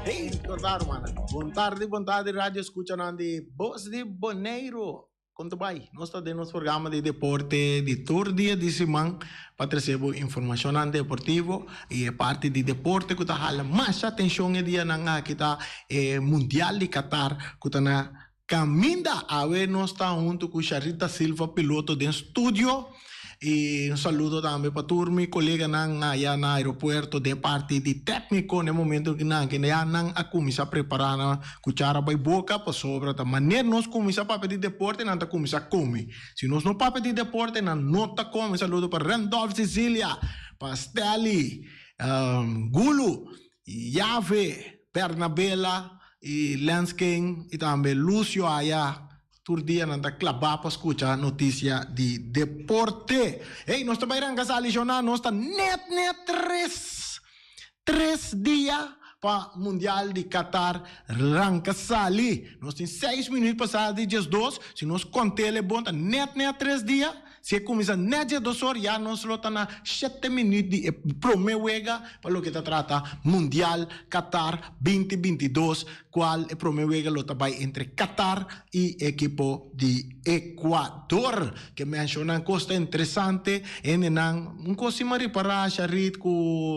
Hey, korda rumannan. Bon tardi, bon tardi radio escuchanan di Bos di Boneiru. Kon ta bai? Nos ta den nos programa di deporte di tur dia di siman pa trese bo informashonnan deportivo i e parti di deporte ku ta hala masha atenshon e dianan aki ta e Mundial di Qatar ku ta na kaminda. Awe nos ta huntu ku Sharita Silva piloto den studio. I un saludo tambe pa tur mi koleganan aya na aeropuerto den parti di tèkniko na e momento ku nan kende ya nan a kuminsá prepará nan kuchara bai boka pasobra ta manera nos kuminsá papia di deporte nan ta kuminsá kome. Si nos no papia di deporte nan no ta kome. Saludo pa Randolph Cecilia, pa Stelly, Gulu, Yave, Bernabela i Lens King i tambe Lucio aya. Tur dia nan ta klabá pa skucha notisia di deporte. Hey, nos ta bai ranka sa alishoná, nos ta net net tres, tres dia pa Mundial di Qatar ranka sali. Nos tin seis minuut pasá di diesdos, si nos kont'el e bon ta net net tres dia. Si e kuminsá net diesdos or ya nos lo ta na shete minuut di e promé wega pa loke ta trata Mundial Qatar binti 22. Cual e prome wega lo ta bay entre Qatar y ekipo di Ecuador. Ke menciona cos ta interesante, hendenan un cos si mi a ripara Sharit cu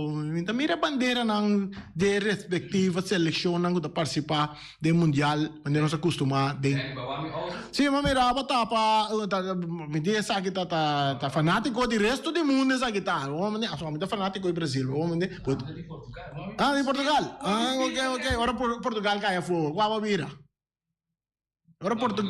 mi ta mira e banderanan di e respectivo seleccionnan cu ta participa den mundial manera nos a custuma den. Si mi a mira bo tapa mi di esaki ta ta fanatico di resto di mundo esaki ta mi ta fanatico di Brasil. Ah, di Portugal. Ah, ok, ok. Ora Portugal cai afo, cua bo bira? Ora Portu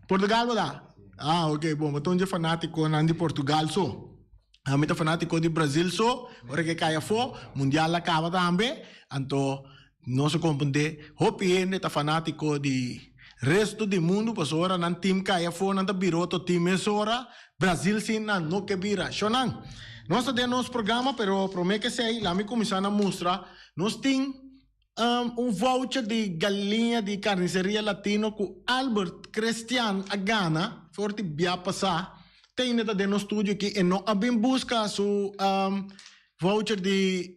Portugal bo da? Ah, ok, bon. Bo ta un dje fanaticonan di Portugal so. Ami ta fanatico di Brazil so. Ora ke cai afo, mundial a caba tambe. Anto, nos a comprende, hopi hende ta fanatico di resto di mundo, pasobra ora nan team cai afo, nan ta bira otro team mesora. Brazil sin nan no ke bira. Shonan, nos ta den nos programa pero prome ke esei lami kuminsá na mustra nos tin un voucher di galiña di Carniceria Latino ku Albert Crestian a gana for di bia pasá. Tene ta den nos studio aki e no a bin buska su voucher di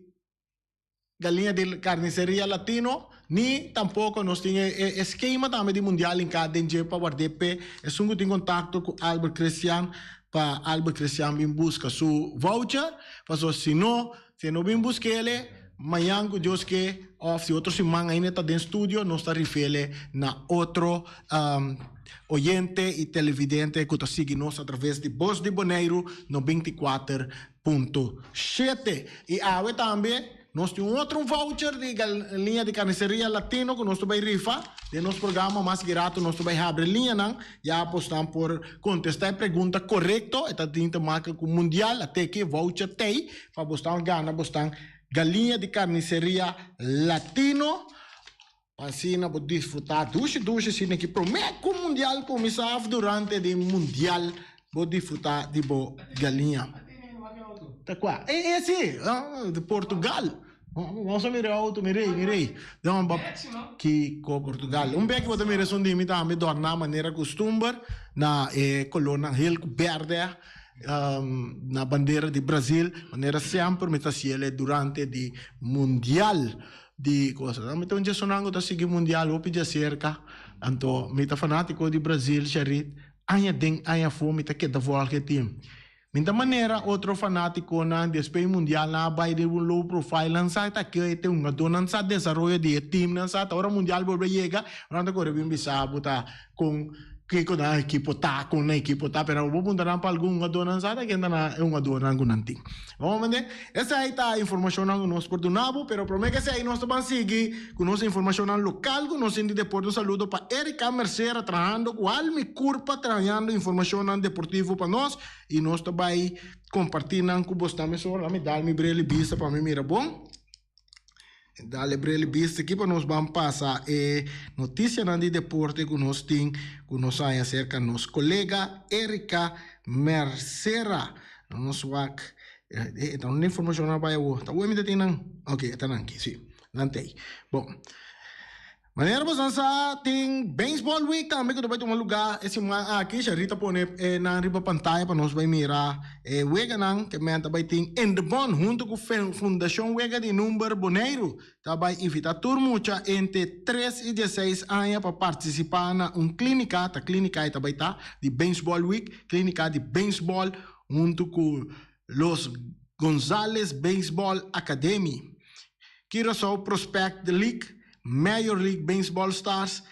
Galiña di Carniceria Latino, ni tampoco nos tin e eskema tambe di Mundial hinká den dje pa ward'é p'e esun ku tin kontakto ku Albert Christian pa Albert Christian bin buska su voucher, pasobra si no, si e no bin busk'ele mañan ku Dios ke òf si otro siman ainda e ta den studio nos ta rif'ele na otro oyente i televidente ku ta sigui nos atraves di Bos di Boneiru 94 Punto shete. I awe tambe nos tin un otro voucher di liña di Carniceria Latino ku nos ta bai rifa den nos programa. Mas ki rato nos ta bai habri liñanan ya bosnan por kontestá e pregunta korekto. E ta tin te maka ku mundial. A teki e voucher t'ei pa bosnan gana bosnan galiña di Carniceria Latino. Pa asina bo disfrutá dushi dushi asina ki promé ku mundial kuminsá òf durante di mundial bo disfrutá di bo galiña. Ta kua? E e si, di Portugal. Nos a mira e auto, mira ei, mira ei. Don ba Kiko Portugal. Un bek bo ta mira esun di mi tambe dòrná manera kustumber na e kolornan hel ku bèrdè na bandera di Brazil. Manera semper mi ta hasiel durante di mundial di cosa. Mi ta un djesonan ku ta sigui mundial hopi djaserka. Anto mi ta fanátiko di Brazil, Sharit. Aña den aña afó mi ta keda vòlg e tim. Mi ta manera otro fanaticonan despues mundial nan a bay den un low profile nan sa ta ke te hungador nan sa desaroyo di e team nan sa ta ora mundial bolbe yega nan ta core bin bisa bo ta con kico nan ekipo ta con nan ekipo ta pero bo puntra nan pa algun hungador nan sa ta ken ta nan e hungadornan cu nan tin bo comprende esey ta informacionnan cu nos por duna bo pero prome ke esey nos ta ban sigui cu nos informacionnan local cu nos tin di deporte un saludo pa Erika Mercera trahando cu alma y curpa trahando informacionnan deportivo pa nos. I nos ta bai kompartí nan ku bos tambe. So, mi dal mi bril di bista pa mi mira bon. Dal e bril di bista aki pa nos ban pasa e notisianan di deporte ku nos tin, ku nos haña serka nos kolega Erika Mercera. Nos wak, e ta un informashon a bai awor. Ta awor mi ta tin nan? Ok, e ta nan aki, si. Nan ta ei. Bon. Manera boso nan sa tin Baseball Week tambe ku ta bai tuma lugá e siman aki. Sharita pone e nan riba pantaya pa nos bai mira e weganan ke men ta bai tin in de bon huntu ku Fundashon Wega di Number Boneiru ta bai invitá tur mucha entre tres i dieseis aña pa partisipá na un klínika, ta klínika e ta bai ta, di Baseball Week, klínika di baseball huntu ku Los Gonzales Baseball Academy. Curaçao Prospect League, Major League Baseball Stars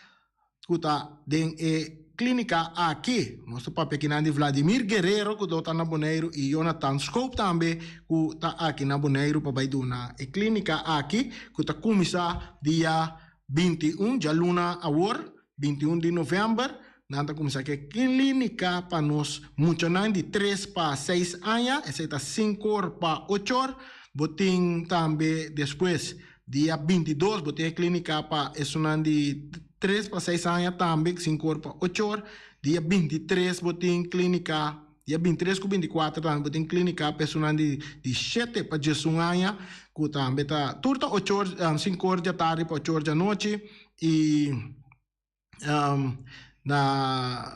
ku ta den e klínika aki. Nos ta papia kinan di Vladimir Guerrero ku lo ta na Boneiru i Jonathan Schoop tambe ku ta aki na Boneiru pa bai duna e klínika aki ku ta kuminsá dia 21 djaluna awor, 21 di novèmber. Nan ta kuminsá ku e klínika pa nos muchanan di tres pa seis aña, esei ta sinku or pa ocho or. Bo tin tambe despues dia 22 bo tin e klínika pa esunnan di tres pa seis aña tambe, sinku or pa ocho or. Dia 23 bo tin klínika, dia 23 ku 24 tambe bo tin klínika pa esunnan di di shete pa diesun aña ku tambe ta tur ta ocho or, sinku or djatardi pa ocho or djanochi i. Na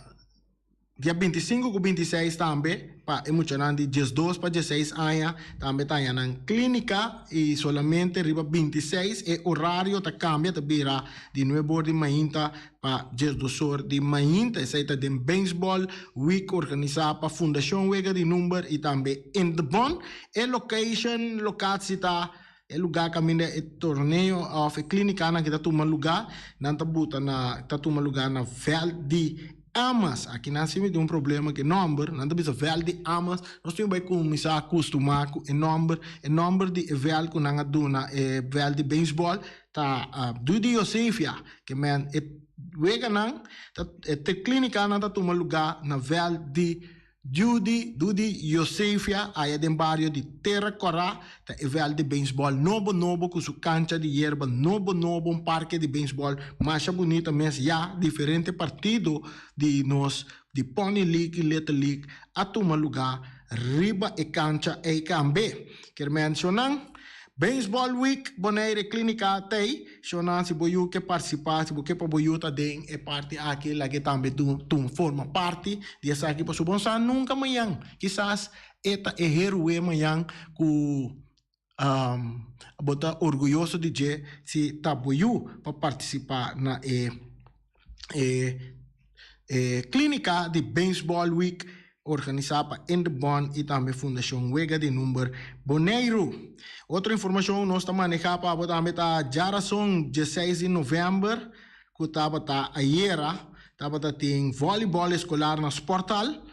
dia 25 ku 26 tambe pa e muchanan di 12 pa 16 aña tambe ta haña nan klínika i solamente riba 26 e orario ta kambia ta bira di nuebe or di mainta pa 12 or di mainta. Esei ta den Baseball Week organisá pa Fundashon Wega di Number i tambe Indebon. E location lokatsi ta E lugá kaminda e torneo òf e klínikanan ki ta tuma lugá, nan ta buta na ta tuma lugá na vèlt di Amas. Aki nan si mi tin un problema ku e nòmber, nan ta bisa vèlt di Amas. Nos tin ku bai kuminsá kustumá ku e nòmber. E nòmber di e vèlt ku nan a duna e vèlt di beisbòl ta Dudi Josefia. Ke men e weganan ta e klínikanan ta tuma lugá na vèlt di Judy, Dudi, Josefia aya den bario di Terra Corá ta e vèlt di beisbòl nobo nobo ku su kancha di yerba nobo nobo, un parke di beisbòl masha bunita mes ya diferente partido di nos di Pony League i Little League a tuma lugá riba e kancha ei kambe. Kier menshonan. Baseball Week Bonaire Klinika t'ei, shownan si bo yu ke partisipá, si bo ke pa bo yu ta den e parti aki lag'é tambe tuma forma parti di esaki pasobra bo no sa nunka mañan kisas e ta e heroe mañan ku bo ta orguyoso di dje si ta bo yu pa partisipá na e e klinika di Baseball Week organisá pa Indebon i tambe Fundashon Wega di Number Boneiru. Otro informashon nos ta manehá pa bo tambe ta djarason dieseis di novèmber ku tabata ayera tabata tin vòlibòl eskolar na Sporthal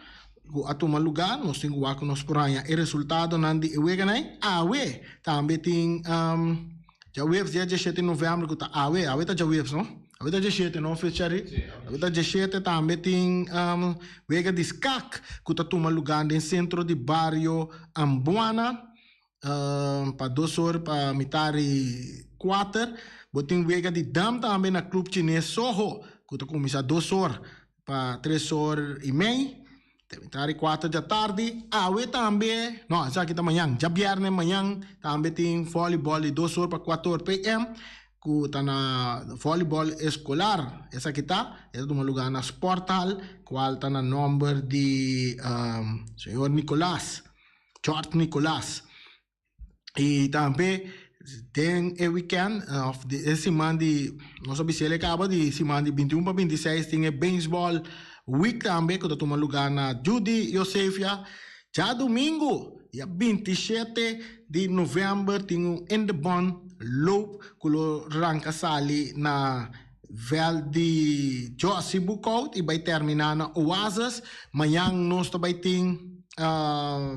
ku a tuma lugá. Nos tin ku wak ku nos por haña e resultadonan di e weganan ei. Awe tambe tin Djaweps dia diesshete novèmber ku ta awe, awe ta djaweps no? Awe ta diesshete no Fitz-Sherry? Sí, awe ta diesshete tambe tin wega di skak ku ta tuma lugá den sentro di bario Ambuana pa dos or pa mitar di kuater. Bo tin wega di dam tambe na Club Chines Soho ku ta kuminsá dos or pa tres or i mei. Te mitar di kuater djatardi. Awe tambe, no, esaki ta mañan, djabièrnè mañan tambe tin vòlibòl di dos or pa kuater or PM ku ta na vòlibòl eskolar. Esaki ta, e ta tuma lugá na Sporthal, kual ta na nòmber di señor Nicolaas, George Nicolaas. Y tambe den e weekend of di e siman di nos a bisa el e caba di siman di 21 pa 26 tin e baseball week tambe cu ta tuma lugar na Judy Josephia. Djadomingo dia 27 di november tin un In the Bond loop cu lo ranca sali na veld di Jossy Boekhoudt y bay termina na Oasis. Mañan nos ta bay tin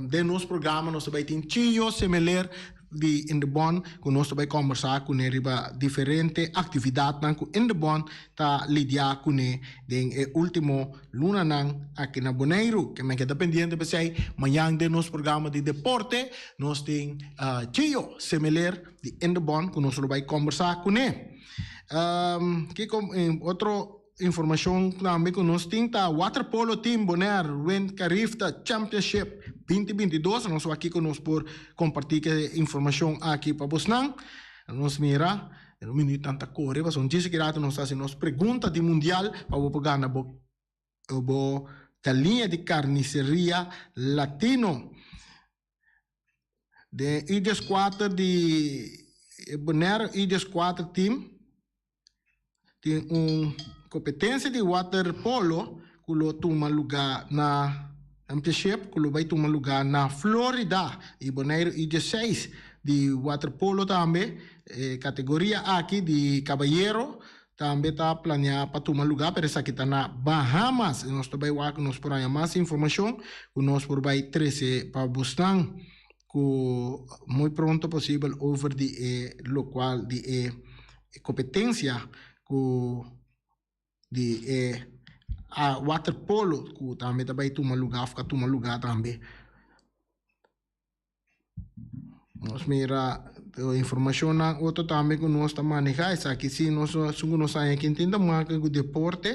den nos programa nos ta bay tin Chio Semeler di In the Bond cu nos ta bay combersa cune riba diferente actividadnan cu In the Bond ta lidia cune den e ultimo lunanan aki na Boneiru. Ke men keda pendiente p'esey mañan den nos programa di deporte nos tin Chio Semeler di In the Bond cu nos lo bay combersa cune. Kiko otro informashon tambe ku nos tin ta Waterpolo Team Bonaire win Carifta Championship 2022. Nos wak kiko nos por kompartí ke informashon aki pa bosnan. Nos mira den un minuut nan ta kore pasobra djis aki rato nos ta hasi nos pregunta di mundial pa bo por gana bo bo galiña di carniceria latino. Den U dieskuater di e Bonaire U dieskuater team tin un kompetensia di waterpolo ku lo tuma lugá na Championship ku lo bai tuma lugá na Florida. I Bonaire U diesseis di waterpolo tambe e kategoria aki di kabayero Tambe ta planea pa tuma luga, pero esaki ta na Bahamas. I nos ta bai wak nos por haña mas informashon ku nos por bai trese pa bosnan ku muy pronto posibel over di e lokual di e kompetensia ku di e waterpolo ku tambe ta bai tuma luga òf ka tuma luga tambe. Nos mira informacionnan otro tambe cu nos ta maneha esaki si nos esun cu nos haña aki tin ta maka cu deporte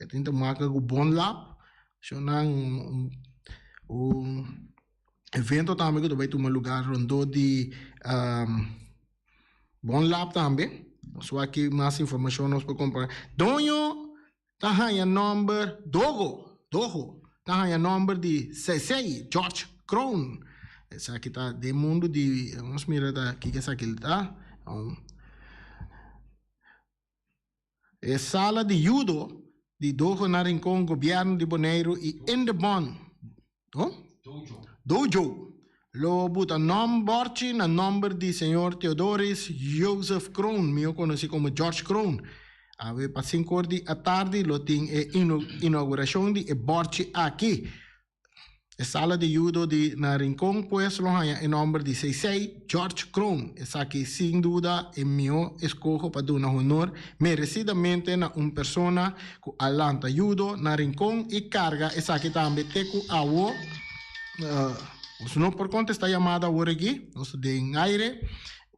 e tin ta maka cu bon lap shownan un evento tambe cu ta bay tuma lugar rondó di bon lap tambe nos wak ki mas informacion nos por compra doño Ta haña nòmber Dogo, Dogo, ta haña nòmber di Sesei, George Kroon. Esaki ta den mundu di, nos mira ta kiko esaki ta. E sala di judo di Dogo na Rincon, Gobièrnu di Boneiru i Indebon. Dojo. Dojo. Lo buta nom borchi na nomber di señor Theodoris Joseph Kroon, mihó konosí komo George Kroon. Awe pa sinkor di atardi lo tin e inaugurashon di e borchi aki. E sala di judo di na Rincon pues lo haña e nomber di Seisei George Kroon. Esaki sin duda e mihó eskoho pa duna honor meresidamente na un persona ku a lanta judo na Rincon i karga esaki tambe te ku awo. Nos no por kontestá yamada awor aki, nos ta den aire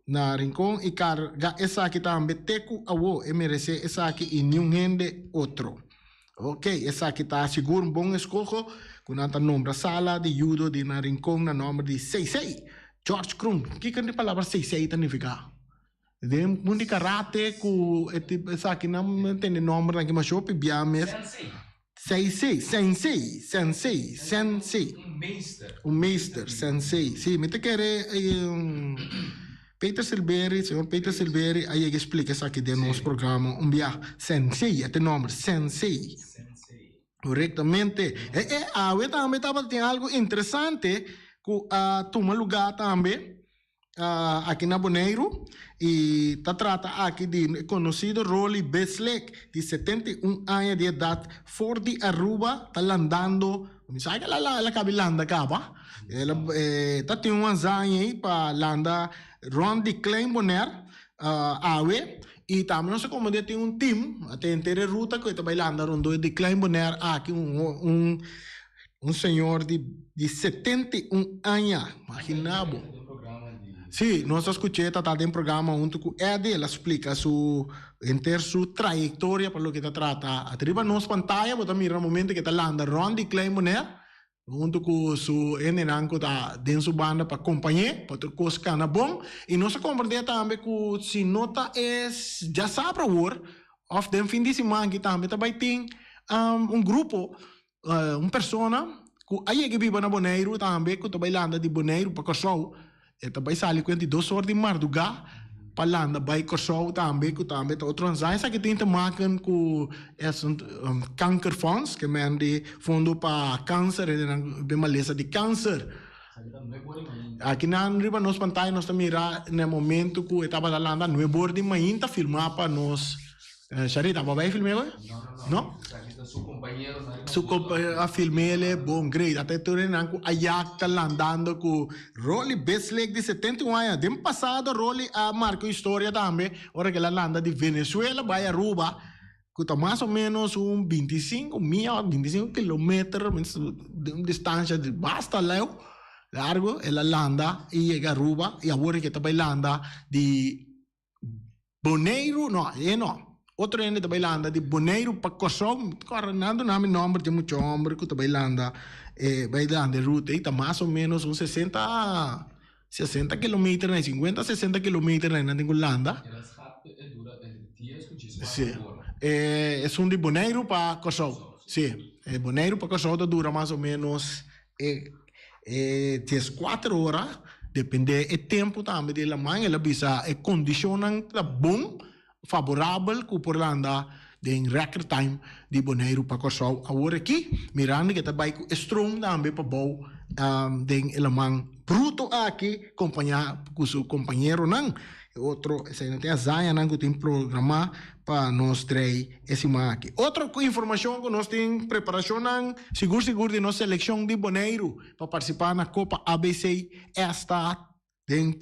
na Rincon i karga esaki tambe te ku awo. E meresé esaki i niun hende otro. Ok, esaki ta sigur un bon eskoho ku nan ta nombra sala di judo di na Rincon na nòmber di Seisei George Kroon. Kiko e palabra Seisei ta nifiká? Den mun di karate ku e tipo esaki nan mi tende nòmbernan ki masha hopi bia mes. Sensei. Seisei, sensei, sensei, sensei. Un meester. Un meester, sensei. Si, mi ta kere Peter Silberi, señor Peter Silberi a yega splika esaki den nos programa un bia. Sensei, e ta e nòmber, sensei. Sensei. Korektamente. E e awe tambe tabatin algu interesante ku a tuma lugá tambe. aki na Boneiru y ta trata aki di e conocido Rolly Bislek di 71 aña di edad for di Aruba ta landando, mi sa ke el a cabi landa caba, el ta tin un hazaña ey pa landa rond di Klein Bonaire awe y tambe nos a comprende tin un team a tin henter e ruta cu e ta bay landa rond di Klein Bonaire aki un Un señor di di 71 aña, imagina bo. Sí, nos a scuché ta den programa hunto cu Eddie, el a splica su henter su trayectoria pa loke ta trata. Atriba nos pantaya bo ta mira na momento ke ta landa rond di Klein Bonaire. Huntu ku su hendenan ku ta den su banda pa kompañ'é pa tur kos kana bon. I nos a komprendé tambe ku si no ta e djasabra awor òf den fin di siman aki tambe ta bai tin un grupo, un persona ku a yega biba na Boneiru tambe ku ta bai landa di Boneiru pa Kòrsou. E ta bai sali kuenti dos or di mardugá pa landa bai Kòrsou tambe ku tambe ta otro ansa. Esaki tin te maken ku esun kankerfonds, ke men di fondo pa kanser, hendenan den malesa di kanser. Aki nan riba nos pantaya nos ta mira na e momento ku e tabata landa nuebe or di mainta filmá pa nos. Sharita, bo a bai film'é hoy? No? Esaki ta su compañeronan riba Su compañero a film'é bon great. Ata e tur hendenan ku Ayak ta landando ku Rolly Bislake di 71 aña. Den pasado Rolly a marka un historia tambe ora ku el a landa di Venezuela bai Aruba ku ta mas o menos un 25 mia òf 25 kilometer di un distansha di basta leu largo el a landa i yega Aruba i awor ke ta bai landa di Boneiru, no, e no. Otro hende ta bai landa di Boneiru pa Kòrsou. Mi ta kòrda nan duna mi nòmber di mucha hòmber ku ta bai landa e bai landa e ruta ei. Ta mas o ménos un sesenta, sesenta kilometer na sinkuenta, sesenta kilometer na nan tin ku landa. E resgate e dura entre dies ku djes Sí. kuater ora. E esun di Boneiru pa Kòrsou. Sí. E Boneiru pa Kòrsou ta dura mas o ménos E e dieskuater ora, depende e tempu tambe di laman, el a bisa e kondishonnan ta bon, faborabel ku por landa den record time di Boneiru pa Kòrsou awor aki, mirando ku e ta bai ku e stroom tambe pa bou den e laman bruto aki kompañá ku su kompañeronan. E otro, esei no tin hazañanan ku tin programá pa nos drei e siman aki. Otro informashon ku nos tin preparashonnan sigur sigur di nos selekshon di Boneiru pa partisipá na Kopa ABC esta den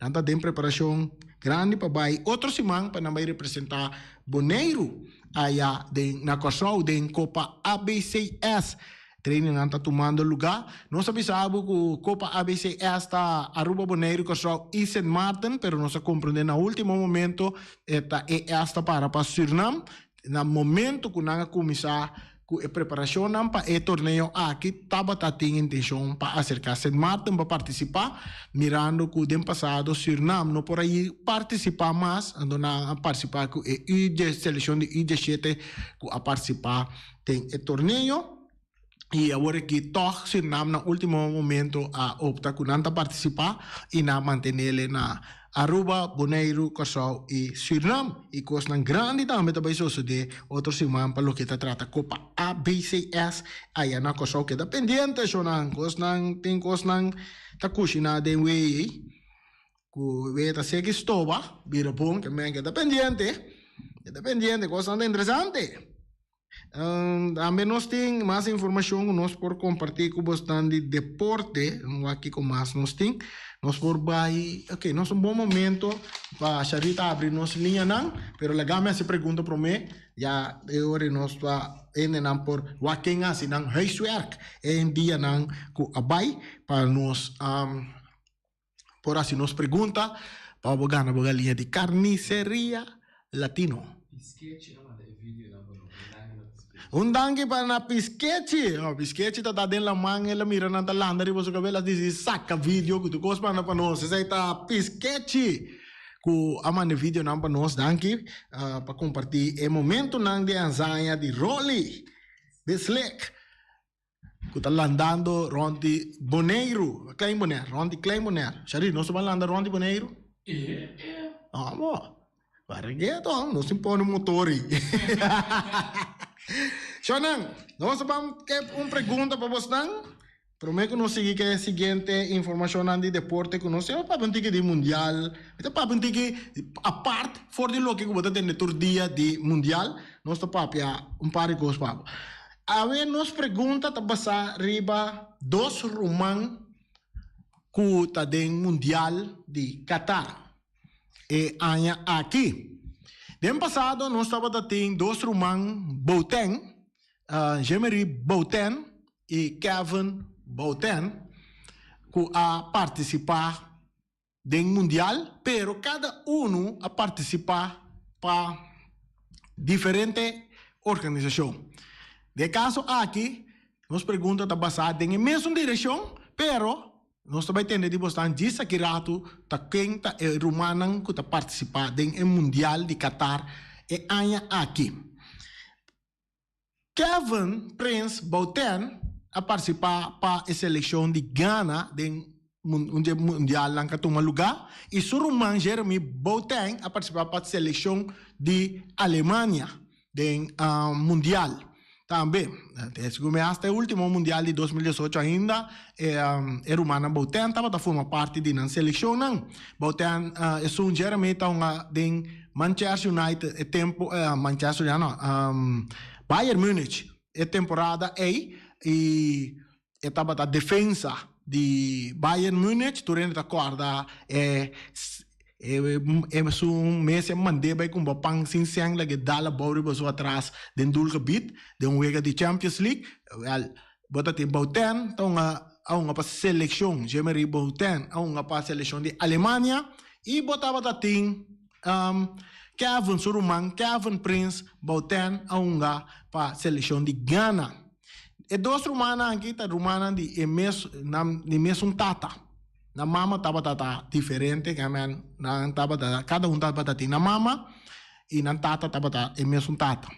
nan ta den preparashon grandi pa bai otro siman pa nan bai representá Boneiru aya den na Kòrsou den Kopa ABCS. Trainingnan ta tumando lugá. Nos a bisa bo ku Kopa ABCS ta Aruba, Boneiru, Kòrsou i Sint Maarten, pero nos a komprendé na último momento e ta e S ta para pa Sürnam. Na momento ku nan a kuminsá ku e preparashonnan pa e torneo aki tabata tin intenshon pa aserká Sint Maarten pa partisipá, mirando ku den pasado Sürnam no por a partisipá mas, anto nan a partisipá ku e U selekshon di U diesshete ku a partisipá den e torneo y awor aki tog Surinam na ultimo momento a opta cu nan ta participa y nan a mantenele na Aruba, Boneiru, Corsou y Surinam. Y cosnan grandi tambe ta bay sosode otro siman pa loke ta trata Copa ABCS aya na Corsou. Keda pendiente shownan, cosnan tin cosnan ta cushina den wei ey cu wei ta seki stoba bira bon, ke men keda pendiente, keda pendiente cosnan ta interesante. Tambe nos tin mas informashon ku nos por kompartí ku bosnan di deporte. Wak kiko mas nos tin. Nos por bai, ok, nos un bon momento pa Sharita abri nos liñanan, pero laga mi hasi pregunta promé, ya e ora nos ta hendenan por wak ken hasi nan huiswerk e dianan ku a bai pa nos por hasi nos pregunta pa bo gana bo galiña di Carniceria Latino. Piskechi a manda e videonan pa nos. Un danki na Piskechi. Un danki pa na Piskechi. Oh, Piskechi ta ta den laman, el a mira nan ta landa riba su kabel, a disi saka video ku tur kos manda pa nos. Esei ta Piskechi ku a manda e videonan pa nos. Danki pa kompartí e momentonan di hazaña di Rolly Bislake. Ku ta landando rònt di Boneiru, Klein Bonaire, rònt di Klein Bonaire. Shari, nos ta ban landa rònt di Boneiru? E, e. Amo, para ke to, nos tin pone motor ei. Shornan, nos ta ban ke un pregunta pa bosnan. Promé ku nos sigui ke siguiente informashonnan di deporte ku nos tin, nos papia un tiki di mundial. Mi ta papia un tiki apart for di loke ku bo ta tende tur dia di mundial, nos ta papia un par di kos pa bo. Awe nos pregunta ta basá riba dos ruman ku ta den Mundial di Qatar e aña aki. Den pasado nos tabata tin dos ruman Boateng, Jean-Marie Boateng i Kevin Boateng, ku a partisipá den mundial, pero kada unu a partisipá pa diferente organisashon. Den e kaso aki, Nos pregunta ta basá den e mesun direkshon, pero nos ta bai tende di bosnan djis aki ratu ta ken ta e rumannan ku ta partisipá den e Mundial di Qatar e aña aki. Kevin Prince Boateng a partisipá pa e selekshon di Ghana den un dje mundialnan ku a tuma lugá i su ruman Jeremy Boateng a partisipá pa selekshon di Alemania den mundial tambe. Segun mi hasta e ultimo mundial di 2018 ainda e rumannan Boateng tabata forma parti di nan selekshonnan. Boateng esun Jeremy ta hunga den Manchester United e tempo Manchester ya no Bayern Munich e temporada ey y e tabata defensa di Bayern Munich tur hende ta corda e e su mes e mande bay cumpra pan sin seng lage dal abou riba su atras den doelgebied den un wega di Champions League wel bo ta tin Boateng ta hunga a hunga pa seleccion Jean-Marie Boateng a hunga pa seleccion di Alemania y bo tabata tin Kevin su ruman Kevin Prince Boateng a hunga pa seleccion di Ghana. E dos rumannan aki ta rumannan di e mes nan di mesun tata. Nan mama tabata ta diferente, nan tabata kada un tabata tin nan mama y nan tata tabata e mesun tata.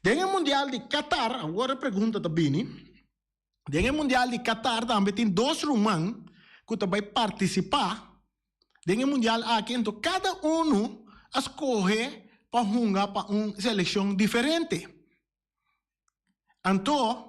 Den e mundial di Qatar, awor e pregunta ta bini, Den e Mundial di Qatar tambe tin dos ruman ku ta bai partisipá den e mundial aki, anto kada unu a skohe pa hunga pa un selekshon diferente. Anto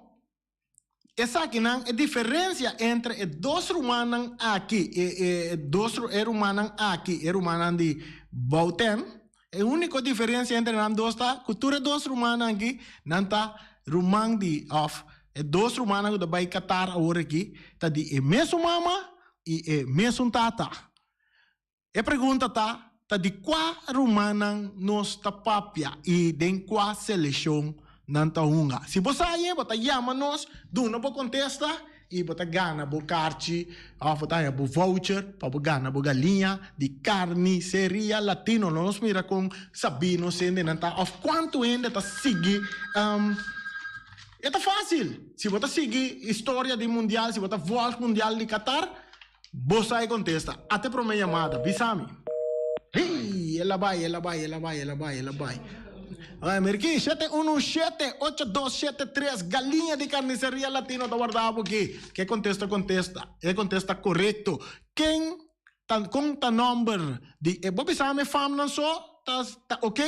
esakinan e diferensia entre e dos rumannan aki, e e dos e rumannan aki, e rumannan di Bouteng, e úniko diferensia entre nan dos ta ku tur e dos rumannan aki nan ta ruman di òf E dos rumannan ku ta bai Qatar awor aki ta di e mesun mama i e mesun tata. E pregunta ta, ta di kua rumannan nos ta papia i den kua selekshon nan ta hunga? Si bo sa aye, bo ta yama nos, duna bo kontesta i bo ta gana bo karchi òf bo ta haña bo voucher pa bo gana bo galiña di Carniceria Latino. Nos mira kon sabí nos hendenan ta òf kuantu hende ta sigui. E ta fácil! Si bo ta sigui historia di mundial, si bo ta volg mundial di Qatar, bo sa e contesta. Ata e prome yamada, bisa mi. Hey! El a bai, el a bai, el a bai, el a bai, el a bai. Ay, Merki, shete unu shete, ocho dos shete tres, galiña di Carniceria Latino ta warda bo aki. Ke contesta contesta? E contesta corecto. Ken ta, con ta nomber di e, bo bisa mi famnan so ta, ta ok?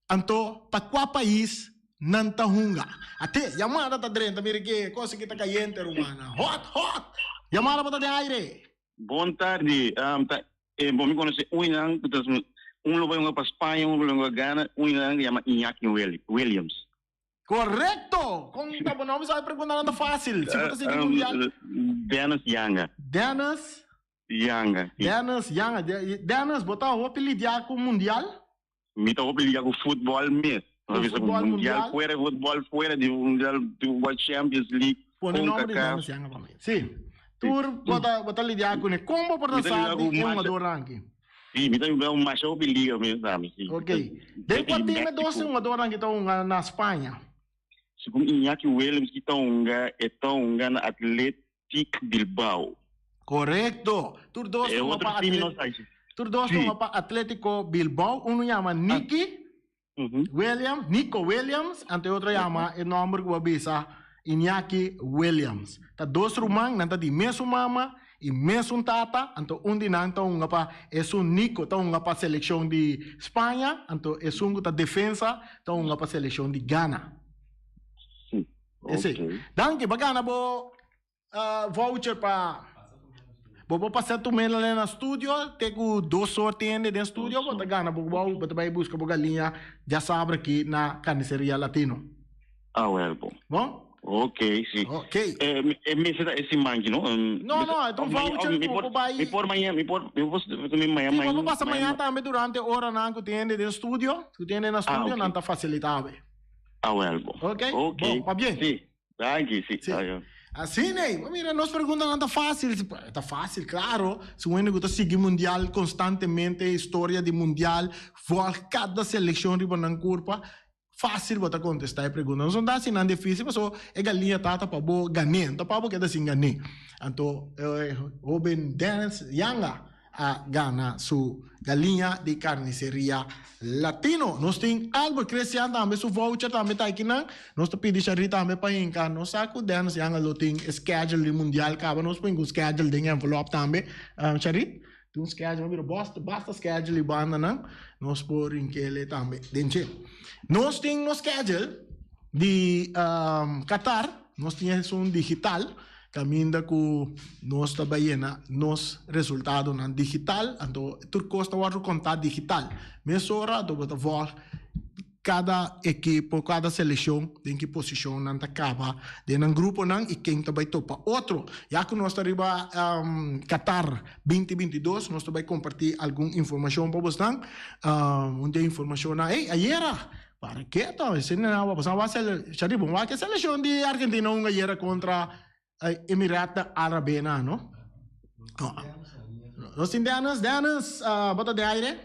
Anto pa kua pais nan ta hunga? Ate, yamada ta drenta, mira ke kos aki ta kayente rumannan. Hot, hot! Yamada bo ta den aire. Bon tardi, ta e bo mi konosé un di nan ku ta un lo bai hunga pa Spaña, un lo bai hunga Ghana, un di nan yama Iñaki Williams. Korekto! Kon ta bo nomber? Sa e preguntanan ta fásil. Si bo ta sigui mundial. Dennis Yanga. Dennis? Yanga, si. Dennis Yanga. Dennis, bo ta hopi lidiá ku mundial? Mi ta hopi liga ku futbòl mes. Ku futbòl mundial? Fuera di futbòl, fuera di mundial, di futbòl Champions League, Pone nomber di Concacaf. Dennis Yanga pa mi. Si. Tur bo ta bo ta lidia kuné. Kon bo por ta Mi ta sa lidia di ku e masha. hungadornan aki? Si, mi ta lidia ku masha hopi liga mes tambe, si. Ok. Den kua tim e dos hungadornan aki ta hunga na Spaña? Segun Iñaki Williams ki ta hunga, e ta hunga na Athletic Bilbao. Korekto. Tur dos E ta hunga otro pa team no Atlet sa si. Tur dos ta Si. hunga pa Atletico Bilbao. Unu yama Nicky Williams, Nico Williams, anto e otro yama e nomber ku bo a bisa Iñaki Williams. Ta dos ruman, nan ta di mesun mama i mesun tata, anto un di nan ta hunga pa esun Nico ta hunga pa selekshon di Spaña, anto esun ku ta defensa ta hunga pa selekshon di Ghana. Si, Esei. ok. Danki, bo a gana bo voucher pa bo por pasa tu mela na studio te ku dos or tin hende den studio bo ta gana bo bo bo ta bai buska bo galiña djasabra aki na Carniceria Latino. Ah wel bo. Bon? Ok si. Ok. E mester ta e siman aki no? No no e ta un voucher ku bo por bai. Mi por maña mi por mi por maña Si bo por pasa maña tambe durante oranan ku tin hende den studio ku tin hende na studio nan ta fasilita bo. Ah wel bo. Ok bon pabien. Si. Danki, si. Si. Asina ei. Bo mira, nos preguntanan ta fácil. E ta fácil, claro. Si un hende ku ta sigui mundial konstantemente, historia di mundial, vòlg kada selekshon riba nan kurpa. Fácil bo ta contesta e pregunta. Nos no ta haci nan difícil pasobra e galiña ta ta pa bo gané, no ta pa bo keda sin gané. Anto e hoben Dennis Yanga a gana su galiña di Carniceria Latino. Nos tin Albert Christian tambe su voucher tambe ta akinan. Nos ta pidi Sharry tambe pa hinca. Nos sa cu Dennis Yanga lo tin e schedule di mundial caba. Nos pon un schedule den envelop tambe. Sharry? Tin un schedule, mira basta, basta schedule y bandanan, nos por rinkele tambe den dje. Nos tin nos schedule di um, Qatar, nos tin esun digital, caminda cu nos ta bay yena nos resultadonan digital, anto tur cos ta wordo conta digital. Mesora anto bo ta volg Kada ekipo, kada selekshon den ki posishon nan ta kaba den nan gruponan i ken ta bai topa otro. Ya ku nos ta riba Qatar 2022 nos ta bai kompartí algun informashon pa bosnan. Un di e informashonnan, ey, ayera! Para ke to? Esei nan a wak, boso a wak sele, Shari, bo wak e selekshon di Argentina hunga ayera kontra Emiraten Arabe nan, no? Nos tin Dennis, Dennis, bo ta den aire?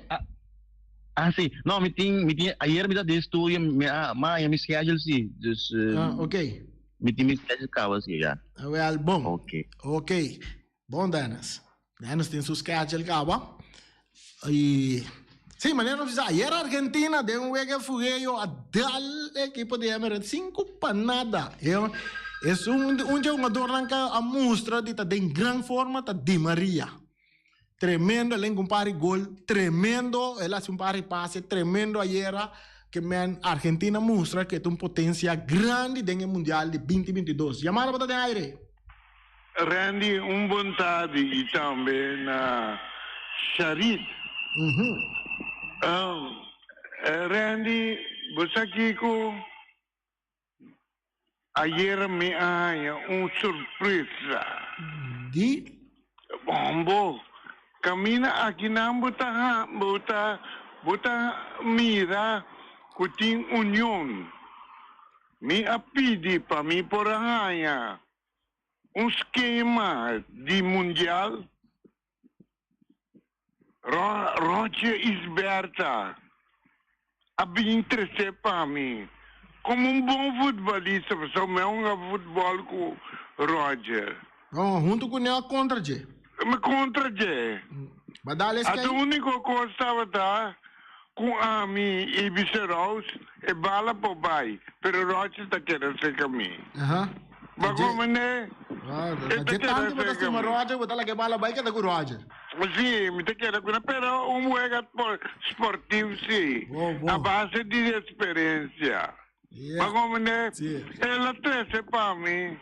Ah, sí. No, mi tin, mi tin, ayer mi ta den studio, mi a, ma mi schedule sí. Dus, ah, ok. Mi tin mi schedule caba sí, ya. Wel, bon. Ok. Ok. Bon, Dennis. Dennis tin su schedule caba. Y, sí, manera nos bisa, ayer Argentina den un wega fugueo a dal equipo di Emirates 5-0. Es un, un jugadornan que a mustra di ta den gran forma ta Di Maria. Tremendo, el un par di gol, tremendo, el hace un par di pase, tremendo ayera, ke men Argentina mustra ke ta un potencia grandi den e Mundial di 2022. Yamada bo ta den aire. Randy, un bon tardi y tambe na Sharid. Randy, bo sa kico? Ayera mi a haña un sorpresa. Di? Hombo, camina akinan bo ta ha, bo ta, bo ta mira cu tin union. Mi a pidi pa mi por a haña un skema di mundial. Roger Isberta a bin trese pa mi komo un bon futbolista pasobra mi a hunga futbòl ku Roger. Oh, huntu ku ne o kontra dje? Mi kontra dje. Ba dal es kei? Ata uniko kos tabata ku ami i Biserows e bala por bai, pero Roger ta keda serka mi. Aha. Ba come ne? E ta keda serka mi. Roger, bo ta laga e bala bai keda ku Roger. Si, mi ta keda ku nan, pero un wega sportief si, a base di experiencia. Ba come ne? El a trece pa mi,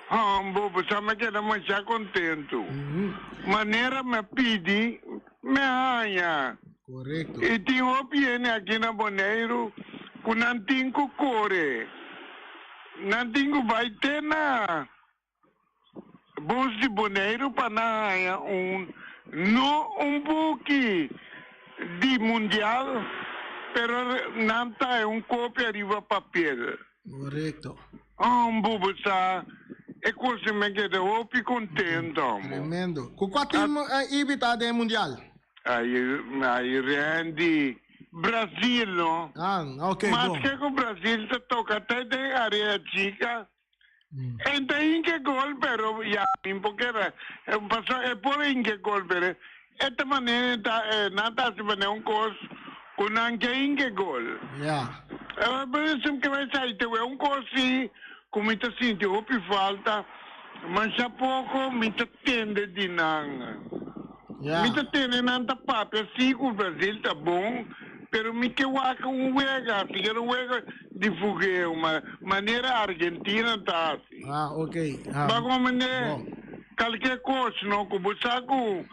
hombo, bo sa mi a keda masha contento. Manera mi a pidi, mi a haña. Correcto. I tin hopi hende aki na Boneiru ku nan tin ku kore. Nan tin ku bai te na bus di Boneiru pa nan haña un, no un buki di mundial, pero nan ta haña un kopia riba papel. Correcto. Hombo, bo sa, e kos di mi a keda hopi kontento, hombo. Tremendo. Ku kua tim Ibi ta den mundial? Ay, ay Randy, Brasil no. Ah, ok, Mas bon. ke ku Brasil ta toka te den area chika. En ta hinke gol pero ya mi por keda pasobra e por hinke gol pero e ta manera e ta nan ta hasi manera un kos ku nan ke hinke gol. Ya. Pero esei ke bai sa te wea un kos si ku mi ta sinti hopi falta masha poko mi ta tende di nan. Ya. Mi ta tende nan ta papia si ku Brasil ta bon, pero mi ke wak un wega, sikiera un wega di fugeo, ma manera Argentina ta hasi. Ah, ok. Ah, Ba como mende bon. kalke kos no, ku bo sa ku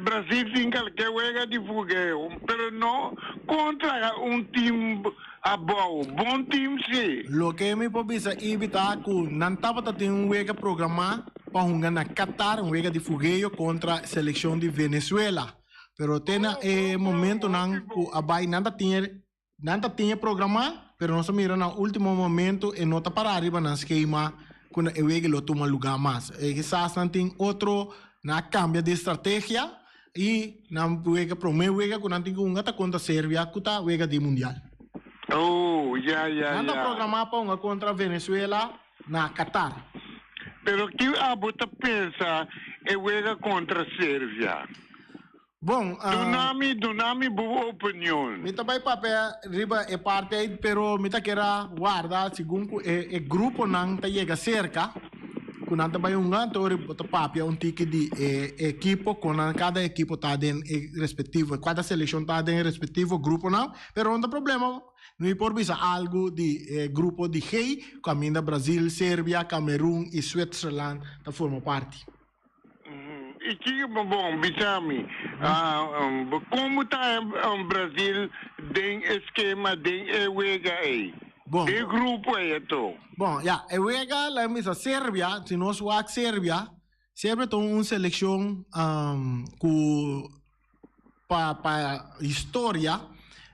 Brasil tin kalke wega di fugeo, pero no kontra un team abou, bon team si. Loke mi por bisa Ibi ta ku nan tabata tin un wega programá pa hunga na Qatar, un wega di fugeo kontra selekshon di Venezuela. Pero te na e momentonan ku a bai nan ta tin nan ta tin e programá, pero nos a mira na último momento e no ta pará riba nan skema ku e wega lo tuma lugá mas. E kisas nan tin otro, nan a kambia di estrategia i nan wega promé wega ku nan tin ku hunga ta kontra Serbia ku ta wega di mundial. Oh, ya, ya, Nan ta ya. programá pa hunga kontra Venezuela na Qatar. Pero ki abo ta pensa e wega kontra Servia? Bon, Duna mi, duna mi bo opinion. Mi ta bai papia riba e parti ei, pero mi ta kier a warda segun ku e e gruponan ta yega serka ku nan ta bai hunga, anto ora bo ta papia un tiki di e ekipo, kon nan kada ekipo ta den e respectivo, kada selekshon ta den e respectivo gruponan, pero no ta problema, mi por bisa algu di e grupo di G, kaminda Brazil, Serbia, Camerun i Switzerland ta forma parti. I ki bon, bisa mi, kon bo ta Brazil den e skema, den e wega ei? Bon. Den e grupo ei ato? Bon, ya, e wega, laga mi bisa, Serbia, si nos wak Serbia, Serbia ta un selekshon ku pa pa historia,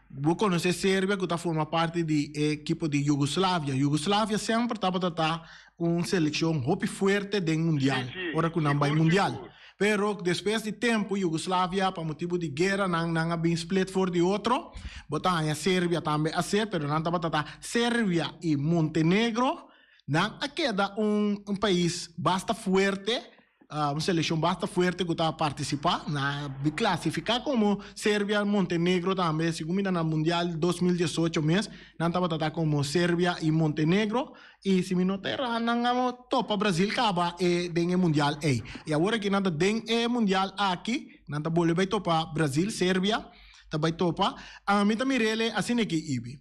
bo konosé Serbia ku ta forma parti di e ekipo di Yugoslavia. Yugoslavia semper tabata ta un selekshon hopi fuerte den mundial, ora ku nan bai mundial. Pero despues di tempu Yugoslavia pa motibu di guera nan nan a bin split for di otro. Bo ta haña Serbia tambe a ser, pero nan tabata ta Serbia i Montenegro. Nan a keda un un pais basta fuerte. Un seleccion basta fuerte cu ta participa na di clasifica como Serbia, Montenegro tambe, segun mi ta na Mundial 2018 mes, nan tabata ta como Serbia y Montenegro y si mi no ta erra nan a topa Brasil caba e den e Mundial ey. Y awor aki nan ta den e Mundial aki, nan ta bolbe bay topa Brasil, Serbia ta bay topa. Ami ta mirele asina aki Ibi.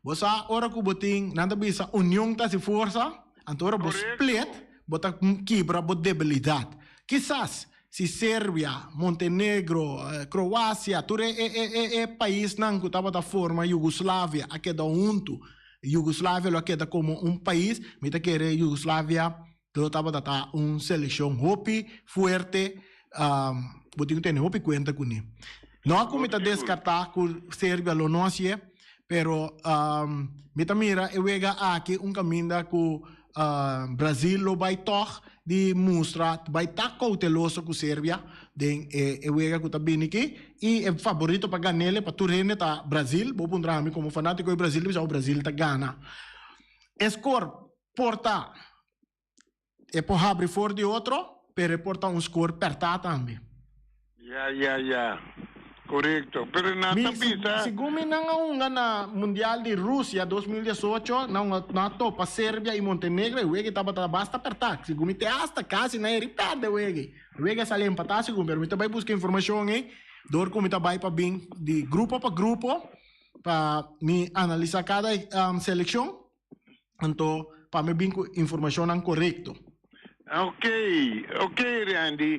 Bo sa ora ku bo tin, nan ta bisa union ta hasi forsa, anto ora bo split, bo ta kibra bo debilidat. Kisas si Serbia, Montenegro, Kroasia, tur e e e paisnan ku tabata forma Yugoslavia a keda huntu, Yugoslavia lo a keda komo un pais, mi ta kere Yugoslavia lo tabata ta un selekshon hopi fuerte, bo tin ku tene hopi kuenta kuné. No ku mi ta deskartá ku Serbia lo no hasié, pero mi ta mira e wega aki un kaminda ku Brazil lo bai tòg di mustra, bai ta kouteloso ku Serbia den e wega ku ta bini aki. I e faborito pa gan'el pa tur hende ta Brazil. Bo puntra ami komo fanátiko di Brazil, mi bisa Brazil ta gana. E skor por ta e por habri for di otro, pero e por ta un score pertá tambe. Ya, ya, ya. Korekto. Pero nan ta bisa. Segun mi nan a hunga na Mundial di Rusia 2018, nan hunga, nan a topa Serbia i Montenegro, e wega tabata basta pertá. Segun mi te hasta kasi nan a perde e wega. E wega a sali empatá segun, pero mi ta bai buska informashon ei dor ku mi ta bai pa bin di grupo pa grupo pa mi analisá kada selekshon. Anto pa mi bin ku informashonnan korekto. Ok, ok Randy.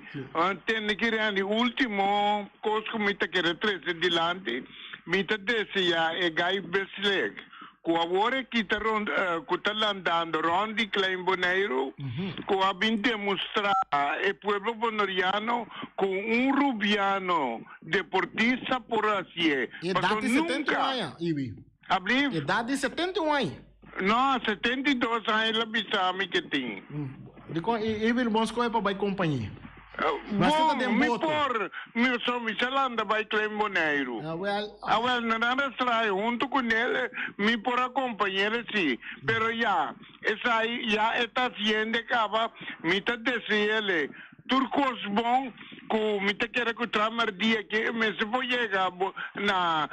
Tende ki Randy, ultimo kos ku mi ta kere trese dilanti, mi ta desea e Guy Besleg ku awor e kita rond ku ta landando rond di Klein Boneiru ku a bin demostrá e pueblo boneriano ku un rubiano deportista por hasié. Edat Paso di 71 nunka. aña, Ibi. Ablief? Edat di 71 aña. No, 72 aña el a bisa mi ke tin. Dikon i Ibil bon skohe pa bai kompañé? Maske ta Bon, den mi boto. por, mi so mi sa landa bai Klein Boneiru. Awel. Awel, nan a traha huntu ku nel, mi por a kompañ'el si. Pero ya, esai ya e ta hasiende kaba, mi ta dese'el Tur kos bon ku mi ta kere ku tra merdia ke mester por yega na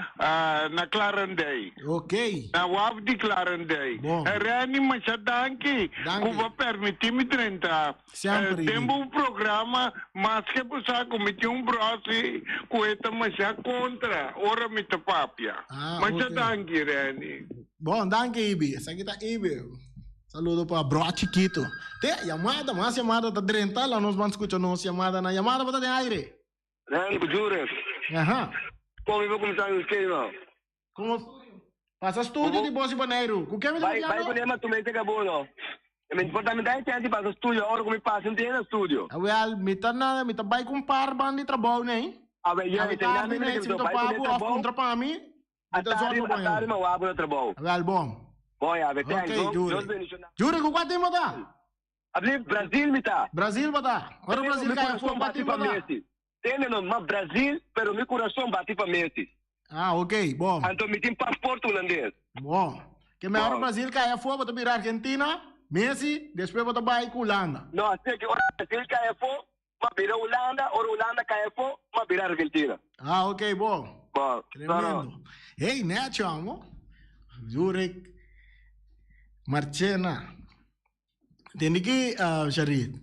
na Clarendey. Ok. Na waf di Clarendey. Bon. Renny masha danki Danki. ku bo a permiti mi drenta Semper, den Ibi. bo programa maske bo sa ku mi tin un brosi ku e ta masha kontra ora mi ta papia. Ah, Masha ok. danki Renny. Bon, danki Ibi. Esaki ta Ibi. Saludo pa bro chikito. Te, yamada, mas yamada ta drenta, la nos ban scucha nos yamada na yamada bo ta den aire. Randy ku Jures. Aha. Kon mi por kuminsá mi skema? Komo pasa studio di Bos di Boneiru. Ku ken mi ta Bai, bai papiando? ku nema tu mente kabó no. Mi por ta mi ta e chèns di pasa studio ora ku mi pasa mi ta yega na studio. Awel, mi ta na, mi ta bai ku un par ban di trabou nei. Awel, yo, Awe mi ta yega tardi mi nei, si mi bai topa ku ne bo òf trabou. puntra pa mi, Mi ta Atari, zorga bo atari hende. ma wak na trabou. Wel bon. Bon ya, be thanks. Ok, Dios Jure. bendiciona. Jure, ku kua team bo ta? Abli, Brazil mi ta. Brazil bo ta. Ora Pero Brazil mi kai afó, corazon kua bati team pa bo ta? Messi. Tende no, ma Brazil, pero mi corazon bati pa Messi. Ah, ok, bon. Anto mi tin paspoort hulandes. Bon. Ke mehor Brazil kai afó, bo ta bira Argentina, Messi, despues bo ta bai ku Hulanda. No, asina ke ora Brazil kai afó, m'a bira Hulanda, ora Hulanda kai afó, m'a bira Argentina. Ah, ok, bon. Bon, Tremendo. Hey, nechi amo. Zurich, Marchena. Tende ki, Sharit,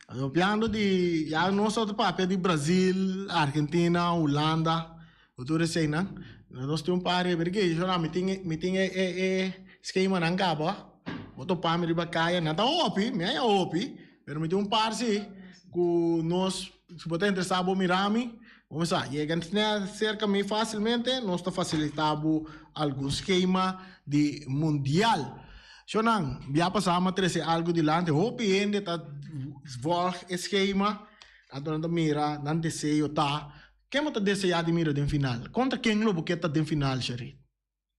papiando di, ya nos ta papia di Brazil, Argentina, Hulanda, ku tur eseinan. Nos tin un par e, pero ke mi tin, mi tin e e skemanan kaba. Bo topa mi riba kaya, nan ta hopi, mi a haña hopi, pero mi tin un par si ku nos, si bo ta interesá bo mira mi, bo mester sa, yega serka mi fásilmente, nos ta fasilitá bo algun skema di mundial. Shownan, bia pasá mi a trese algu dilanti, hopi hende ta volg e skema, anto nan ta mira, nan deseo ta, ken bo ta deseá di mira den final? Kontra ken lo bo ke ta den final, Sharit?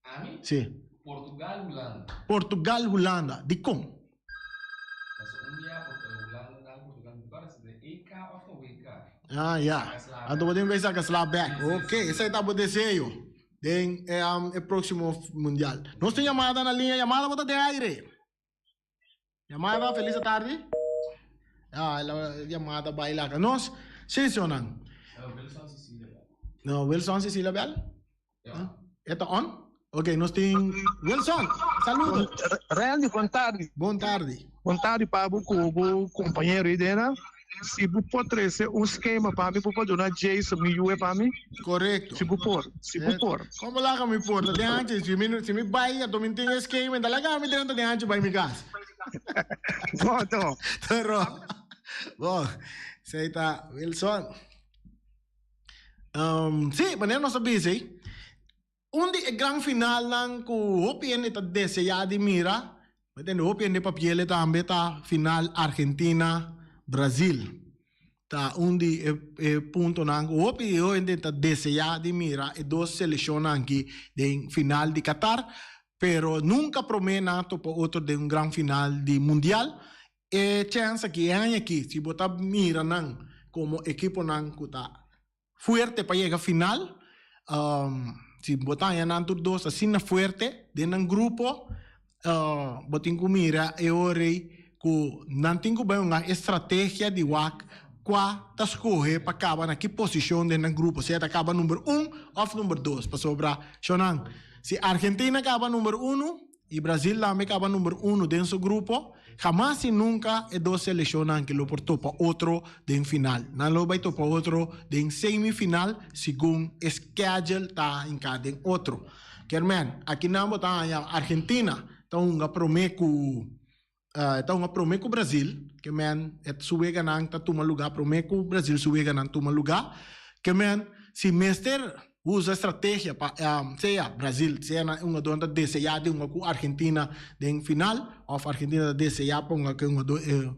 Ami? Sí. Portugal, Hulanda. Portugal, Hulanda. Dikon? Paso un bia Hulanda dal Portugal, mi ta parece den EK of ta WK. Ah, ya. Anto bo tin bisa ka sla bek. Ok, esei ta bo deseo. Den e próximo mundial. Nos tin yamada na linea. Yamada bo ta den aire. Yamada, feliz tardi. Ah, la yamada bai laga nos. Sí, señornan. Wilson Cecilia Bell. No, Wilson Cecilia Bell? Ja. E ta on? Ok, nos tin Wilson, saludo. Randy, bon tardi. Bon tardi. Bon tardi pa bo ku bo kompañero ei dena. Si bo por trese un skema pa mi, bo por duna Jason mi yue pa mi? Korekto. Si bo por, si bo por. Komo laga mi por? Ta den hanchi. Si mi, si mi bai, anto mi tin e skema, ta laga mi drenta den hanchi bai mi kas. Bon to. Pero, bon, esei ta Wilson. Um, sí, manera nos a bisa ei, Un di e gran finalnan ku hopi hende ta deseá di mira, mi tende hopi hende papiele tambe, ta final Argentina, Brazil. Ta un di e e puntonan ku hopi hende ta deseá di mira e dos seleshonnan aki den final di Qatar, pero nunka promé nan a topa otro den un gran final di mundial. E chèns aki, e aña aki, si bo ta mira nan komo ekiponan ku ta fuerte pa yega final. Si bo ta haña nan tur dos asina fuerte den nan grupo, bo tin ku mira e ora ei ku nan tin ku bai un estrategia di wak kua ta skohe pa kaba na ki posishon den nan grupo, sea ta kaba number un òf number dos. Pasobra, shownan, si Argentina kaba number uno, I Brazil tambe kaba number uno den su grupo. Hamas i nunka e dos selekshonnan aki lo por topa otro den final. Nan lo bai topa otro den semifinal segun e schedule ta hinká den otro. Kermen, aki nan bo ta haña Argentina ta hunga promé ku ta hunga promé ku Brazil. Kermen, e su weganan ta tuma lugá promé ku Brazil su weganan tuma lugá. Kermen, si mester Usa estrategia pa sea Brazil, sea na un hungador ta desea di hunga ku Argentina den final of Argentina ta desea pa hunga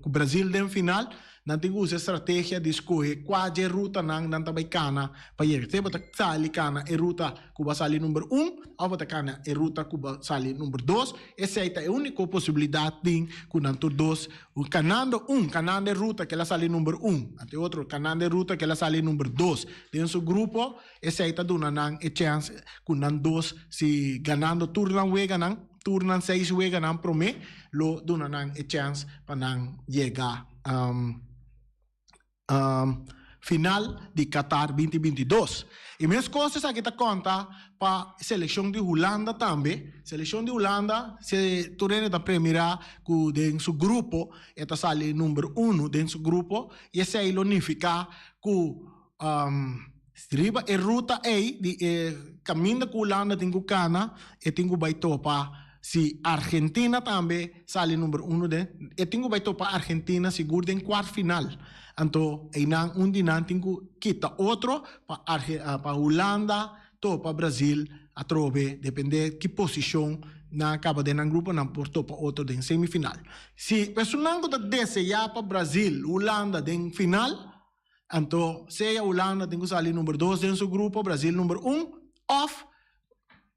ku Brazil den final, nan tin ku usa estrategia di skohe kua dje rutanan nan ta bai kana pa yega. Sea bo ta sali kana e ruta ku bo a sali number un of bo ta kana e ruta ku bo a sali number dos, esei ta e uniko posibilidat tin ku nan tur dos Kanando un, kanando e ruta ke el a sali number un, anto e otro kanando e ruta ke el a sali number dos den su grupo, esei ta duna nan e chèns ku nan dos si ganando tur nan weganan, tur nan seis weganan promé, lo duna nan e chèns pa nan yega final di Qatar binti binti dos. I meskos esaki ta konta pa selekshon di Hulanda tambe. Selekshon di Hulanda se tur hende ta premirá ku den su grupo e ta sali number uno den su grupo i esei lo nifiká ku riba e ruta ei di e kaminda ku Hulanda tin ku kana e tin ku bai topa si Argentina tambe sali number uno den e tin ku bai topa Argentina sigur den kwart final anto einan un di nan tin ku kita otro pa pa Hulanda topa Brazil atrobe depende ki posishon nan a kaba den nan grupo nan por topa otro den semifinal si esunnan ku ta desea pa Brazil Hulanda den final. Anto sea Hulanda tin ku sali number dos den su grupo, Brazil number un, òf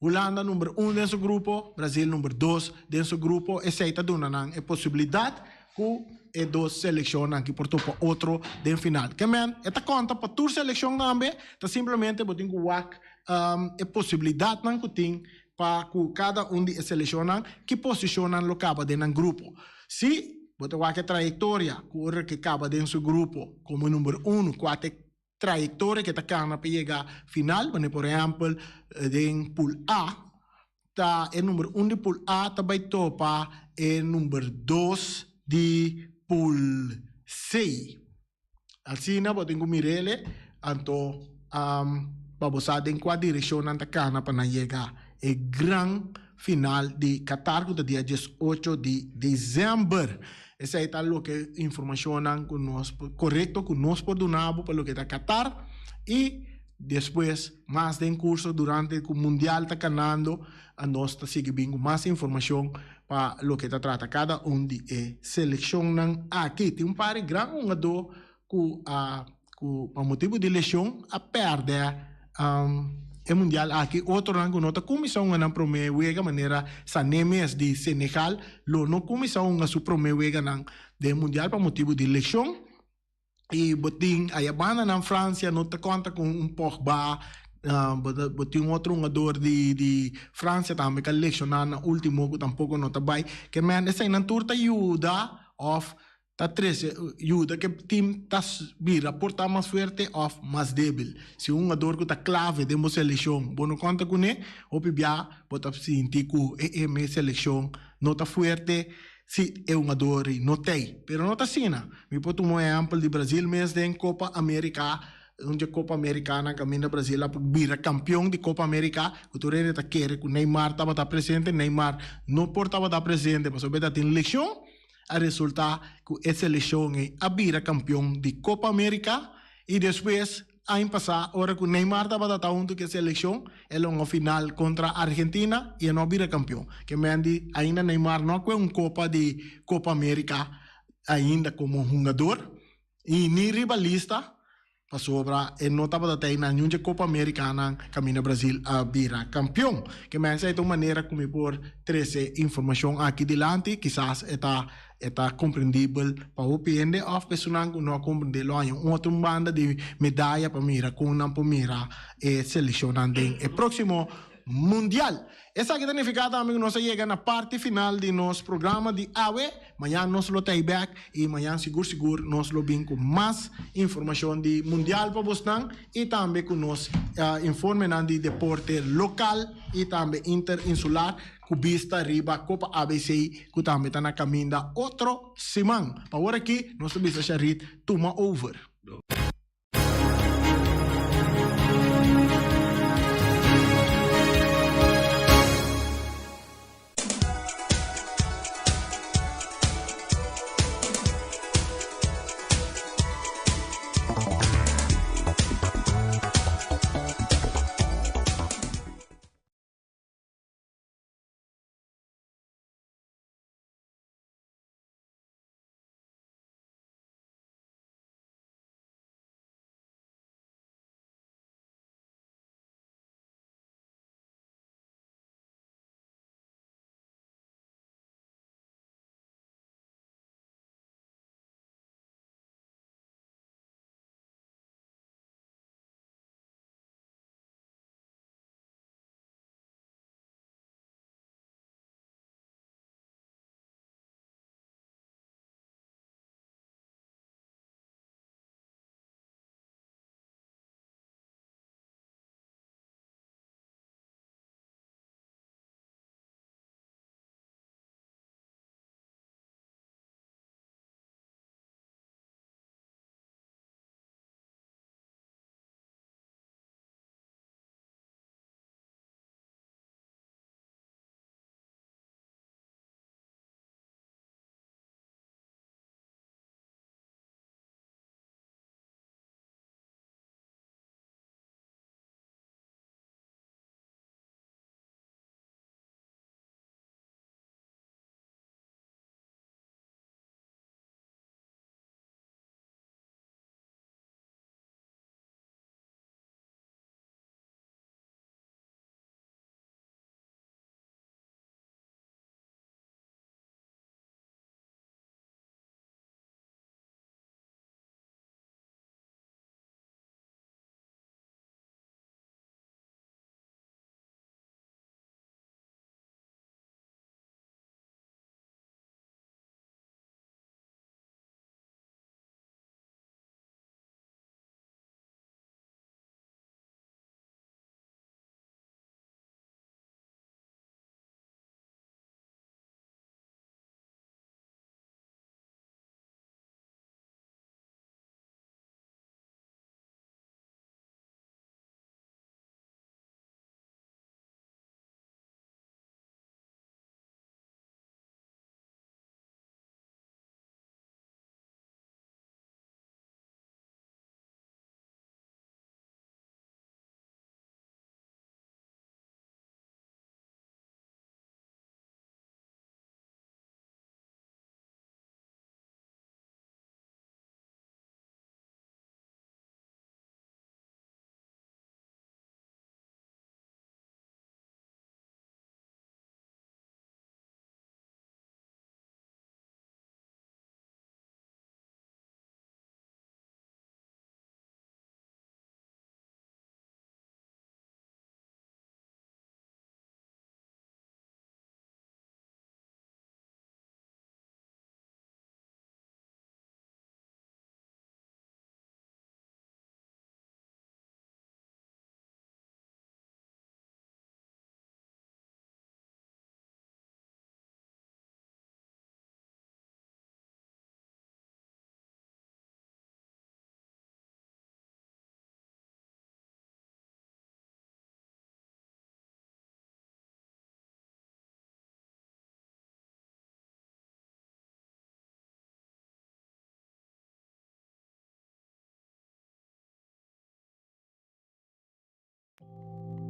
Hulanda number un den su grupo, Brazil number dos den su grupo. Esei ta duna nan e posibilidat. ku e dos selekshonnan ki por topa otro den final. Ke men, e ta konta pa tur selekshon tambe, ta simplemente bo tin ku wak e posibilidatnan ku tin pa ku kada un di e selekshonnan ki posishonnan lo kaba den nan grupo. Si bo ta wak e trayektoria ku ora ke kaba den su grupo komo number uno, kua ta e trayektoria ke ta kana pa yega final, manera por ehèmpel den pool A, ta e number un di pool A ta bai topa e number dos di pool C. Asina bo tin ku mir'el anto pa bo sa den kua direkshon nan ta kana pa nan yega e gran final di Qatar ku ta dia 18 di desèmber. Esei ta loke informashonnan ku nos korekto ku nos por duna bo pa loke ta Qatar i despues mas den kurso durante ku mundial ta kanando nos ta sigui bin ku mas informashon pa loke ta trata kada un di e selekshonnan aki. Tin un par di gran hungadó ku a ku pa motibu di leshon a pèrdè e mundial aki. Otronan ku no ta kuminsá hunga nan promé wega manera Sané mes di Senegal lo no kuminsá hunga su promé weganan den mundial pa motibu di leshon. I bo tin aya banda nan Francia no ta konta ku un Pogba, bo tin un otro hungador di di Francia tambe ka lekshoná na ultimo ku tampoko no ta bai. Ke men eseinan tur ta yuda òf ta trese yuda ku e tim ta bira por ta mas fuerte òf mas debil. Si un hungador ku ta klave den bo selekshon bo no konta kuné, hopi bia bo ta sinti ku e e mi selekshon no ta fuerte. Si e hungador ei no t'ei. Pero no ta asina. Mi por tuma un ehèmpel di Brazil mes den Copa America, un dje Copa Americana kaminda Brazil a bira kampion di Copa America, ku tur hende ta kere ku Neymar tabata presente, Neymar no por tabata presente pasobra e ta tin leshon, a resulta ku e seleshon ei a bira kampion di Copa America i despues Aña pasá, ora ku Neymar tabata ta huntu ku e selekshon, e longa final kontra Argentina i e no a bira kampion. Ke men di ainda Neymar no a kue un kopa di Kopa Amerika ainda komo hungador i ni riba lista pasobra e no tabata ta ei na niun dje Kopa Amerikanan kaminda Brazil a bira kampion. Ke men esei ta un manera ku mi por trese informashon aki dilanti, kisas e ta E ta komprendibel pa hopi hende òf pa esunnan ku no a komprendé lo haña un otro banda di medaya pa mira kon nan por mira e selekshonnan den e próksimo mundial. Esaki ta nifiká tambe ku nos a yega na parti final di nos programa di awe. Mañan nos lo ta ei bèk i mañan sigur sigur nos lo bin ku mas informashon di mundial pa bosnan i tambe ku nos informenan di deporte lokal i tambe interinsular. Ku bista riba Kopa ABC ku tambe ta na kaminda otro siman. Pa wor aki nos ta bisa Sharit tuma over.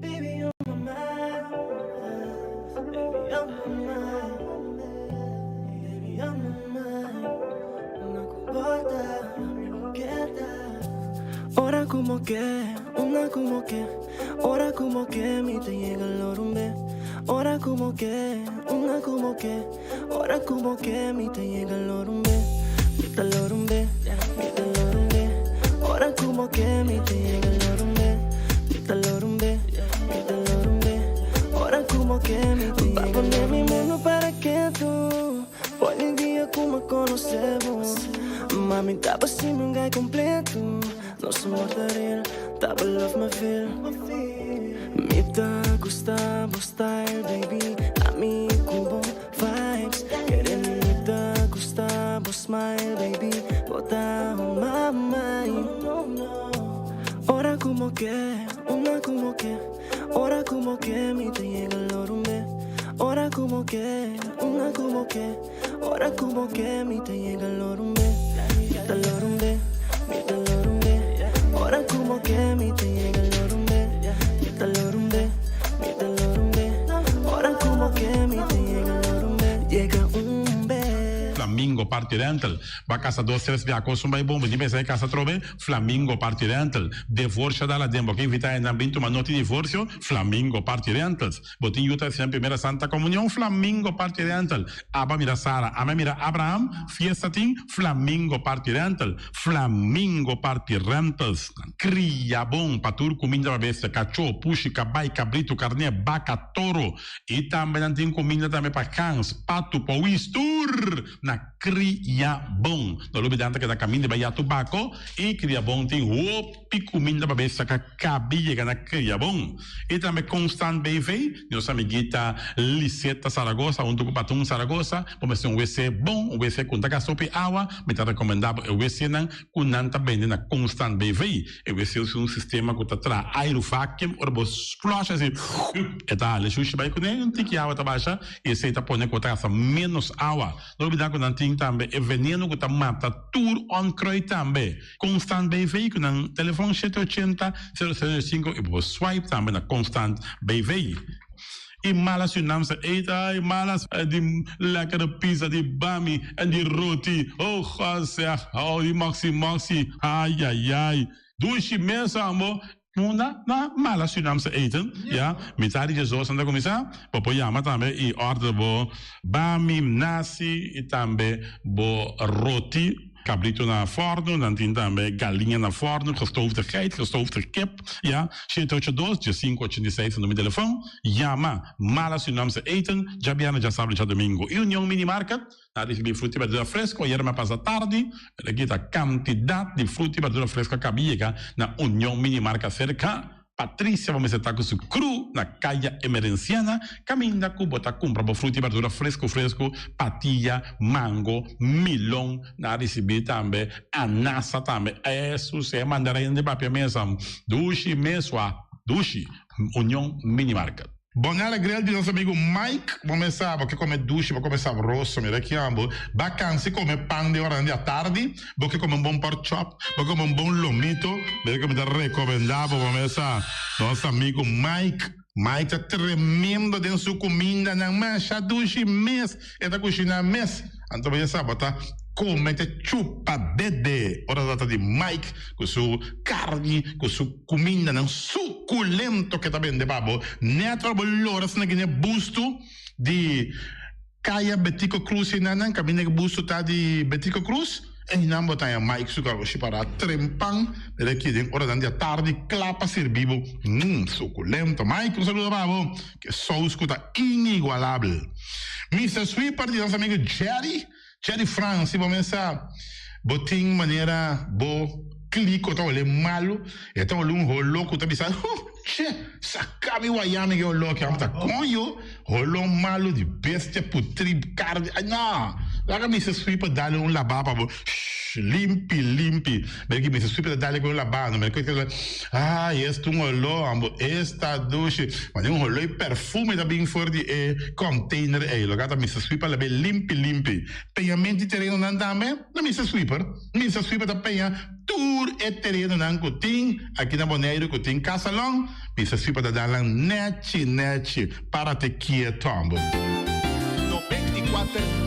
Baby, on my mind. Baby, on my mind. Baby, on my mind. Una comporta, quieta. Ora como que, una como que, ora como que mi te llega el orumbe. Ora como que, una como que, ora como que mi te llega el orumbe. Mi te lorumbe, mi te lorumbe. Ora como que mi te llega el orumbe. Mi te lorumbe, mi te lorumbe. Ora como que mi te llega. Pa poner mi mundo para que tú Hoy día como conocemos. Mami, taba sin un guy completo. No somos real, taba love my feel. Mi ta gusta bo style, baby. Ami cubo vibes. Quere mi ta gusta bo smile, baby. Bota on my mind. Ora como que, una como que, ora como que mi te llega el orumbe. Ora como que, una como que, ora como que mi te llega el orumbe. Mi te lorumbe, mi te lorumbe. Ora como que mi te llega el orumbe. Mi te lorumbe, mi te lorumbe. Ora como que mi te llega el orumbe. Llega un be. Flamingo Party Rental. Ba casa dos, tres bia kosum bai bom, di mesa casa trobe, Flamingo Party Rental. Divorcio dala den, bo ke invita en bin tuma noti divorcio, Flamingo Party Rentals. Bo tin yuta haciendo primera Santa Comunión, Flamingo Party Rental. Aba mira Sara, ama mira Abraham, fiesta tin, Flamingo Party Rental. Flamingo Party Rentals. Cria bon, pa tur cuminda pa bestia, cacho, pushi, cabai, cabrito, carne, baca, toro. Y tambe nan tin cuminda tambe pa gans, patu, powis, tur na Cria Bon. No lubida nan ta keda caminda bai ya Tubaco y Cria Bon tin hopi cuminda pa bestia ka cabi yega na Cria Bon. Y tambe Constant BV, nos amiguita Liseta Zaragoza hunto cu Patun Zaragoza, bo mester un wc bon, un wc cu no ta gasta hopi awa, mi ta recomenda bo e wcnan cu nan ta bende na Constant BV. E wc usa un sistema cu ta traha airu vacuum, ora bo flush asi e ta hala e shushi bai cune, un tiki awa ta basha y esey ta pone cu bo ta gasta menos awa. No olbida cu nan tin tambe e veneno cu ta mata tur onkruid tambe. Constant BV cu nan telefon shete ochenta, sero sero sinku y bo por swipe tambe na Constant BV. Y mala Surinaamse eten, ay malas di lekkere pizza, di bami en di roti, oh God zeg, oh di moxie moxie, ay ay ay. Dushi mes ambo, Munda na mala Surinaamse eten, ya, mitad di djesdos nan ta kuminsá, bo por yama tambe i order bo bami, nasi i tambe bo roti, kabrito na fòrnu, nan tin tambe galiña na fòrnu, gestoofde geit, gestoofde kip, ya, shete ocho dos, diesinku ochenta i seis ta numero di telefòn, yama mala Surinaamse eten, djabièrnè, djasabra i djadumingu. I Union Mini Market. Na ricibi fruta y berdura fresco ayer me pasa tardi, pero aki ta cantidad di fruta y berdura fresco a caba yega na Union Mini Marca cerca Patricia bo mester ta cu su crew na Caya Emerenciana caminda cu bo ta cumpra bo fruta y berdura fresco fresco, patilla, mango, milon, na ricibi tambe anasa tambe, esu se mandarin di papia mesa dushi mesua dushi Union Mini Market. Bonella Grill di nos amigo Mike, bo mes sa bo ke come dushi, bo come sabroso, mira ki ambo, ba cansi come pan den oranan di atardi, bo ke come un bon pork chop, bo ke come un bon lomito, mira ke mi ta recomenda bo, bo mes sa, nos amigo Mike, Mike ta tremendo den su cumindanan, masha dushi mes e ta cushina mes, anto bo ya sa bo ta come te chupa dede ora ta trata di Mike cu su carni, cu su. Kumindanan sukulento ke ta bende pa bo nèt ora bo lora asina gine bustu di Kaya Betico Cruz einan nan kaminda ku bustu ta di Betico Cruz einan bo ta haña Mike su garoshi pará trempan mira aki den oranan di atardi kla pa sirbi bo mm sukulento Mike un saludo pa bo ke sous ku ta inigualabel Mister Sweeper di nos amigo Jerry Jerry Frans si bo mesa bo tin manera bo kliko ta hole malu e ta hole un holo ku ta bisa huh che saka mi waya mi ke holo aki amo ta koño holo malu di bestia putri karni ay no. Laga Mister Sweeper dale un labá pa bo. Shh, limpi, limpi. Mira ki Mister Sweeper ta dale ku un labá no. Mira ku Ay, esta un oló, ambo. Esta dushi. Mane un oló i perfume ta bin for di e container ei. Loke ta Mister Sweeper lab'é limpi, limpi. Peñament di terenonan tambe na Mister Sweeper. Mister Sweeper ta peña tur e terenonan ku tin aki na Boneiru ku tin kasalon. Mister Sweeper ta dal nan nechi nechi. Párate kieto, ambo. 94.7.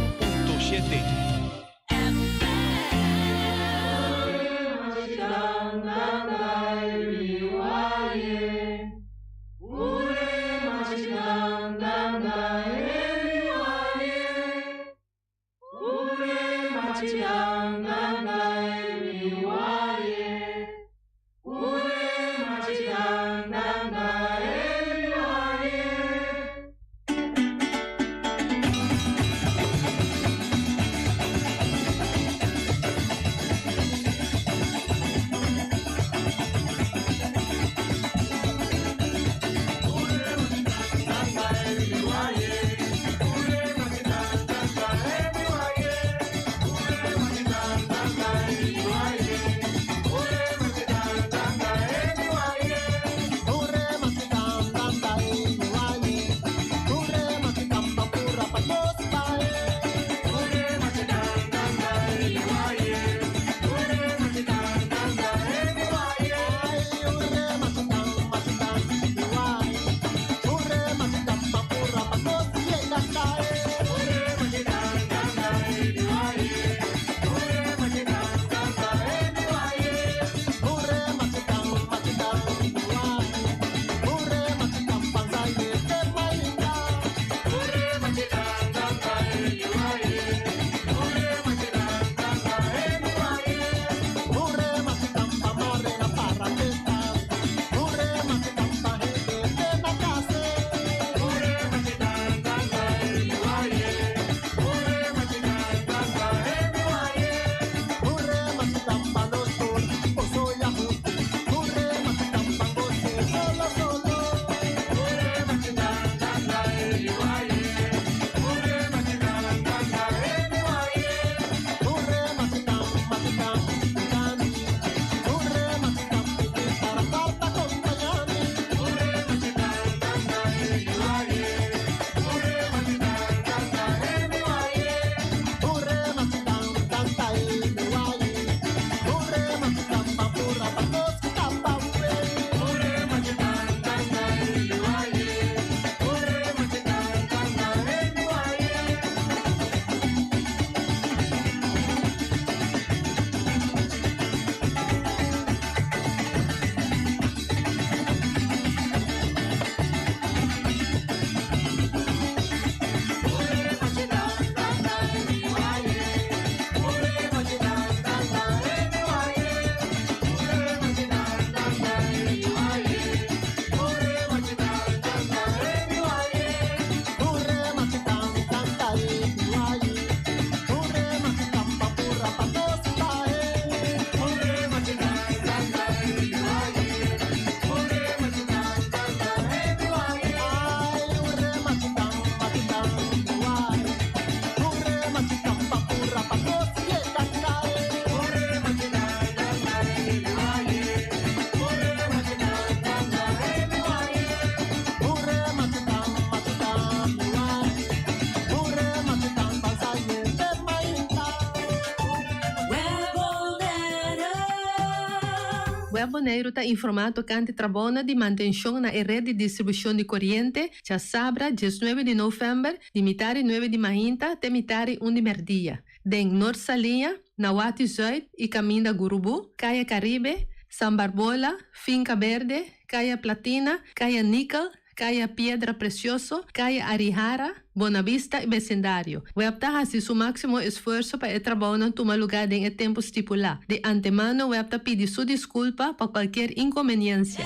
Web Boneiru ta informá tokante trabounan di mantenshon na e ret di distribushon di koriente djasabra diesnuebe di novèmber di mitari nuebe di mainta te mitari un di mèrdia den Nort Saliña, Nawati Zuid i Kaminda Gurubú, Kaya Karibe, San Barbola, Finka Berde, Kaya Platina, Kaya Nikel, Kaya Piedra Precioso, Kaya Arihara, Bonavista i besindario. Web ta hasi su máksimo esfuerso pa e trabounan tuma lugá den e tempu stipulá. Di antemano web ta pidi su diskulpa pa kualkier inkonbeniensia.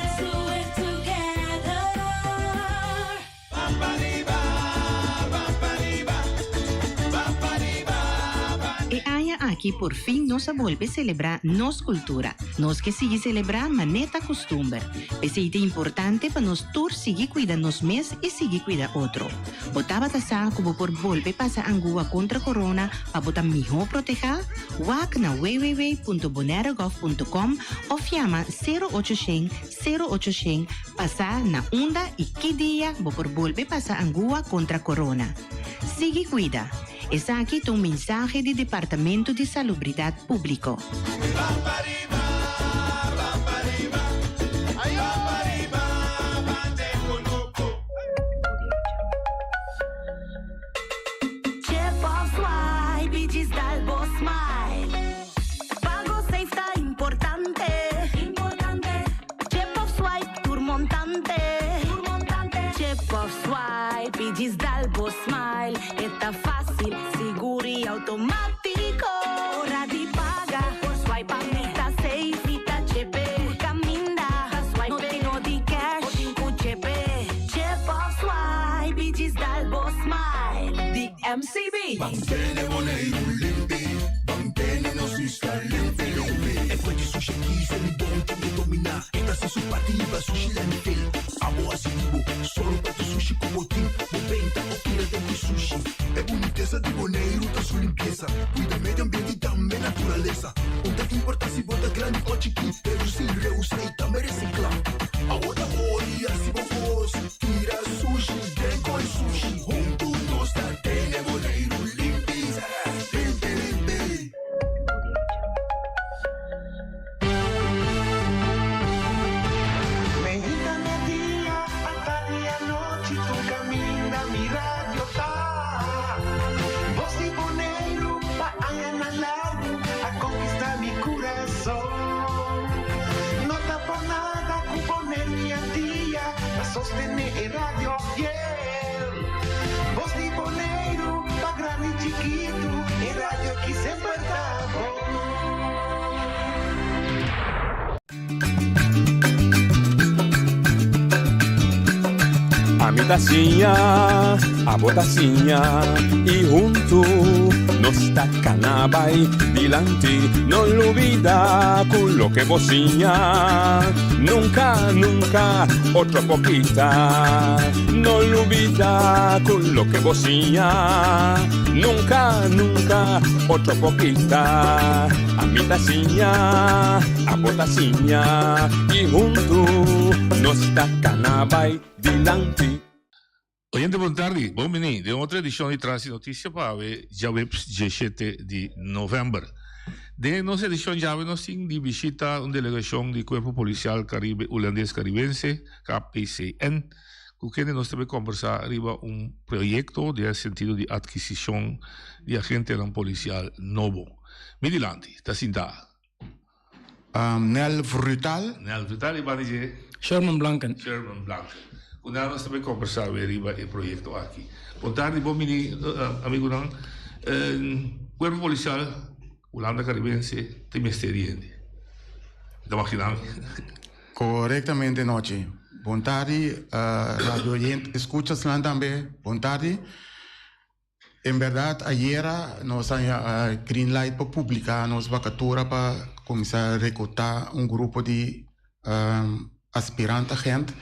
E aña aki. aki porfin nos a bolbe selebrá nos kultura. Nos ke sigui selebrá manera ta kustumber. P'esei ta importante pa nos tur sigui kuida nos mes i sigui kuida otro. Bo tabata sa ku bo por bolbe pasa angua kontra corona pa bo ta mihó protehá? Wak na www.bonairegov.com òf yama sero ocho shen sero ocho shen pa sa na unda i ki dia bo por bolbe pasa angua kontra corona. Sigui kuida! Esaki ta un mensahe di Departamento di Salubridat Públiko. E ta fásil, sigur i outomátiko. Ora di paga, por swipe pa mi ta safe, mi ta chepe. Tur kaminda, ta swipe, no tin no di cash, bo tin ku chepe. Chep òf swipe i djis dal bo smile. Di MCB. Ban tene Boneiru limpi, ban tene nos isla limpi limpi. E fuente sushi aki se mi bon tin ke dominá. E ta hasi su parti liba sushi landfill. Abo hasi di bo, solo pa tu sushi ku bo tin. Bo benta o tira den ku sushi. E bunitesa di Boneiru ta su limpiesa. Kuida medio ambiente i tambe naturalesa. Un ta importa si bo ta grandi o chikí, redusí, reusa i tambe resiklá. Awor ta ora di hasi bo kos, tira sushi den koi sushi. Huntu nos ta tene Boneiru limpi, limpi limpi. Meinta media, atardi anochi, tur caminda mi radio ta. Voz di Boneiru pa añanan largu a conquista mi curason. No ta por nada cu Boneiru i Antia ta sostene e radio fiel. Voz di Boneiru pa grandi i chikitu, e radio aki semper ta bon. Ami ta siña, abo ta siña y huntu nos ta cana bay dilanti. No lubida cu loke bo siña nunca, nunca otro por kita. No lubida cu loke bo siña nunca, nunca otro por kita. Ami ta siña, abo ta siña y huntu nos ta cana bay dilanti. Oyente bon tardi, bon bini den otro edicion di Tras di Noticia pa awe djaweps dieshete di november. Den nos edicion djawe nos tin di bishita un delegacion di Cuerpo Policial Caribe Hulandes Caribense, KPCN, cu kende nos ta bay combersa riba un proyecto den e sentido di adquisicion di agentenan policial nobo. Mi dilanti ta sinta. Nel Vrutal. Nel Vrutal i banda dje. Sherman Blanken. Sherman Blanken. Ku nan nos ta bay kombersá awe riba e proyekto aki. Bon tardi, bon bini amigunan. Kuerpo Polisial Hulanda Karibense tin mester di hende. Mi ta magina mi. Korektamente Nochi. Bon tardi radio oyente, eskuchasnan tambe. Bon tardi. En berdad ayera nos a green light pa publica nos vacatura pa cuminsa recruta un grupo di aspirant agent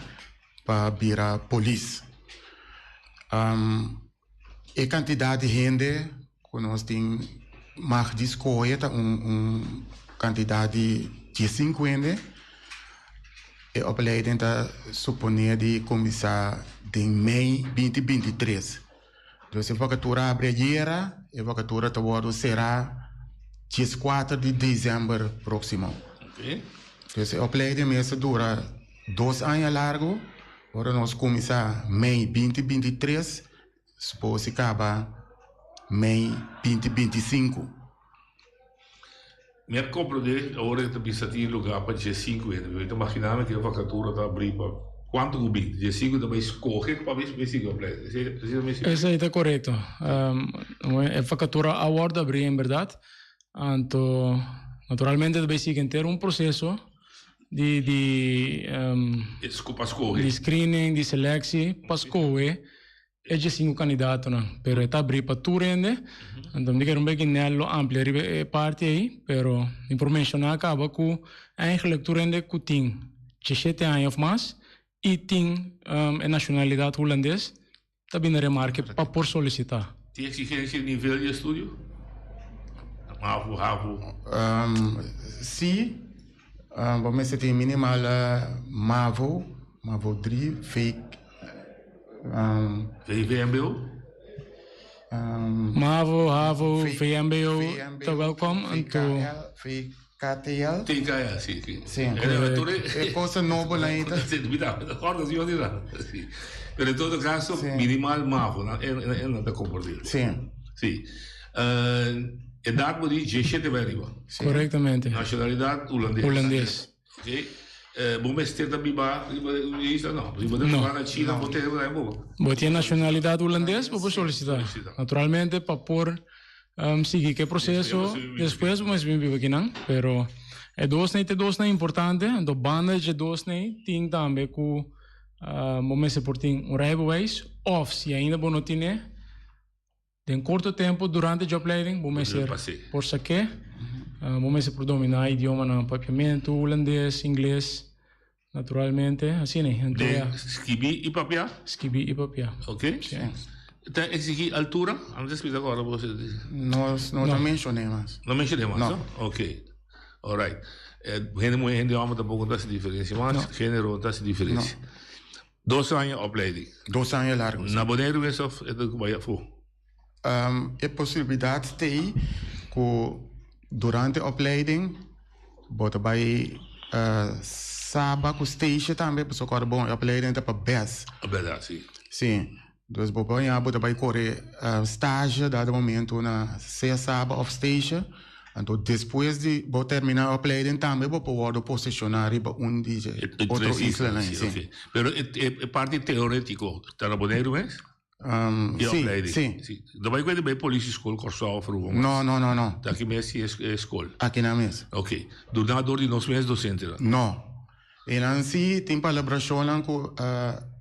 pa bira polis. E cantidad di hende cu nos tin mag di scoge ta un cantidad di diescinco hende. E opleiding ta supone di cuminsa den mei binti bintitres. Dus e vakatura abri ayera, e vakatura ta wòrdu será dieskuater di desèmber próksimo. Dus e opleiding mes ta dura dos aña largu, ora nos kuminsá mei binti 23, supos si kaba mei binti 25. Mi a comprende ora e ta bisa tin lugar pa diesinku hende, pero mi ta magina mi ku e vakatura ta abri pa kuantu ku bin, diesinku ta bai skohe pa bin sigui opleiding, esei esei ta mi si. Esei ta korekto. E vakatura a wòrdu abrí en bèrdat, anto naturalmente ta bai sigui henter un proseso di di Pa skohe. di screening, di seleksi pa skohe. E diesinku kandidatonan, pero e ta abrí pa tur hende. Anto mi ta kere un beki nèt lo amplia riba e parti ei, pero mi por menshoná kaba ku eigenlijk tur hende ku tin diesshete aña òf mas i tin e nashonalidat hulandes ta bini remarke pa por solisitá. Tin eksigensia di nivel di estudio? Mavo, havo? Sí, bo mester tin minimal mavo, mavo drie, vk. VMBO? Mavo, havo, VMBO ta welkom. Anto. VKTL. TKL, si, si. Si. E cosa nobo nan ita. Si. Pero en todo caso, minimal mavo, nan e nan ta compartir. Si. Si. Edad bo di diesshete bai ariba. Correctamente. Nacionalidad hulandes. Hulandes. Ok. Bo mester ta biba riba e isla? No. Si bo ta biba na China, bo tene por bo. Bo tin nacionalidad hulandes, bo por solicita. Naturalmente, pa por sigui cu e proceso, despues bo mester bin biba akinan. Pero e dosnan ta e dosnan importante. Anto banda dje dosnan tin tambe cu bo mester por tin un rijbewijs of si ainda bo no tine, Den korto tempu durante djopleiding bo mester por sa ke, bo mester por dominá idiomanan papiamentu, hulandes, ingles, naturalmente, asina. Anto Den ya. skibí i papiá? Skibí i papiá. Ok. Ta eksigí altura? Amo ta splika awor bo. Nos no ta menshoné mas. No menshoné mas, no? Ok. Alright. Hende muhé, hende hòmber tampoko no ta hasi diferensia mas. Género no ta hasi diferensia. Dos aña opleiding. Dos aña largo, si. Na Boneiru mes of e ta bai afó? E posibilidad t'ei ku durante opleiding bo ta bai Saba ku Statia tambe, pasobra ku ora bon e opleiding ta pa bes. Bèrdat, si. Si. Dus bo por haña bo ta bai kore stage dado momento na sea Saba of Statia. Anto despues di bo termina e opleiding tambe bo por wordo posiciona riba un di e otro islanan. Si. Ok. Pero e parti teoretico ta na Boneiru mes? Si, E opleiding? si. Si. No bai kuenta bai politie school Kòrsou of Aruba mas? No, no, no, no. Ta aki mes si e skol? Aki nan mes. Ok. Duna dor di nos mes docentenan? No. Einan si tin palabrashonnan ku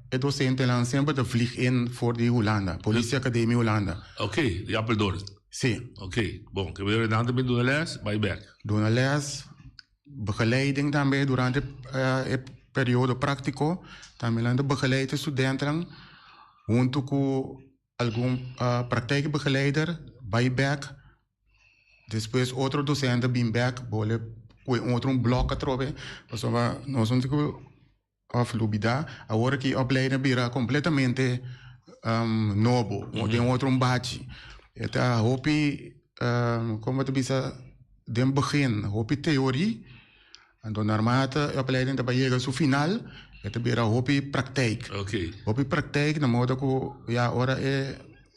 e dosentenan semper ta vlieg in for di Hulanda, Politie Academie Hulanda. Ok, di Apeldoorn. Si. Ok, bon, ke bira nan ta bin duna les, bai bek. Duna les, begeleiding tambe durante e periodo praktiko, tambe nan ta begeleid e studentenan huntu ku algun praktijkbegeleider bai bek. Despues otro docente bin bek bole cu e otro un blok atrobe pasobra nos no tin cu of lubida awor aki opleiding a bira completamente nobo den otro un bachi e ta hopi como ta bisa den begin hopi teorie anto naarmate e opleiding ta bay yega su final e ta bira hopi praktijk hopi praktijk na modo cu ya ora e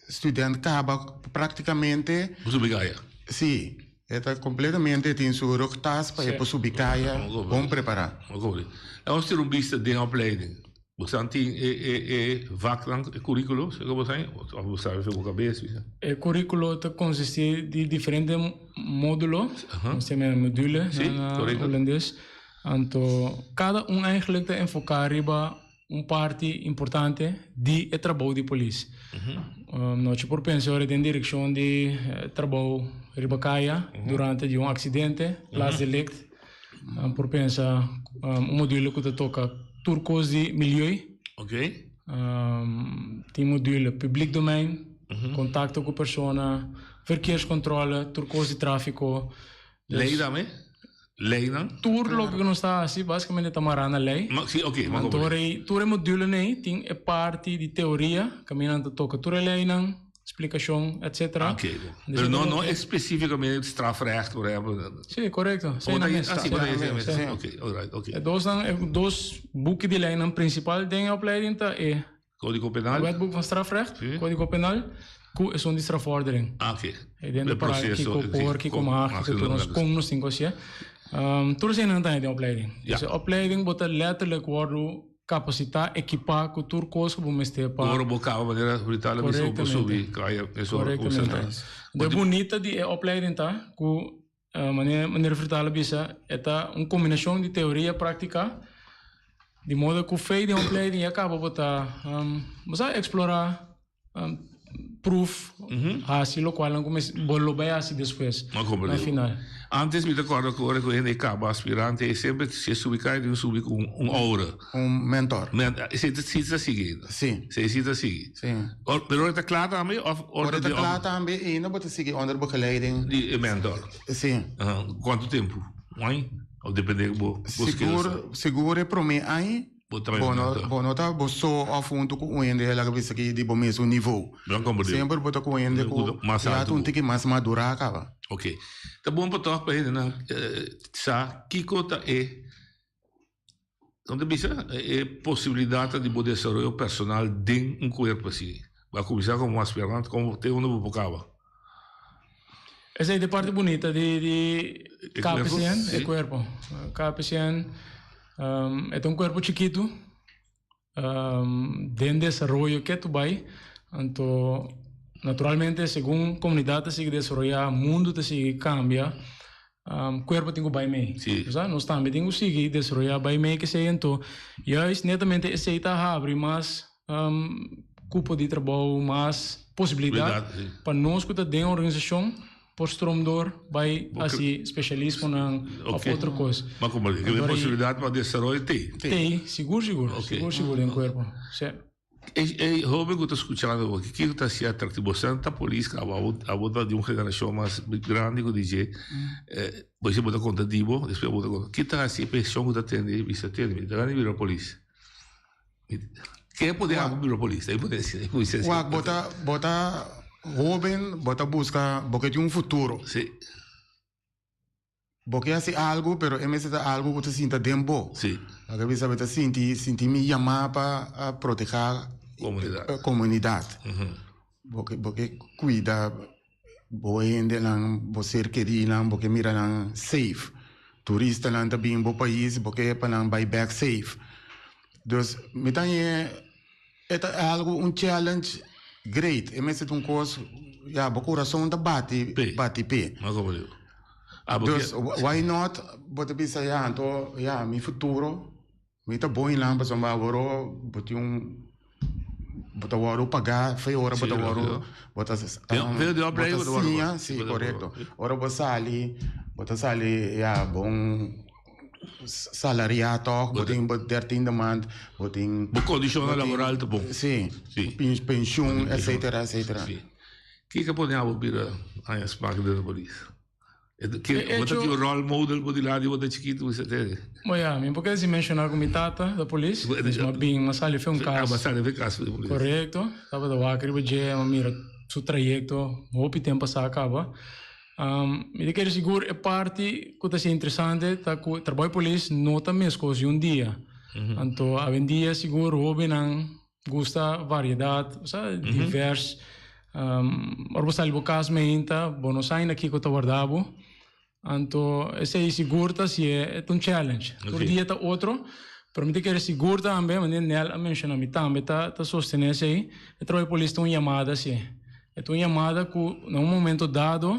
Student caba practicamente. Por subi caya. Si, e ta completamente tin su rugtas pa e por subi caya bon prepara. Nos tira un bista den opleiding. Bosan tin e e e vaknan, e curiculo, seko bo sabi? Of bo sabi for bo cabes? E curiculo ta consisti di diferente modulo, nos ta yama module na Holandes. Anto cada un eigenlijk ta enfoca riba Un parti importante di e trabou di polis. Nochi por pensa ora den direkshon di trabou riba kaya durante di un aksidente, plaatsdelict. Por pensa un module ku ta toka tur kos di milieu. Tin module publiek domein, kontakto ku persona, verkeerscontrole, tur kos di trafiko. Lei tambe? Leinan? Tur loke ku nos ta hasi basikamente ta mará na lei. Ma, si, oké, ma Anto ora ei tur e modulenan ei tin e parti di teoria kaminda nan ta toka tur e leinan, splikashon, etsetera. Oké, pero no no espesífikamente strafrecht por ehèmpel. Si, korekto. Esei nan mes. Ah, si, por esei mes. Oké, alright, oké. E dosnan, e dos buki di leinan prinsipal den e opleiding ta e Código Penal. Wetboek van Strafrecht, Sí. Código Penal, ku esun di strafvordering. Ah, oké. E den De de para proceso, kiko sí, por, kiko kon- mag, mag, kiko tur nos, kon nos tin ku hasié. Tur eseinan ta den opleiding. Ja. Dus e opleiding bo ta letterlijk wòrdu kapasitá, ekipá ku tur kos ku bo mester pa. Ora bo kaba manera Brital a bisa bo por subi kaya mesora ku Korektamente. De bunita di e opleiding ta ku Manera Meneer Vrtaal a bisa, e ta un kombinashon di teoria i práktika, di modo ku fe den opleiding ya kaba bo ta bo sa eksplorá. Proof hasi lokual nan ku mes bo lo bai hasi despues na final. Antes mi ta kòrda ku ora ku hende kaba aspirante e semper si e subi kai tin subi ku un oura. Un mentor. Esei ta si ta sigui ainda. Si. Esei si ta sigui. Si. Pero ora ta kla tambe òf ora ta kla tambe ainda bo ta sigui onder begeleiding. Di e mentor. Si. Kuantu tempu? Un aña? Òf depende bo skills. Sigur sigur e promé aña. Bo ta bai no, bo no ta bo so of huntu ku un hende laga bisa ki di bo mesun nivou. Semper bo ta ku un hende ku ya ta un tiki mas madurá kaba. Ok. Ta bon pa tòg pa hendenan sa kiko ta e, kon ta bisa, e posibilidatnan di bo desaroyo personal den un kuerpo así. Bo a kuminsá komo un aspirant, komo te unda bo por kaba? Esei ta e parti bunita di di KPCN, e kuerpo. KPCN e ta un kuerpo chikitu den desaroyo ke tu bai. Anto naturalmente segun komunidat ta sigui desaroyá, mundu ta sigui kambia, kuerpo tin ku bai mei. Nos tambe tin ku sigui desaroyá bai mei kesei. Anto juist netamente esei ta habri mas Cupo di trabou, mas posibilidad pa nos cu ta den organisashon por stroom door bay haci specialismonan of otro cos. Ma como di, e posibilidad pa desaroyo tey. Tey, sigur sigur, sigur sigur den cuerpo, si. E hoben cu ta scuchando bo, kico ta haci atractivo? Bo sa ta polis caba, abo ta di un generacion mas grandi cu DJ, bo dici bo ta conta di bo, despues bo ta conta, ki ta haci e presion cu ta tende bisa tende, mi ta gana di bira polis. Ke por abo bira polis? Ei por desi, ei por desi. Wak, bo ta, bo ta hoben, bo ta buska, bo ke tin un futuro. Si. Bo ke hasi algu, pero e mester ta algu ku ta sinta den bo. Si. Bo ke bisa bo ta sinti, sinti mi yamá pa protehá Komunidat. komunidat. Bo ke, bo ke kuida bo hendenan, bo ser kerinan, bo ke mira nan safe. Turistanan ta bin bo pais, bo ke pa nan bai bek safe. Dus mi ta haña e ta algu un challenge great. E mester ta un kos, ya, bo kurason ta bati, bati p'e. Dus why not bo ta bisa ya, anto ya mi futuro. Mi ta bon nan pasobra awor bo tin un bo ta wòrdu pagá fe ora bo ta wòrdu bo ta bo ta siña si korekto ora bo sali bo ta sali ya bon salariá tòg bo tin bo dertiende maand bo tin bo kondishonnan laboral ta bon si penshun etsetera etsetera. Kiko a pone abo bira aña smak den e polis? Bo ta tin un role model bo dilanti bo ta chikitu bo sa tene. Bo ya, mi por kere si menshoná ku mi tata ta polis, dus mi a bin, mi a sali fe un kas. Ah, bo a sali fe kas di polis. Korekto, tabata wak riba dje, mi a mira su trayekto, hopi tempu pasá a kaba. Mi ta kere sigur e parti ku ta siña interesante ta ku trabou di polis no ta meskos di un dia. Anto awendia sigur hobennan Gusta variedad, osea divers. Ora bo sali bo cas meinta, bo no sa ainda kico ta warda bo. Anto esey sigur ta si e ta un challenge. Tur dia ta otro, pero mi ta kere sigur tambe, manera Nel a menciona, mi tambe ta ta sostene esey, e trabao di polis ta un yamada si. E ta un yamada cu na un momento dado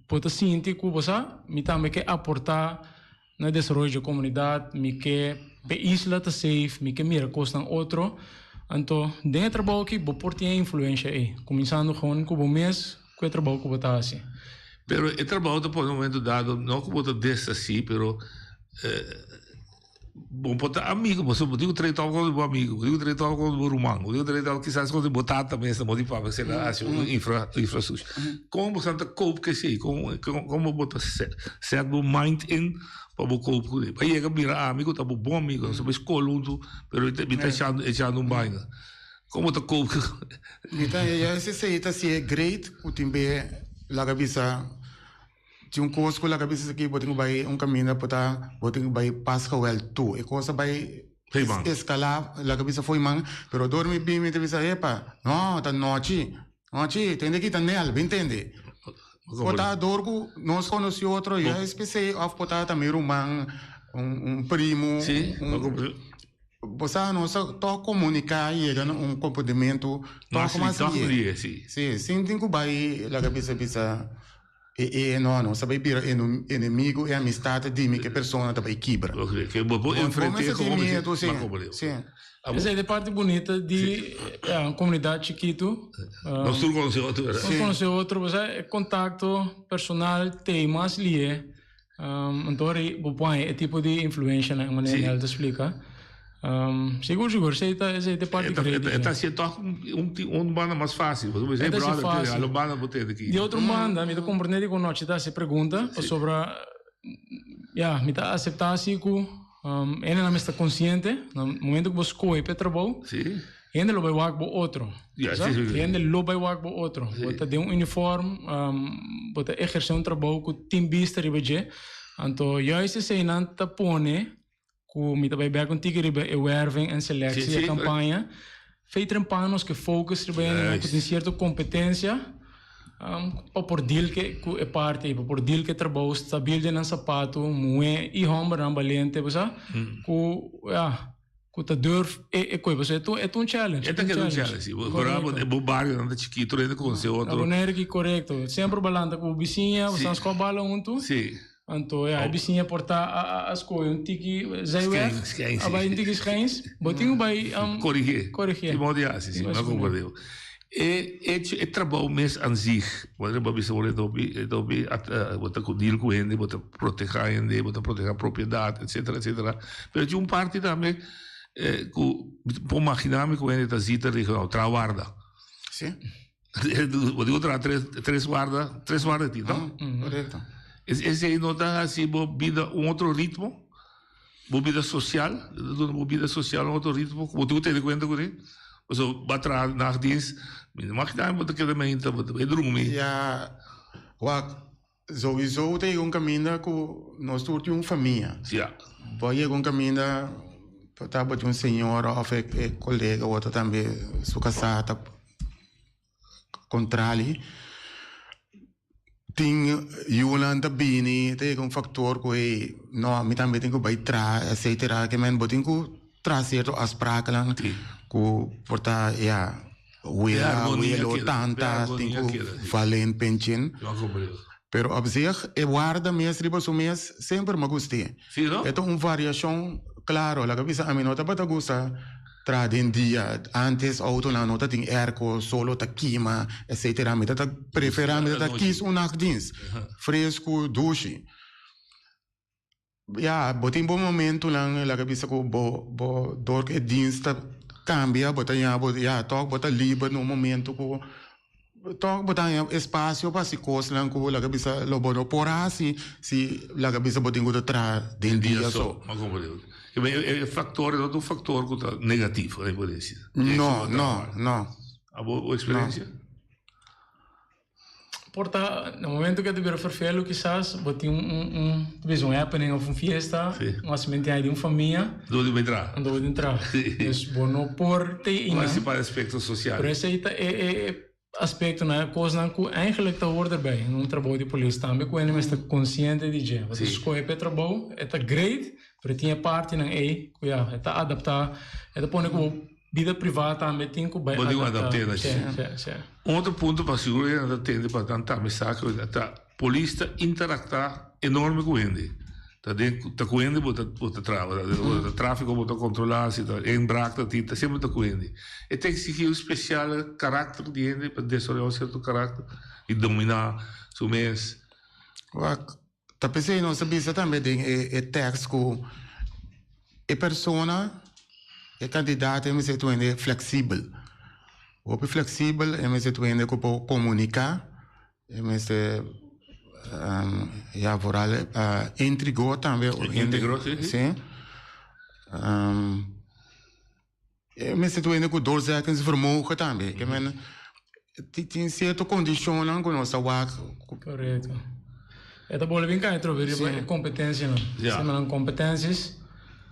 bo ta sinti cu bo sa, mi tambe ke aporta Na desaroyo dje komunidat, mi ke p'e isla ta safe, mi ke mira kosnan otro. Anto, den e trabou aki bo por tin e influensha ei, kuminsando gewoon ku bo mes ku e trabou ku bo ta hasi. Pero e trabou ta pone un momento dado, no ku bo ta deshasí, pero bo por ta amigo, pasobra bo tin ku trei tòg kontra bo amigo, bo tin ku trei tòg kontra bo ruman, bo tin ku trei tòg kisas kontra bo tata mes, bo di papia esei ta hasi un infra infrastructura. Kon bo ta cope ku esei? Kon kon bo ta set bo mind in pa bo cope ku esei? Pa yega mira ami ku ta bo bon amigo, nos a bai skol huntu, pero mi ta echando echando un baina. Kon bo ta cope ku Mi ta ya esei ta si'e great ku tin be laga bisa Tin un kos ku laga bisa aki bo tin ku bai un kaminda por ta bo tin ku bai pas geweld tu. E kos a bai eskalá laga bisa fo'i man pero dor mi bin mi ta bisa epa no ta nochi nochi tende aki ta nel bin tende. Por ta dor ku nos konosí otro ya es p'esei òf por ta ta mi ruman un primo un bo sa nos a tòg komuniká yega na un komprendimentu tòg mas lihe. Si sin tin ku bai laga bisa bisa. E e no, nos ta bai bira enemigo e amistad di mi ku e persona ta bai kibra. Ok, ke bo por Bo enfrent'é mester tin komo miedu, si, ma komo Leo. si. Abo. Esei ta e parti bunita di ya un komunidat chikitu. Nos tur konosé otro, verdad? Nos konosé otro, bo sa e kontakto personal t'ei mas lié. Anto ora bo por haña e tipo di influenshanan e manera Nel ta splika. Sigur sigur esei ta esei ta e parti great di E ta hacié tòg un un banda mas fácil. Pasobra bo bisa, E hey ta haci brother, fácil. alo banda bo tende aki. Di otro banda mi ta komprendé di ku nochi ta hasi pregunta pasobra ya mi ta aseptá si ku hendenan mester konsiente na momento ku bo skohe pa e trabou hende lo bai wak bo otro. Hende lo bai wak bo otro. Bo ta den un uniform, bo ta ehersé un trabou ku tin bista riba dje. Anto juist eseinan ta pone ku mi ta bai bek un tiki riba e werving en selectie, e kampaña. Fei trempan nos ke focus riba hendenan ku tin sierto kompetensia pa por deal ku e parti ei, pa por deal ku e trabou stabil den nan sapatu, muhé i hòmbernan balente, bo sa, ku ya. Ku ta durf e e koe pasobra e ta e ta un challenge. E ta keda un challenge si. Bo bo barionan ta chikito hende konosé otro. Na Bonaire ki korekto. Semper bo a lanta ku bo bisiña bo stan skòp bala huntu. Si. Anto ya e bisiña por ta a a a skohe un tiki zijweg. Skeins skeins A bai un tiki skeins. Bo tin ku bai Korigé. Korigé. Tin modo di hasi si. Mi a komprendé. E hecho e trabou mes an zich, wanneer bo a bisa bo e ta hopi e ta hopi bo ta deal ku hende, bo ta proteha hende, bo ta proteha propiedat etcetera etcetera, pero tin un parti tambe ku mi por magina mi ku hende ta zita riba no traha warda. Si. Bo tin ku traha tres tres warda, tres warda tin no? Korekto. Esei no ta hasi bo bida un otro ritmo? Bo bida social, ta duna bo bida social un otro ritmo ku bo tin ku tene kuenta kuné. Pasobra bo a traha nachtdienst, mi no magina bo ta keda meinta, bo ta bai drumi. Ya, wak, souiso ta yega un kaminda ku nos tur tin un famia. Ya. Bo a yega un kaminda por ta bo tin un señora òf e kolega bo ta tambe su kasá ta kontrali. Tin yunan ta bini ta yega un factor cu hey no mi tambe tin cu bay traha etcetera ke men bo tin cu traha cierto afsprakennan cu por ta ya wela welo tanta tin cu valen pensioen pero op zich e warda mes riba su mes semper mi a guste e ta un variacion claro laga bisa ami no tabata gusta. Traha den dia, antes autonan no ta tin airco, solo ta kima, etcetera. Mi ta ta prefera, mi ta ta kies un nachtdienst, fresco, dushi. Ya, bo tin bo momentonan, laga bisa cu bo, bo, door cu e dienst ta cambia, bo ta ya, bo, ya, toch bo ta liber na un momento cu Tòg bo ta haña espasio pa hasi kosnan ku laga bisa lo bo no por hasi si laga bisa bo tin ku ta traha den dia so. Ma komo digo? E faktor no ta un faktor ku ta negativo, mi por disi. No, no, no. Abo bo eksperensia? Por ta na momento ku ta bira ferfelu kisas bo tin un un ta bisa un happening òf un fiesta, un hasimentu di un famia. Dor di bo entra. Dor di entra. Dus bo no por te einan. Mas pa aspecto social. Pero esei ta e e aspectonan, e cosnan cu eigenlijk ta hoort erbij in un trabou di polis tambe cu hende mester consciente di dje. Bo ta scoge pa e trabou, e ta great, pero tin e partinan ei cu ya, e ta adapta, e ta pone cu bo bida priva tambe tin cu bai Bo tin cu adapta. adapte na dje. Si, si, si. Un otro punto pa sigur hende ta tende pa nan tambe sa cu ta Polis ta interacta enorme cu hende. Ta den ta cu hende bo ta bo ta traha. Bo ta trafico bo ta controla, si ta inbraak ta tin, ta semper ta cu hende. E ta exigi un special karakter di hende pa desaroya un cierto karakter y domina su mes. Wak, ta p'esei nos ta bisa tambe den e e tekst cu e persona, e kandidato e mester ta un hende flexibel. Hopi flexibel, e mester ta un hende cu por comunica. E mester ya vooral intrigo tambe. Integro, si. Si. E mester ta wende ku doorzettingsvermogen tambe. Ke men tin sierto kondishonnan ku nos ta wak. Korekto. E ta bolbe bin kai atrobe riba e kompetensianan. Ja. Nan kompetensies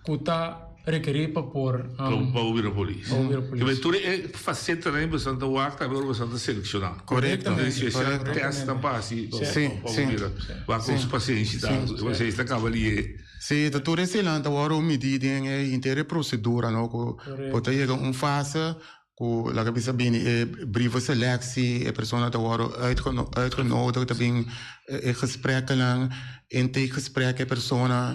ku ta rekerí pa por. Pa bo bira polis. Pa bo bira polis. Kibé tur e fasetanan ei boso ta wak tambe ora boso ta selekshoná. Korekto. Tin spesial tèstnan pa hasi pa bo bira. Wak kon su pasenshi ta. Pasenshi ta kaba lié. Sí, ta tur eseinan ta wòrdu midí den e henter e prosedura no ku bo ta yega un fase. Ku laga bisa bini e brievenselectie, e persona ta wòrdu uitgenodigd, ta bin e gespreknan, intakegesprek e persona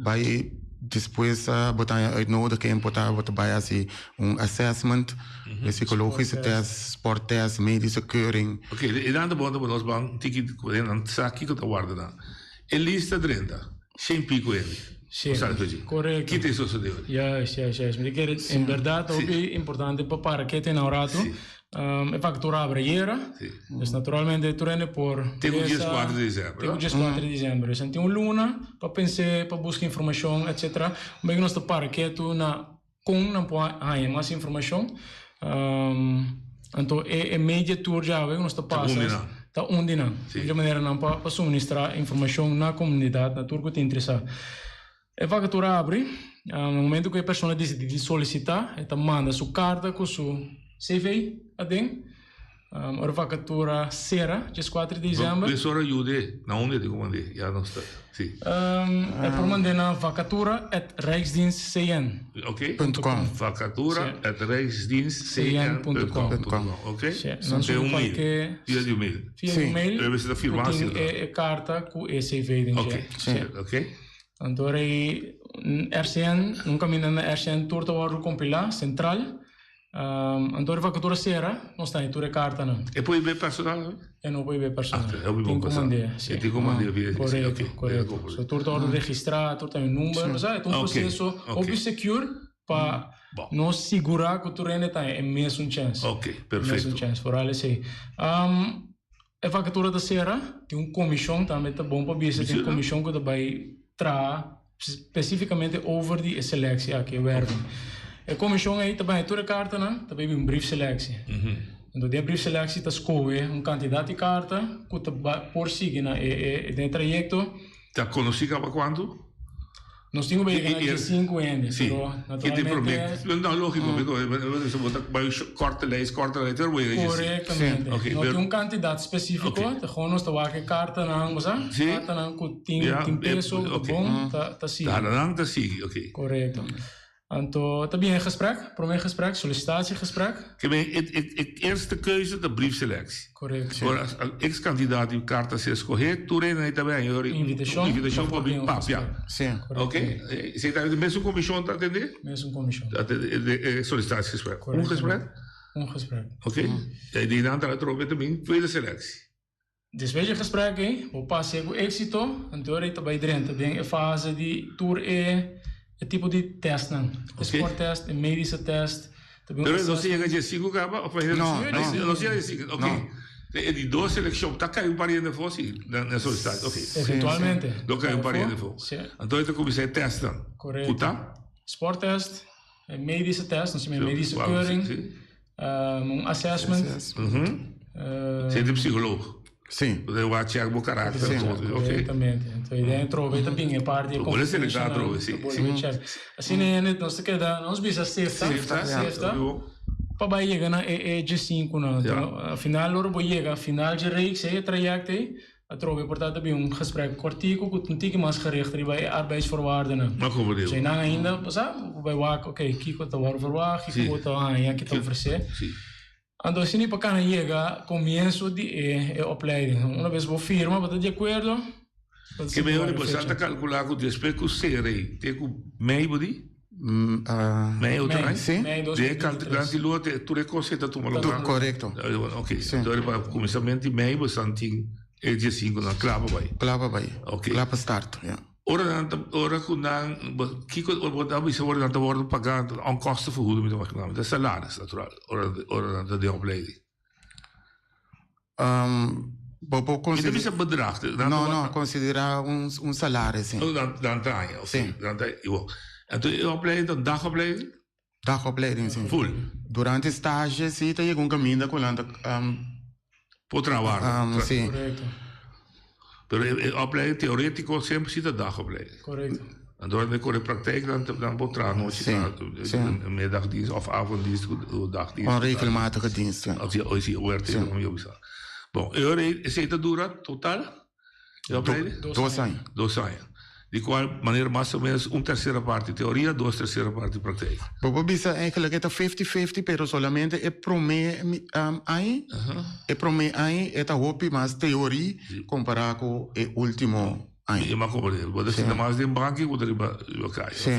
bai despues bo ta haña uitnodiging por ta bo ta bai hasi un assessment, e psikologische test, sporttest, medische keuring. Oké, e nan ta bon ta nos ban tiki ku e nan sa kiko ta warda nan. E lista drenta, shen piko hende. Sí, Bo sa Georgie? korekto. Kita e sosodé ori? Juist, juist, juist. Mi ta kere en bèrdat hopi importante pa para kete na un ratu. E faktura abra yera. Dus naturalmente tur hende por Te ku lesa. dies kuater di desèmber, Te ku no? dies kuater di desèmber. Dus nan tin un luna pa pens'é, pa buska informashon, etcetera. Un bek nos ta para ketu na kon nan por haña mas informashon. Anto e media tour djawe ku nos ta pasa ta un di nan. Di manera nan pa suministrá informashon na komunidat, na tur ku ta interesá. E vakatura abri, na momento ku e persona disidí di solisitá, e ta manda su karta ku su CV aden. Ora vakatura sera, dieskuater di desèmber. Bo ora yude, na unda e tin ku mand'é? Ya nos ta, si. E por mand'é na vakatura at rijksdienstcn. Ok. Punt com. Vakatura at rijksdienstcn punt com. Punt com. Ok. Si. Nan Via subi un mail. kualke. Via di un mail. Via di un mail. Pero mester ta firmá Ku tin si e karta ku e CV den dje. Ok. Si. Ok. Anto ora ei RCN, un kaminda na RCN tur ta wòrdu kompilá, sentral. Anto ora vakatura sera, nos ta haña tur e kartanan. E por be personal tambe? E no por be personal. Ah, hopi Tin bon ku pasá. mand'é, si. E tin ku mand'é via si, Korekto, ok. korekto. So tur ta wòrdu registrá, tur ta haña un number. Osea, e ta un Ok, proseso ok. hopi secure pa nos sigurá ku tur hende ta haña e mesun chèns. Ok, E mesun perfekto. chèns, foral esei. E vakatura ta sera, tin un komishon tambe ta bon pa bisa, tin un komishon ku ta bai traha spesífikamente over di e seleksie aki, e werving. E komishon ei ta bai tur e kartanan, ta bai bin un briefseleksie. Anto den e briefseleksie ta skohe un kantidat di karta ku ta por sigui na e den e trayekto. Ta konosí kaba kuantu? Nos tin ku bai yega na diesinku hende, pero naturalmente. No, lógiko, bo ta bai korte lijst, korte lijst, pero bo yega diesinku. Korektamente. No tin un kantidat spesífiko, ta gewoon nos ta wak e kartanan, bo sa? Kartanan ku tin peso, ku ta bon, ta sigui. Kartanan ta sigui, oké. Korekto. Anto ta bien e gesprek, prome gesprek, sollicitatiegesprek. Ke men e e eerste keuze ta briefselectie. Correcto. Ora ex kandidaat di karta ser skohe, tur hende ta bay haña un Invitashon. invitashon pa bin papia. Sí. Oké, esei ta e mesun komishon ta atendé? Mesun komishon. Ta atendé e sollicitatiegesprek. Un gesprek? Un gesprek. Oké, i di nan ta atrobe ta bin tweede selectie. Despues di e gesprek ei, bo pas'é ku éksito, anto ei ta bai drenta den e fase di tur e e tipo di tèstnan. E sporttest, e medische test, ta bin un Pero no assessment. si yega dje sinku kaba of ainda No, no no. no si yega dje sinku, ok. E di dos selekshon ta kai un par hende afó si na na solisitasi, ok. Eventualmente. Lo kai un par hende afó. Si. Anto e ta kuminsá e tèstnan. Korekto. Ku ta? Sporttest, e medische test, nos ta mira medische keuring. Un assessment. Esei di psicoloog. Sí. Bo ta wak check bo karakter. Sí. Correctamente. Entonces, idea entró, ta bin e parte Bo le selecta atrobe, sí. Sí. Asina hende nos ta keda, nos bisa sefta, Sefta, sefta, pa bai yega na e e djesinku nan. Ja. Al final ora bo yega final dje reeks ei, e traject ei, Atrobe por ta ta bin un gesprek kortiku ku ta un tiki mas gericht riba e arbeidsvoorwaardennan. Ma komo digo? So einan ainda, bo sa, bo bai wak, ok, kiko ta wòrdu verwagt, kiko bo ta haña, ki ta ofresé. Anto asina pa kana yega komienso di e e opleiding. Una bes bo firma, bo ta di akuerdo, bo ta Ke sinti mehor wòrdu bo sa fecha. ta kalkulá ku despues ku sera ei te ku mei bo di? Mei otro Mei, aña? Sí. mei dos De mil kant veintitrés. durante lua te tur e kos ei ta tuma lugar. Korekto. Ok, entonces pa kuminsamentu di mei bo san tin e dia sinku nan kla pa bai. Kla pa bai. Ok. Kla pa start, ja. Ora nan ta ora ku nan bo kiko ora bo ta bisa ora nan ta wòrdu pagá onkostenvergoeding mi ta imaginá mi ta salaris natural ora ora nan ta den opleiding. Bo por Mi ta considera bisa bedrag. Nan No, ta no, considera un un salaris, sí. Oh, nan nan ta haña, ok. Sí. Nan ta iwo. Anto e opleiding ta un dagopleiding? Dagopleiding, sí. Full. Durante stage, sí, ta yega un caminda cu nan ta Por traha warda. Sí. Correcto. Pero e opleiding teoretico semper sí ta dagopleiding. Correcto. Anto ora mi kore praktijk dan dan por traha nochi Sí, sí. middagdienst of avonddienst of dagdienst. Onregelmatige dienst, ja. Of si o si ORT Sí. como yo bisa. Bon, e ora ei esei ta dura total? E opleiding? Dos aña. Dos aña. Di cual manera mas o menos un tercera parti teoria, dos tercera parti praktijk. Bo por bisa eigenlijk e ta fifty fifty pero solamente e prome aña, e prome aña e ta hopi mas teorie compara cu e ultimo aña. Mi a comprende. Bo ta sinta mas den banki cu ta riba riba caya. Si.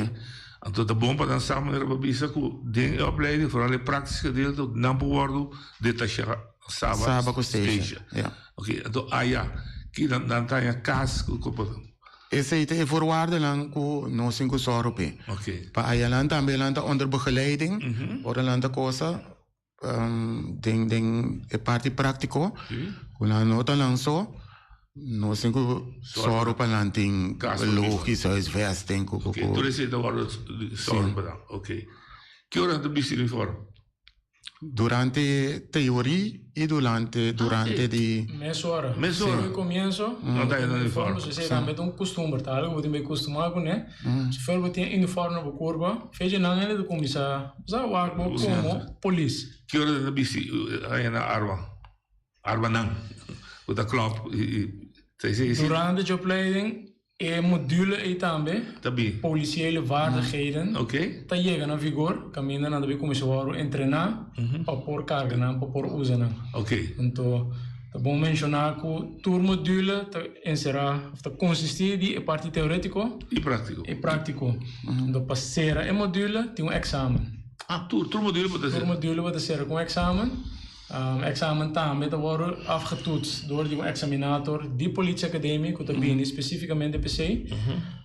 Anto ta bon pa nan sa manera bo bisa cu den e opleiding, vooral e praktisch gedeelte, nan por wordo detasha Saba, Saba cu Statia. Ja. Oké, anto aya, ki nan nan ta haña kas ku ku Esei ta e voorwaardennan ku nos tin ku sòru p'e. Oké. Pa aya nan tambe nan ta onder begeleiding, ora nan ta kosa den den e parti práktiko, ku nan no ta nan so, nos tin ku sòru pa nan tin logisch huisvesting ku ku ku. Oké, tur esei ta wòrdu sòru pa nan. Oké. Ki ora nan ta bisti uniform? Durante teorie y durante durante di. Mesora. Mesora. Di comienso. No ta yendo uniforme. Esei si tambe ta un costumber, ta algo cu bo tin bay costuma cune. Chauffeur bo tin uniforme na bo curpa, fecha nan hende ta cuminsa sa wak bo como polis. Ki ora nan ta bisti haña nan arma? Armanan cu ta klop y Durante dje opleiding e module ei tambe, Ta bin. Policiële vaardigheden, Oké. ta yega na vigor kaminda nan ta bin kuminsá wòrdu entrená pa por karga nan, pa por usa nan. Oké. Anto ta bon menshoná ku tur module ta enserá òf ta konsistí di e parti teorétiko I práktiko. i práktiko. Anto pa sera e module tin un èksamen. Ah, tur tur module bo ta Tur sera. module bo ta sera ku un èksamen. Examen tambe ta wòrdu afgetoetst dor di un examinator di Politieacademie ku ta bini spesífikamente p'esei.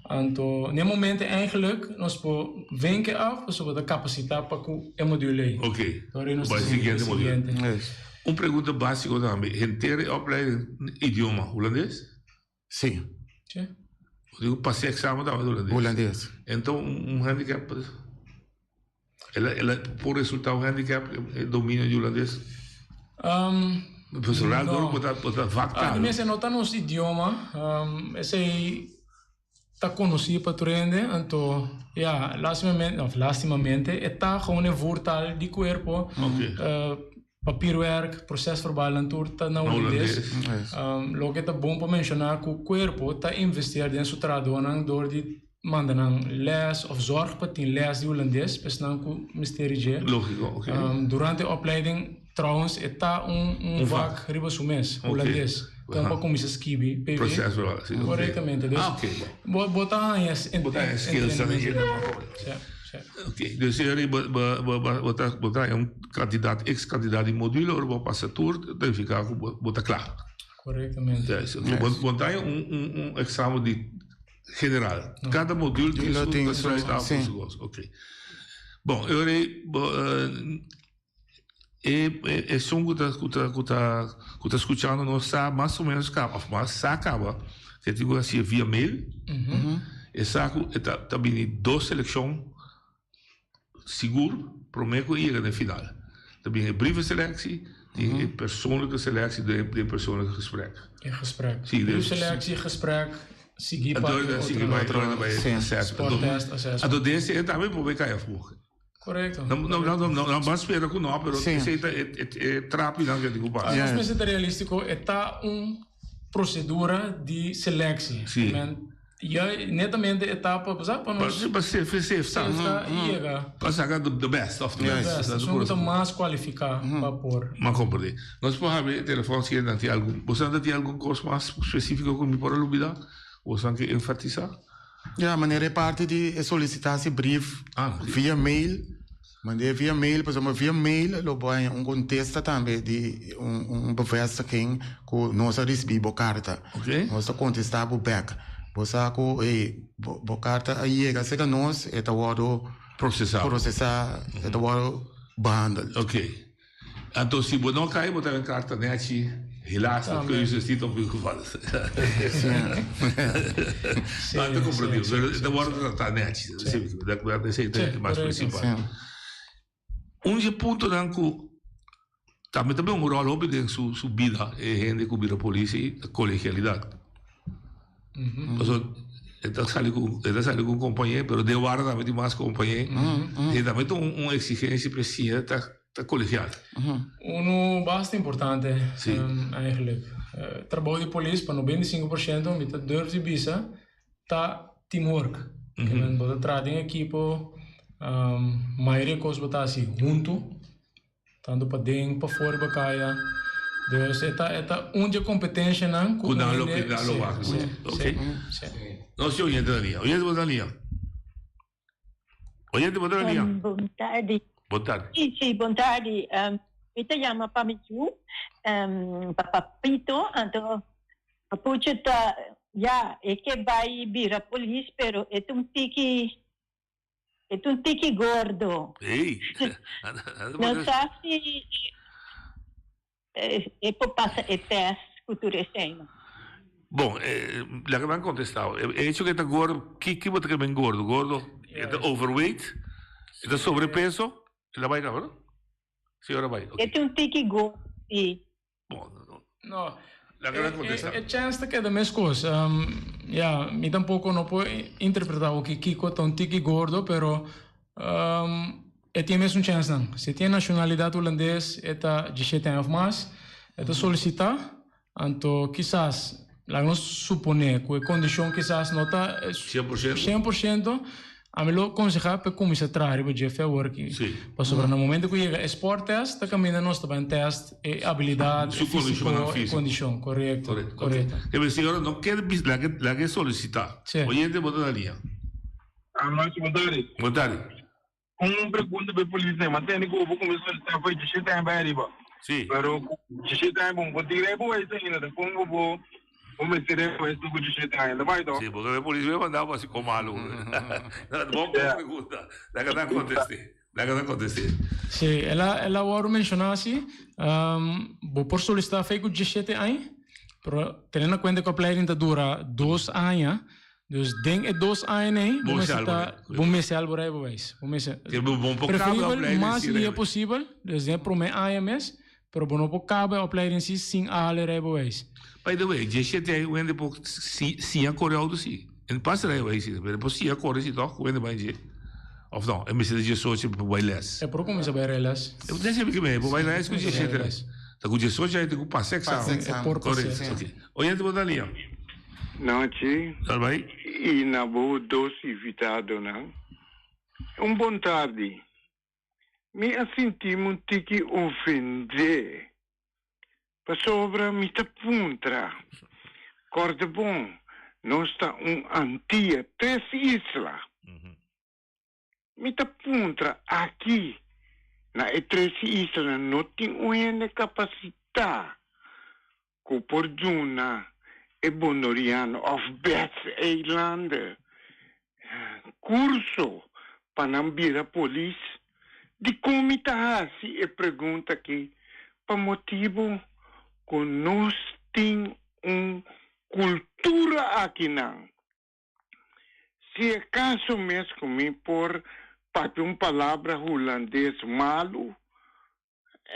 Anto n'e momento eigenlijk nos por wenke af pasobra ta kapasitá pa ku e module ei. Oké, Dor ei nos ta bai sigui siguiente e module. siguiente. Un pregunta básiko tambe, henter e opleiding idioma hulandes? Sí. Sí. Bo diku pasa e examen tambe hulandes? Hulandes. Enton un handicap El a el a por resulta un handicap e dominio di hulandes? Pasobra No. dor bo ta bo ta vak Ah, taal. di mester no ta nos idioma. Esei ta konosí pa tur hende, anto ya, lastimamente, of lastimamente, e ta gewoon e voertaal di kuerpo. Papierwerk, prosesverbalnan tur ta na hulandes. Loke ta bon pa menshoná ku kuerpo ta investeer den su trahadónan dor di manda nan les of zorg pa tin les di hulandes pa esnan ku mester di dje. Lógiko, oké. Durante opleiding trouwens e ta un un vak riba su mes, hulandes, kon pa kuminsá skibi PV. Prosesverbaal, si, oké. Korektamente. Dus Ah, oké, bon. bo bo ta haña Bo ta haña skills ta entrenamentu. dje. Sí. Ok, dus eri bo bo bo bo ta bo ta un kantidat x kantidat di module ora bo pasa tur ta nifiká ku bo bo ta kla. Korektamente. Juist, oké. Bo bo ta un un un eksamen di general. Kada module tin Lo su tin su su, stap sí. su kos. Ok. Bon, eri bo e e esun ku ta ku ta ku ta ku ta skuchando nos sa mas o menos kaba òf mas sa kaba ke tin ku hasié via mail. E sa ku e ta ta bini dos selekshon sigur promé ku e yega na e final. Ta bini e brievenselectie tin e persoonlijke selectie den den persoonlijke gesprek. E gesprek. Si, den Briefselectie, gesprek, sigui pa e otro. Sigui pa e otro assessment. Sporttest, assessment. Anto den esei tambe por bay kai afó. Correcto. No, no, no, no, no, ban spera ku no, pero Sí. esei ta e, e, e trapinan ke tin ku pasa. Nos mester ta realístico, e ta un procedura di selectie. Sí. Men, ja, netamente e ta pa, sa, pa nos Pa, pa safe, safe, sa. safe ta y yega. Pa saca the, the best of the The best. best. Dat Esun ku ta por- mas cualifica pa por. Ma comprende. Nos por habri e telefon si nan tin algun, boso nan tin algun cos mas specifico ku mi por a lubida? Boso nan ke enfatisa? Ja, manera e parti di e solicitatie-brief via mail. Mand'é via mail, pasobra via mail lo bo haña un contesta tambe di un un bevestiging cu nos a ricibi bo carta. Nos ta contesta bo bek. Bo sa cu hey, bo bo carta a yega cerca nos, e ta wordo Procesa. procesa, e ta wordo behandeld. Oké. Anto si bo no kai bo ta den karta nechi, helaas dat keuze is niet op uw geval. No, ta comprendí, pero ta wordo tratá nechi, dat dat esei ta e mas principal. Un di e puntonan ku tambe ta bin un ròl hopi den su su bida e hende ku bira polis ei ta kolegialidat. Pasobra e ta sali ku e ta sali ku un kompañé pero den warda tambe tin mas kompañé i tambe ta un un eksigensia pa e siña ta ta kolegial. Uno basta importante eigenlijk. Trabou di polis pa 95 por shento mi ta durf di bisa ta. teamwork. Ke men bo ta traha den ekipo, mayoria kos bo ta hasi huntu, tantu paden pafor riba kaya. Dus e ta e ta un di e kompetenshanan ku un hende si, si, si. Nos tin oyente na liña. Oyente bo ta na liña? Oyente bo ta na liña? Bon tardi. Bon tardi. Si, si, bon tardi. Mi ta yama pa mi yu, pa Papito, anto Papucho ta, ya, e ke bai bira polis, pero e ta un tiki, e ta un tiki gordo. Ey! No sa si e por pasa e test ku tur esei. Bon, laga nan kontestá. E hecho ku e ta gordo, ki ki bo ta kere men gordo? Gordo, e ta overweight? E ta sobrepeso? El a bai kaba, no? Señora bai, ok. E ta un tiki gordo, si. Bon, no. No. Laga nan kontestá. E chèns ta keda meskos. Ya, mi tampoko no por interpretá oki kiko ta un tiki gordo, pero e tin e mesun chènsnan. Si e tin e nashonalidat hulandes, e ta diesshete aña òf mas, e ta solisitá. Anto kisas, laga nos suponé ku e kondishon kisas no ta 100%, ami lo konsehá pa e kuminsá traha riba dje fe awor aki. Pasobra na momento ku yega e spòrttèst ta kaminda nos ta ban tèst e abilidat, e físiko, e kondishon. Korekto, korekto. E señora no kere bisa, laga e solisitá. Oyente bo ta na liña. Machi, bon tardi. Bon tardi. Un pregunta pa e polis nan, m'a tende ku bo kuminsá solisitá for diesshete aña bai ariba. Sí. Pero ku diesshete aña bo no por tin rijbewijs ainda, ta kon ku bo bo mester rijbewijs tur ku diesshete aña? Ta bai to? Sí, porque e polis me manda bo hasi kon malu. Bon pregunta. Laga nan kontest'é. Laga nan kontest'é. Sí, el a el a wòrdu menshoná así. Bo por solisitá fe ku diesshete aña, pero teniendo na kuenta ku opleiding ta dura dos aña, Dus den e dos aña ei, bo mester ta, bo mester albo rijbewijs. Bo mester. Preferibel mas lia posibel, dus den e prome aña mes, pero bo no por caba e opleiding si sin a hala e rijbewijs. By the way, dje aña un hende por siña core auto si. E no pasa rijbewijs si, pero e por siña core si toch, un hende bai dje. Of no, e mester ta diesocho pa bai les. E por cuminsa bai rai les. E por dje ke e por bai les cu diesshete aña. Ta cu diesocho aña tin cu pasa examen. E por pasa examen. Oyente bo ta lia. Nochi. Dal bai. I na bo dos invitadonan. Un bon tardi. Mi a sinti-mi un tiki ofendé pasobra mi ta puntra, Kòrda bon, nos ta un Antia, tres isla. Mi ta puntra, aki na e tres islanan no tin un hende kapasitá ku por duna e Bonoriano òf Bes Eilander kurso pa nan bira polis? Dikon mi ta hasi e pregunta aki? Pa motibu ku nos tin un kultura akinan. Si e kaso mes ku mi por papia un palabra hulandes malu,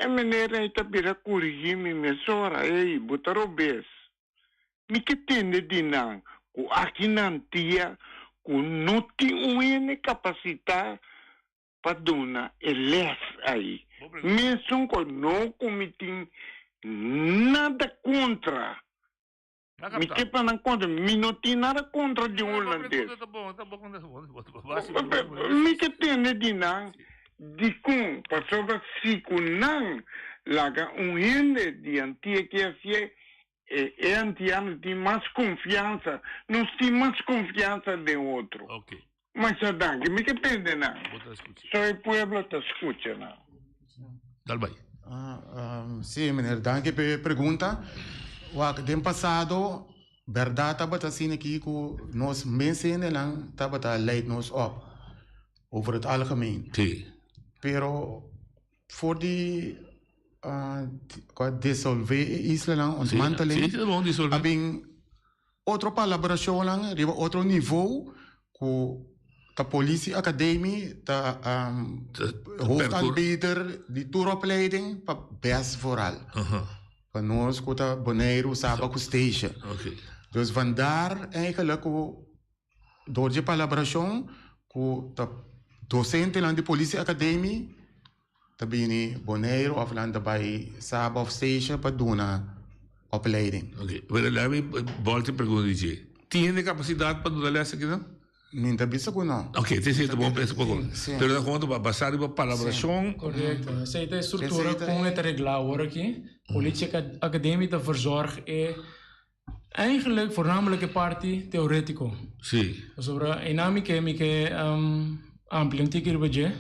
e meneer ei ta bira kurigí mi mesora, Ey, bo ta robes. Mi ke tende di nan ku aki nan tia ku no tin un hende kapasitá pa duna e les ei. Mesun ku no ku mi tin nada kontra Mi ke pa nan kontra, mi no tin nada kontra di hulandes. Mi ke tende di nan dikon, pasobra si ku nan laga un hende di Antia ke hasié, e antiano tin mas konfiansa, nos tin mas konfiansa den otro. Masha danki, mi ke tende nan. So e pueblo ta skucha nan. Dal bai. Sí, meneer, danki pa e pregunta. Wak, den pasado, bèrdat tabata asina aki ku nos mes hendenan tabata leid nos op, over het algemeen. Sí. Pero for di disolvé e islanan, ontmanteling, a bin Otro palabrashonnan riba otro nivou ku ta Politie Academie ta hoofdaanbieder di tur opleiding pa best vooral. Pa nos ku ta Boneiru, Saba ku Statia. Dus vandaar eigenlijk ku door dje palabrashon ku ta dosentenan di Politie Academie ta bini Boneiru of nan ta bai Saba of Statia pa duna opleiding. Oke, pero laat mi bolta e pregunta di dje. Tin hende kapasidat pa duna les akinan? Mi ta bisa ku no. Ok, te esei ta bon pensa poko. Pero ta kon ta basá riba palabrashon. Korekto. Esei ta e struktura kon e ta reglá awor aki. Politie Academie ta verzorg e eigenlijk voornamelijk e parti teorétiko. Sí. Pasobra einan mi ke mi ke amplia un tiki riba dje.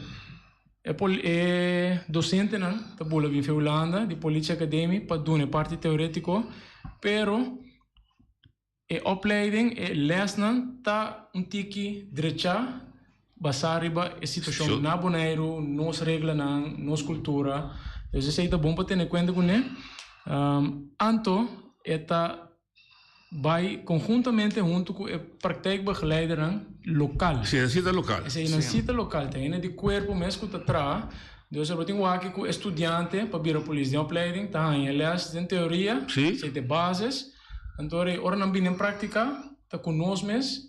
E pol e dosentenan ta bula bin fe Hulanda di Politie Academie pa duna e parti teorétiko, pero E opleiding, e lèsnan ta un tiki drechá basá riba e situashon na Boneiru, nos reglanan, nos kultura. Dus esei ta bon pa tene kuenta kuné. Anto e ta bai konhuntamente huntu ku e praktijkbegeleidernan lokal. Esei nan si ta lokal. Esei nan si ta lokal. Ta hende di kuerpo mes ku ta traha. Dus abo tin wak ku e studiante pa bira polis den opleiding ta haña lès den teoria, esei ta e basis. Anto ora ora nan bini en práktika ta ku nos mes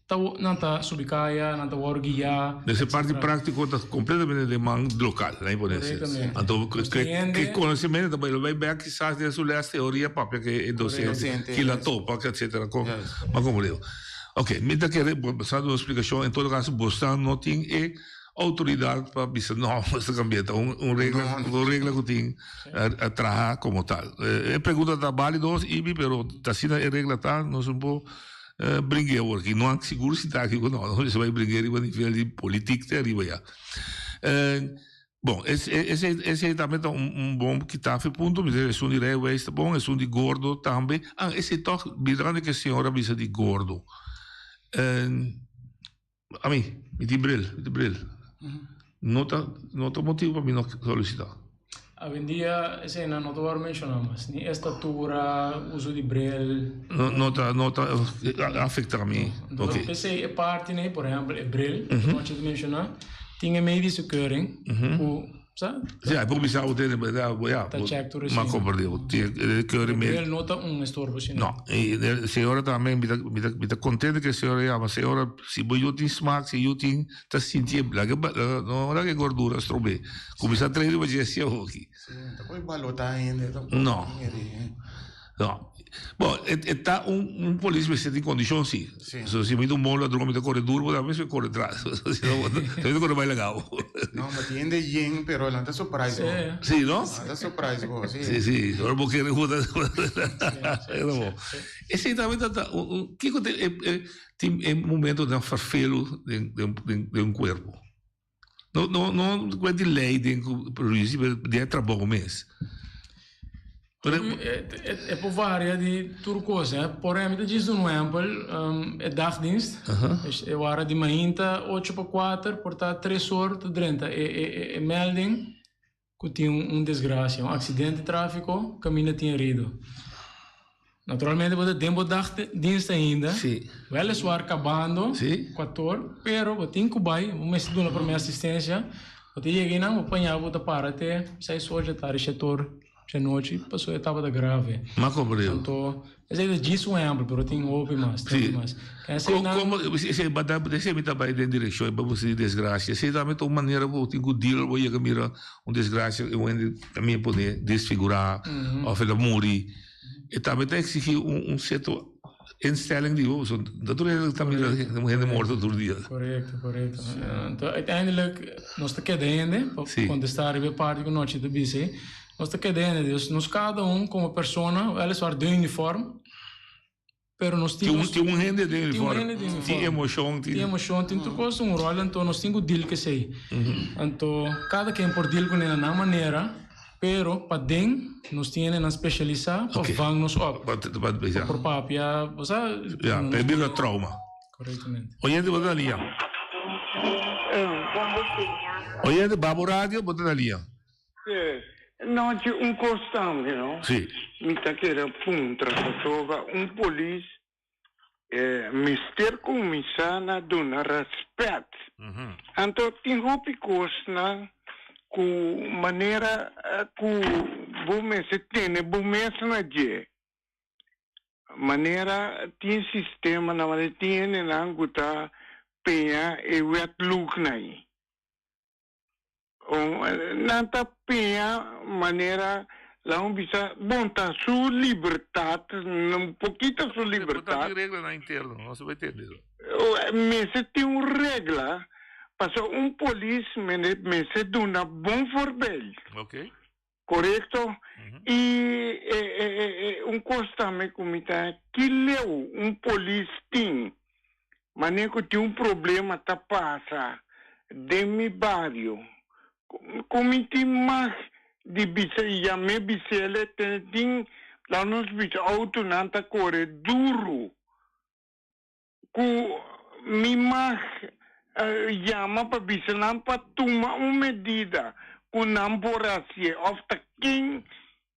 ta nan ta subi kaya, nan ta wòrdu guiá. Dus e parti práktiko ta kompletamente den man lokal, nan por desi. Anto ke konosementu ta bai lo bai bèk kisas den su lès teoria papia ke e dosente kila topa etsetera kon ma komprende. Oke mi ta kere bo sa duna splikashon en todo kaso bo sa no tin e Autoridad pa bisa no, mester cambia. Ta un, un regla, un regla cu tin a traha como tal. E pregunta ta válido, Ibi, pero ta asina e regla ta, nos un por bringue awor aki. No a sigur si ta aki cu no, nos mester bay bringue riba nivel di politic te ariba ya. Bon, esey, esey tambe ta un, un bon kitafe punto, mi ta esun di rijbewijs ta bon, esun di gordo tambe. Ah, esey toch, mirando ke señor a bisa di gordo. Ami, mi tin bril, mi tin bril. No ta, no ta motibu pa mi no solisitá. Awendia eseinan no ta wòrdu menshoná mas, ni estatura, uso di bril. No, no ta, no ta afektá mi. No. Entonces, p'esei e parti nei, por ehèmpel e bril, ku Nochi ta menshoná, tin e medische keuring ku Sa? Sí, hay por bisa usted, ya, ya. Ta check tur Ma comprende, e keuring E bril no ta un estorbo sino. No, y e señora tambe, mi ta, mi ta, mi ta contento que e señora yama, señora, si bo yu tin smaak, si yu tin, ta sinti e, laga, no laga e gordura strobe. Cuminsa trae riba dje hacia hoki. Sí, ta por balota hende. No. No. Bon, e, e ta un, un polis mester tin kondishon si. Si. So, si mi ta un bon ladron, mi ta kore duro, bo tambe mester kore tras. Si no, bo ta kore bai lagao. No, ma tin hende yen, pero nan ta surprise bo. Si, no? Nan ta surprise bo, si. Si, si. Ora bo kere huda. E ta bon. Esei tambe ta, ta un, un, kiko ta e, e, tin e momentonan ferfelu den, den, den, den un kuerpo? No, no, no cuenta di ley den cu produci, pero den e trabou mes. Pero E por varia di tur cos, eh. Por ehempel, ta djis duna un ehempel, e dagdienst, e wara di mainta ocho pa cuater, por ta tres or ta drenta e e e melding cu tin un desgracia, un accidente di trafico, caminda tin herido. Naturalmente bo ta den bo dagdienst ainda, weliswaar cabando cuator, pero bo tin cu bay, bo mester duna prome asistencia, bo ta yega einan, bo paña bo ta para te seis or dja tardi, shete or dja nochi, pasobra e tabata grave. M'a comprende. Anto, esey ta djis un ehempel, pero tin hopi mas, tin hopi mas. Eseynan. Como, esey, esey mi ta bay den direccion, pa bo si desgracia, esey tambe ta un manera cu bo tin cu deal, bo yega mira un desgracia, un hende también pone desfigura, of el a muri. E tambe ta exigí un un cierto instelling di bo, pasobra no tur hende ta mira hende morto tur dia. Correcto, correcto. Anto uiteindelijk nos ta keda hende, pa contesta riba e parti cu Nochi ta bisa ei, nos ta keda hende, dus nos cada un como persona, weliswaar den uniform, pero nos tin nos. Tin un hende den uniform, tin emocion, tin emocion, tin tur cos un rol, anto nos tin cu deal cu esey. Anto cada ken por deal cune na nan manera, pero paden nos tin hendenan specialisa pa vang nos op, pa por papia, bo sa. Ya, pa e bira trauma. Correctamente. Oyente bo ta na liña. Oyente babo radio bo ta na liña. Sí. Nochi un kos tambe no. Sí. Mi ta kere puntra pasobra un polis mester kuminsá na duna rèspèt. Anto tin hopi kosnan ku manera ku bo mester tene bo mes na dje. Manera tin sistemanan, manera tin hendenan ku ta peña e wetlooknan ei. Nan ta peña manera laun bisa, bon ta su libertad, un pokito su libertad. Bo ta tin reglanan interno, no se bo tende eso. Mester tin un regla pasobra un polis mester duna bon voorbeeld. Korekto. I un kos tambe ku mi ta ki leu un polis tin manera ku tin un problema ta pasa den mi bario ku mi tin mag di bisa i yam'é bis'el tene tin laga nos bisa outonan ta kore duru. Ku mi mag yama pa bisa nan pa tuma un medida ku nan por hasié òf ta ken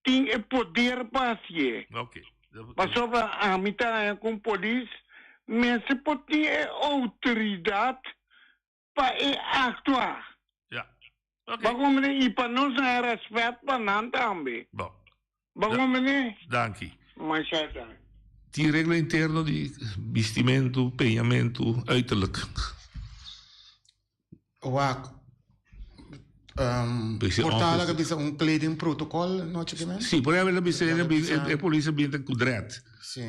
tin e poder pa hasié. Pasobra ami ta haña ku un polis mester por tin e outoridat pa e aktua. Bo komprendé? I pa nos haña rèspèt pa nan tambe. Bo komprendé? Danki. Masha danki. Tin regla interno di bistimentu, peñamentu, uiterlijk. Wak, por ta laga bisa un kledingprotocol nochi ki men? Si, por ehempel e bisa e polis a binta ku dread. Si.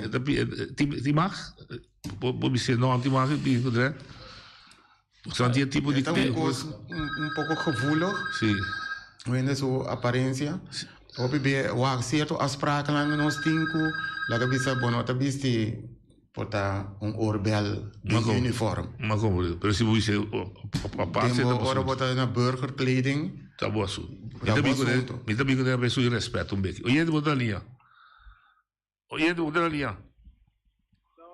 Tin mag? Bo bisa no tin mag bin ku dread? San tin e tipo di E ta un kos un poko gevoelig. Si. Wende su aparensia. Hopi be wak sierto afsprakennan nos tin ku laga bisa bo no ta bisti por ta un oorbel den uniform. Ma como pero si bo bisa aparte ta ora bo ta na burgerkleding. Ta bo asunto. Mi ta bin ku den su irrespeto un beki. Oyente bo ta na liña. Oyente bo ta na liña.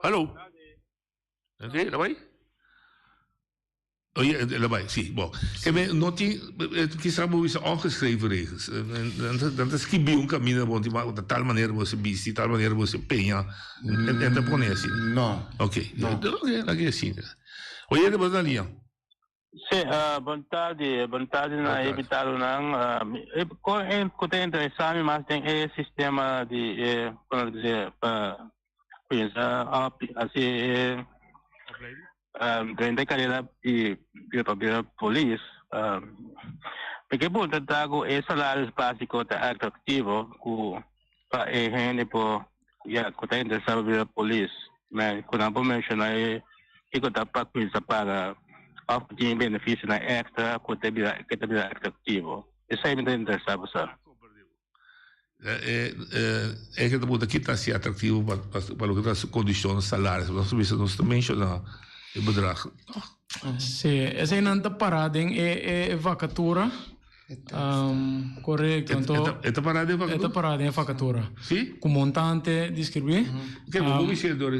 Hallo. Ok, la bai? Oye, la bai, sí, bon. Ke men, no tin, kisas bo bisa ongeschreven regels. Nan ta skibi un kaminda bon tin ta tal manera bo se bisti, tal manera bo se peña. En ta pone asina. No. Ok, ok, laga e asina. Oye, bo ta na liña. Sí, bon tardi, bon tardi na e invitadonan. Ku ta interesá mi mas den e sistema di e, komo ta bisa, pa kuminsá hasi e drenta e karera di pa bira polis. Mi ke puntra ta ku e salaris básiko ta atraktivo ku pa e hende por ya ku ta interesá pa bira polis. Ku nan por menshoná e kiko ta pa kuminsá paga òf ku tin benefisionan èkstra ku ta bira ke ta bira atraktivo. Esei mi ta interesá pa sa. E ke ta punta kita hasi atraktivo pa loke ta su kondishon salaris. Nos ta bisa nos ta menshoná e bedrag tòg? Sí, eseinan ta pará den e vakatura. Korekto. Anto E ta pará den e vakatura? E ta pará den e vakatura. Sí? Ku montante deskribí. Ke bo por bis'é dor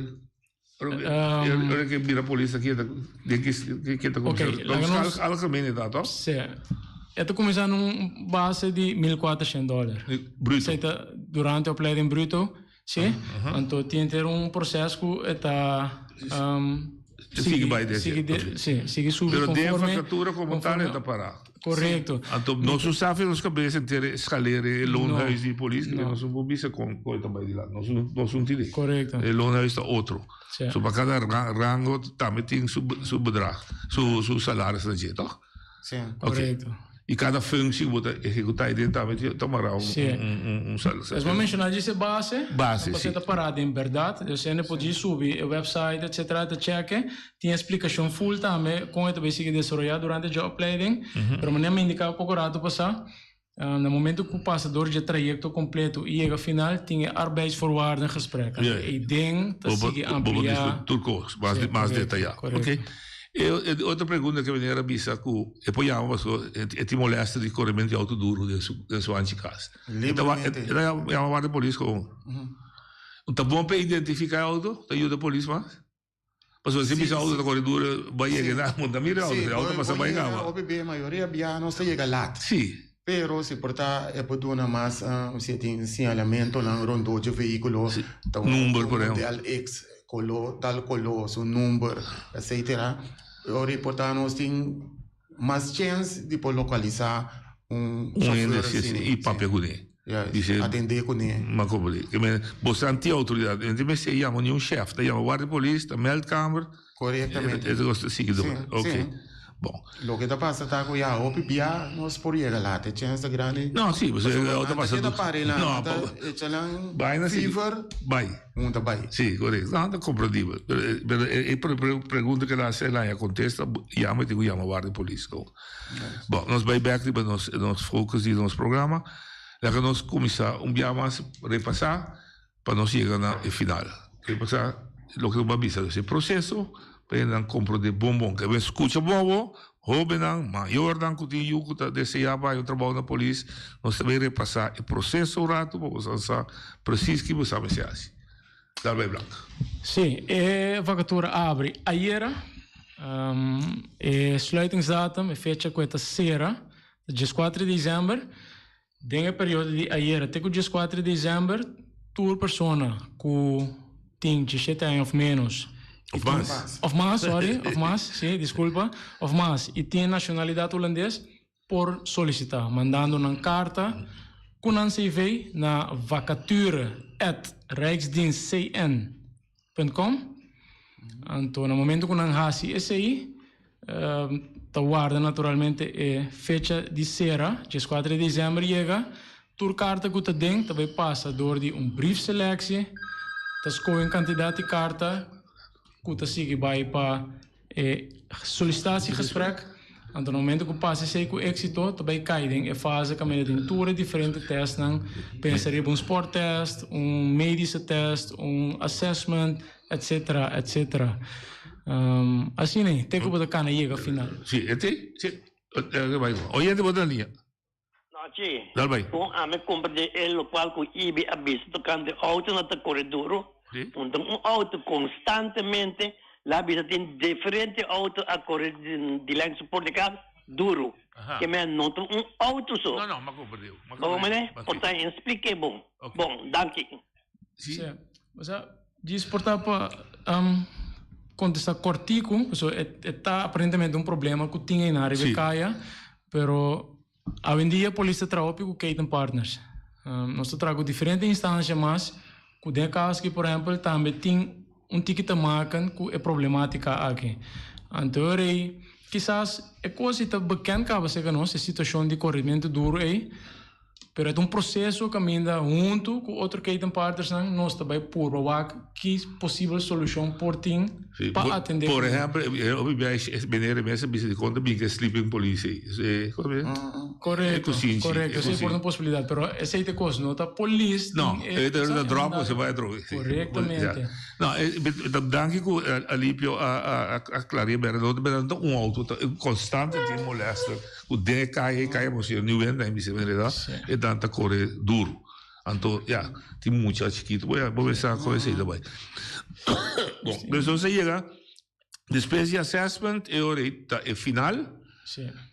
ora ke bira polis aki den ke ta kuminsá? Oké, laga nos. Algemeen e ta tòg? Sí. E ta kuminsá na un base di mil kuatershen dòler. Bruto. Esei ta durante opleiding bruto. Sí. Anto tin ter un proces ku e ta Sigui bai den sigui sí, sigui subi Pero den vacatura como tal e ta para. Correcto. Anto nos no sa nos cabeza henter e escalera e loonhuis di polis nos no por bisa con con e ta bai dilanti nos nos no tin idea. Correcto. E loonhuis ta otro. So pa cada rango tambe tin su su bedrag su su salaris na dje toch? Sí. Correcto. Y cada functie cu bo ta ehecuta ahí den tambe ta mara un un un Es bo menciona djis e base. Base, si. Pasobra ta para den berdad. Dus hende por djis subi e website etcetera ta checke. Tin e splicacion full tambe con e ta bay sigui desaroya durante dje opleiding. Pero manera mi indica poco rato pasa, na momento cu pasa door dje trayecto completo y yega final tin e arbeidsvoorwaardengesprek. Ja. Ey den ta sigui amplia. Bo por discuti tur cos mas detaya. Correcto. E otro pregunta ku meneer a bisa ku e por yama pasobra e tin molèster di korementu di outo duru den su den su hanchi kas. E ta Libremente. e ta yama warda polis komo ta bon pa identifiká e outo? Ta yuda polis mas? Pasobra si bisa outo ta kore duru bo a yega na bo ta mira e outo, e outo pasa bai kaba. Hopi bia mayoria bia nos ta yega lat. Si. Pero si por ta e por duna mas si e tin siñalamentonan rondó dje vehíkulo ta un Number por ehempel. model X. Koló, tal koló, su number, etcetera. Ora i por ta nos tin mas chens di por lokalisá un Un hende chauffeur si asina. i papia kuné. Juist, Dice, atendé kuné. Ma komprendé. Ke men, bo sa anti outoridat, e no tin mester yama niun chèf, ta yama guardia polis, ta meldkamer. Korektamente. E kos ta sigui Sí, door. sí. Oké. Bon. Loke ta pasa ta ku ya hopi bia nos por yega laat e chens ta grandi. No, si, pasobra nan ta keda para einan, nan ta echa nan fever, Bai. un ta bai. Si, korekto. No, ta komprendibel. Pero, pero e pregunta ku el a hasi el a haña kontesta, yama e tin ku yama warda di polis. Bon, nos bai bèk riba nos nos focus di nos programa. Laga nos kuminsá un bia mas repasá pa nos yega na e final. Repasá loke nos a bisa, e proseso pa hende nan komprondé bon bon. Ke men skucha bon awor, hóbennan, mayornan ku tin yu ku ta deseá pa haña un trabou na polis, nos ta bai repasá e proseso un ratu pa boso sa presis ki bo sa mester hasi. Dal bai Blank. Sí, e vakatura a abri ayera. E sluitingsdatum, e fecha ku e ta sera, ta dieskuater di desèmber. Den e periodo di ayera te ku dieskuater di desèmber, tur persona ku tin diesshete aña òf ménos, Òf mas. Òf mas, sòri, òf mas, sí, diskulpa, òf mas, i tin nashonalidat hulandes, por solisitá mandando nan karta ku nan CV na vacature at rijksdienstcn punt com. Anto na momento ku nan hasi esei ta warda naturalmente e fecha di sera, dieskuater di desèmber yega, tur karta ku ta den ta bai pasa dor di un briefselectie, ta skohe un kantidat di karta ku ta sigui bai pa E solicitatiegesprek, anto na momento ku pasa esei ku éksito, ta bai kai den e fase kaminda tin tur e diferente tèstnan, pensa riba un sporttest, un medische test, un assessment, etcetera, etcetera. Asina ei, te ku bo ta kana yega final. Si, e te, si, oyente bo ta na liña. Nochi. Dal bai. Kon ami komprendé e lokual ku Ibi a bisa tokante outonan ta kore duru? Punta un outo konstantemente la bisa tin diferente outo a kore dilanti su por di kas duru. Ke men no ta un outo so. No, no, m'a komprendé. Bo mene? Por ta espliké bon. Bon, danki. Sí. Osea, djis por ta pa kontestá kòrtiku, pasobra e ta aparentemente un problema ku tin einan riba e kaya, pero awendia polis ta traha hopi ku Keten Partners. Nos ta traha ku diferente instansia mas ku den e kas aki por ehèmpel tambe tin un tiki te maken ku e problematika aki. Anto e rei kisas e kos ei ta bekend kaba serka nos, e situashon di korimentu duru ei. Pero e ta un proseso kaminda huntu ku otro ketenpartnersnan nos ta bai purba wak ki posibel solushon por tin pa atendé ku. Por ehèmpel, e hopi bia e meneer mes a bisa di kon ta bin ku e sleeping police ei. Korekto, korekto, esei por ta un posibilidat, pero esei ta e kos, no ta polis tin e. No, e ta dròp ku se bai atrobe. Korektamente. No, danki ku Alipio a klaria bèrdad, no ta un outo, ta konstante tin molèster. Ku den e kaya, e kaya mos New Wenda en bisa en e dan ta kore duru. Anto, ya, tin mucha chikitu, bo ya, bo mester sa kon esei ta bai. Bon, dus nos a yega, despues di assessment, e ora ei ta e final,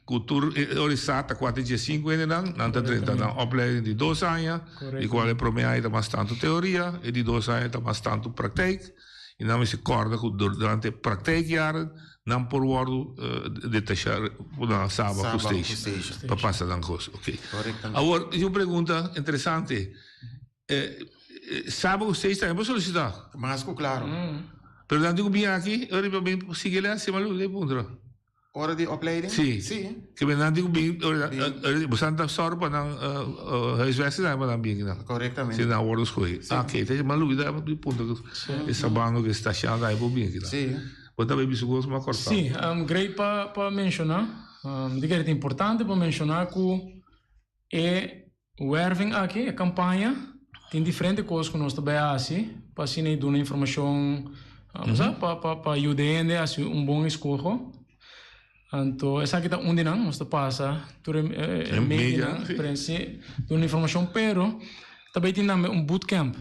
ku tur, e ora ei sa ta kuater diesinku hendenan, nan ta drenta nan opleiding di dos aña, di kual e promé aña ta mas tantu teoria, e di dos aña ta mas tantu praktijk, i nan mester kòrda ku durante e praktijkjaren Nan por wòrdu detashá na Saba ku Station pa pasa nan kos. Oké. Awor, tin un pregunta interesante. Saba ku Station tambe por solisitá? Mas ku klaro. Pero nan tin ku bin aki ora di bin sigui lès? Si malu e puntra. Ora di opleiding? Si. Si. Ke men nan tin ku bin ora bo san ta sòru pa nan huisvesting tambe pa nan bin akinan. Korektamente. Si nan wòrdu skohé. Oké. Ta malu di puntra ku e sabando ku e stashan tambe por bin akinan. Si. Bo ta bay su cos mas cortá. Sí, great pa pa menciona. Mi ta kere ta importante pa menciona cu e werving aki, e campaña, tin diferente cos cu nos ta bay haci pa asina e duna informacion, sa, pa pa pa yuda hende haci un bon escoho. Anto esaki ta un di nan, nos ta pasa tur e medianan, prensa, duna informacion, pero ta bay tin tambe un bootcamp.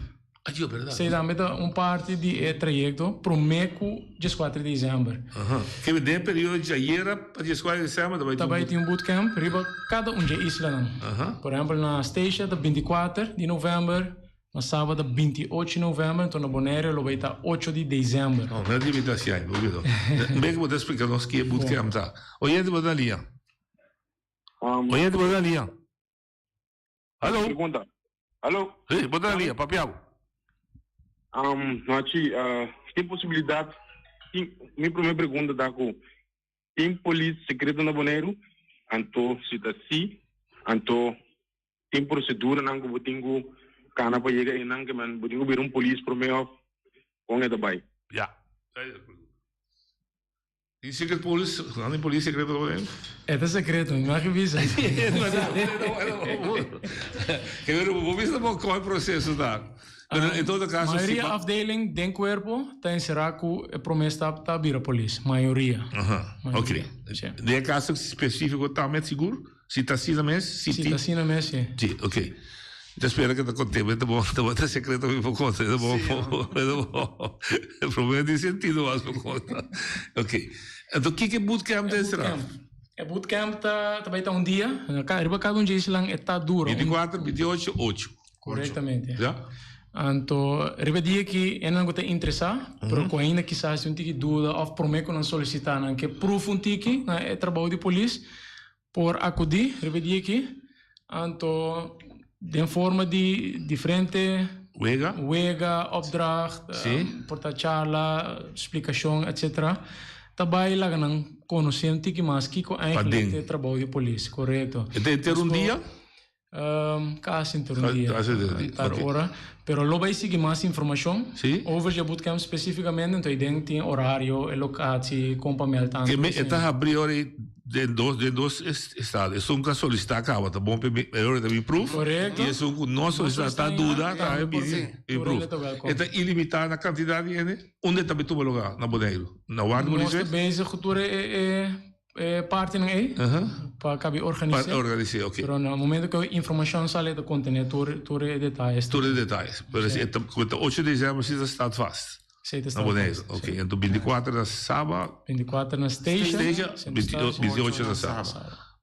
Esei tambe ta un parti di e trayekto promé ku dieskuater di desèmber. Kebe den e periodo djayera pa dieskuater di desèmber ta bai tin Ta bai tin un bootcamp riba kada un dje islanan. Por ehèmpel na Statia ta bintikuater di novèmber, na Saba ta binti-ocho di novèmber, anto na Bonaire lo bai ta ocho di desèmber. No, no di ta hasi aña, bo bido. Un bes bo ta splika nos ke bootcamp ta. Oyente bo ta na liña. Oyente bo ta na liña. Hallo. Pregunta. Hallo. Sí, bo ta na liña, papia bo. Um, Nachi, uh, tin posibilidad, tin, mi primer pregunta ta ku, Tin polis sekreto na Boneiru? Anto si ta si, anto tin proseduranan ku bo tin ku kana pa yega einan ke men bo tin ku bira un polis promé òf kon e ta bai? Ya. Tin secret police? Nan tin polis secreto na Boneiru? E ta secreto, mi no a bisa. Pero bo bisa bo kon e proceso ta. Pero en todo caso si Mayoria afdeling den cuerpo ta encera cu e prome stap ta bira polis. Mayoria. Aha, ok. Den e caso specifico tambe sigur? Si ta asina mes? Si ta asina mes, si. Si, ok. Mi ta spera ku ta kont'é, mi ta bon, ta bon ta sekreto mi por konta, ta bon, ta bon. Promé tin sentido mas por konta. Ok. Anto kiko e bootcamp ta enserá? E bootcamp ta ta bai ta un dia, riba kada un dje islan e ta dura. 24, 28, ocho. Korektamente. Ya. Anto riba e dia aki esnan ku ta interesá, pero ku ainda kisas tin un tiki duda òf promé ku nan solisitá nan ke pruf un tiki na e trabou di polis, Por akudí riba e dia aki, anto den forma di diferente Wega. wega, opdracht, por ta charla, splikashon, etcetera, ta bai laga nan konosé un tiki mas kiko eigenlijk ta e trabou di polis. Korekto. E ta henter un dia? Casi henter un dia. Casi henter un dia, Tar ok. ora. Pero lo bay sigui mas informacion. Sí. Over dje bootcamp specificamente, enton den tin horario, e locatie, con pa meld Ke me e ta habri ora ei den dos den dos estado. Esun ku a solicita caba ta bon pa e ora ta bin proof. Correcto. Y esun ku no solicita ta duda ta bini bin proof. E ta ilimita na cantidad di hende? Unda e ta bin tuma lugar na Boneiru? Na Warda Nos ta bezig ku tur e E partinan ei pa kabi organis'é. Pa organis'é, oké. Pero na momento ku informashon sali e ta kontené tur tur e detayes. Tur e detayes. Pero si e ta ku ta ocho desèmber si ta start vast. Si ta start vast. Na Boneiru, oké. Enton bintikuater na Saba. Bintikuater na Statia. Statia, bintiocho na Saba.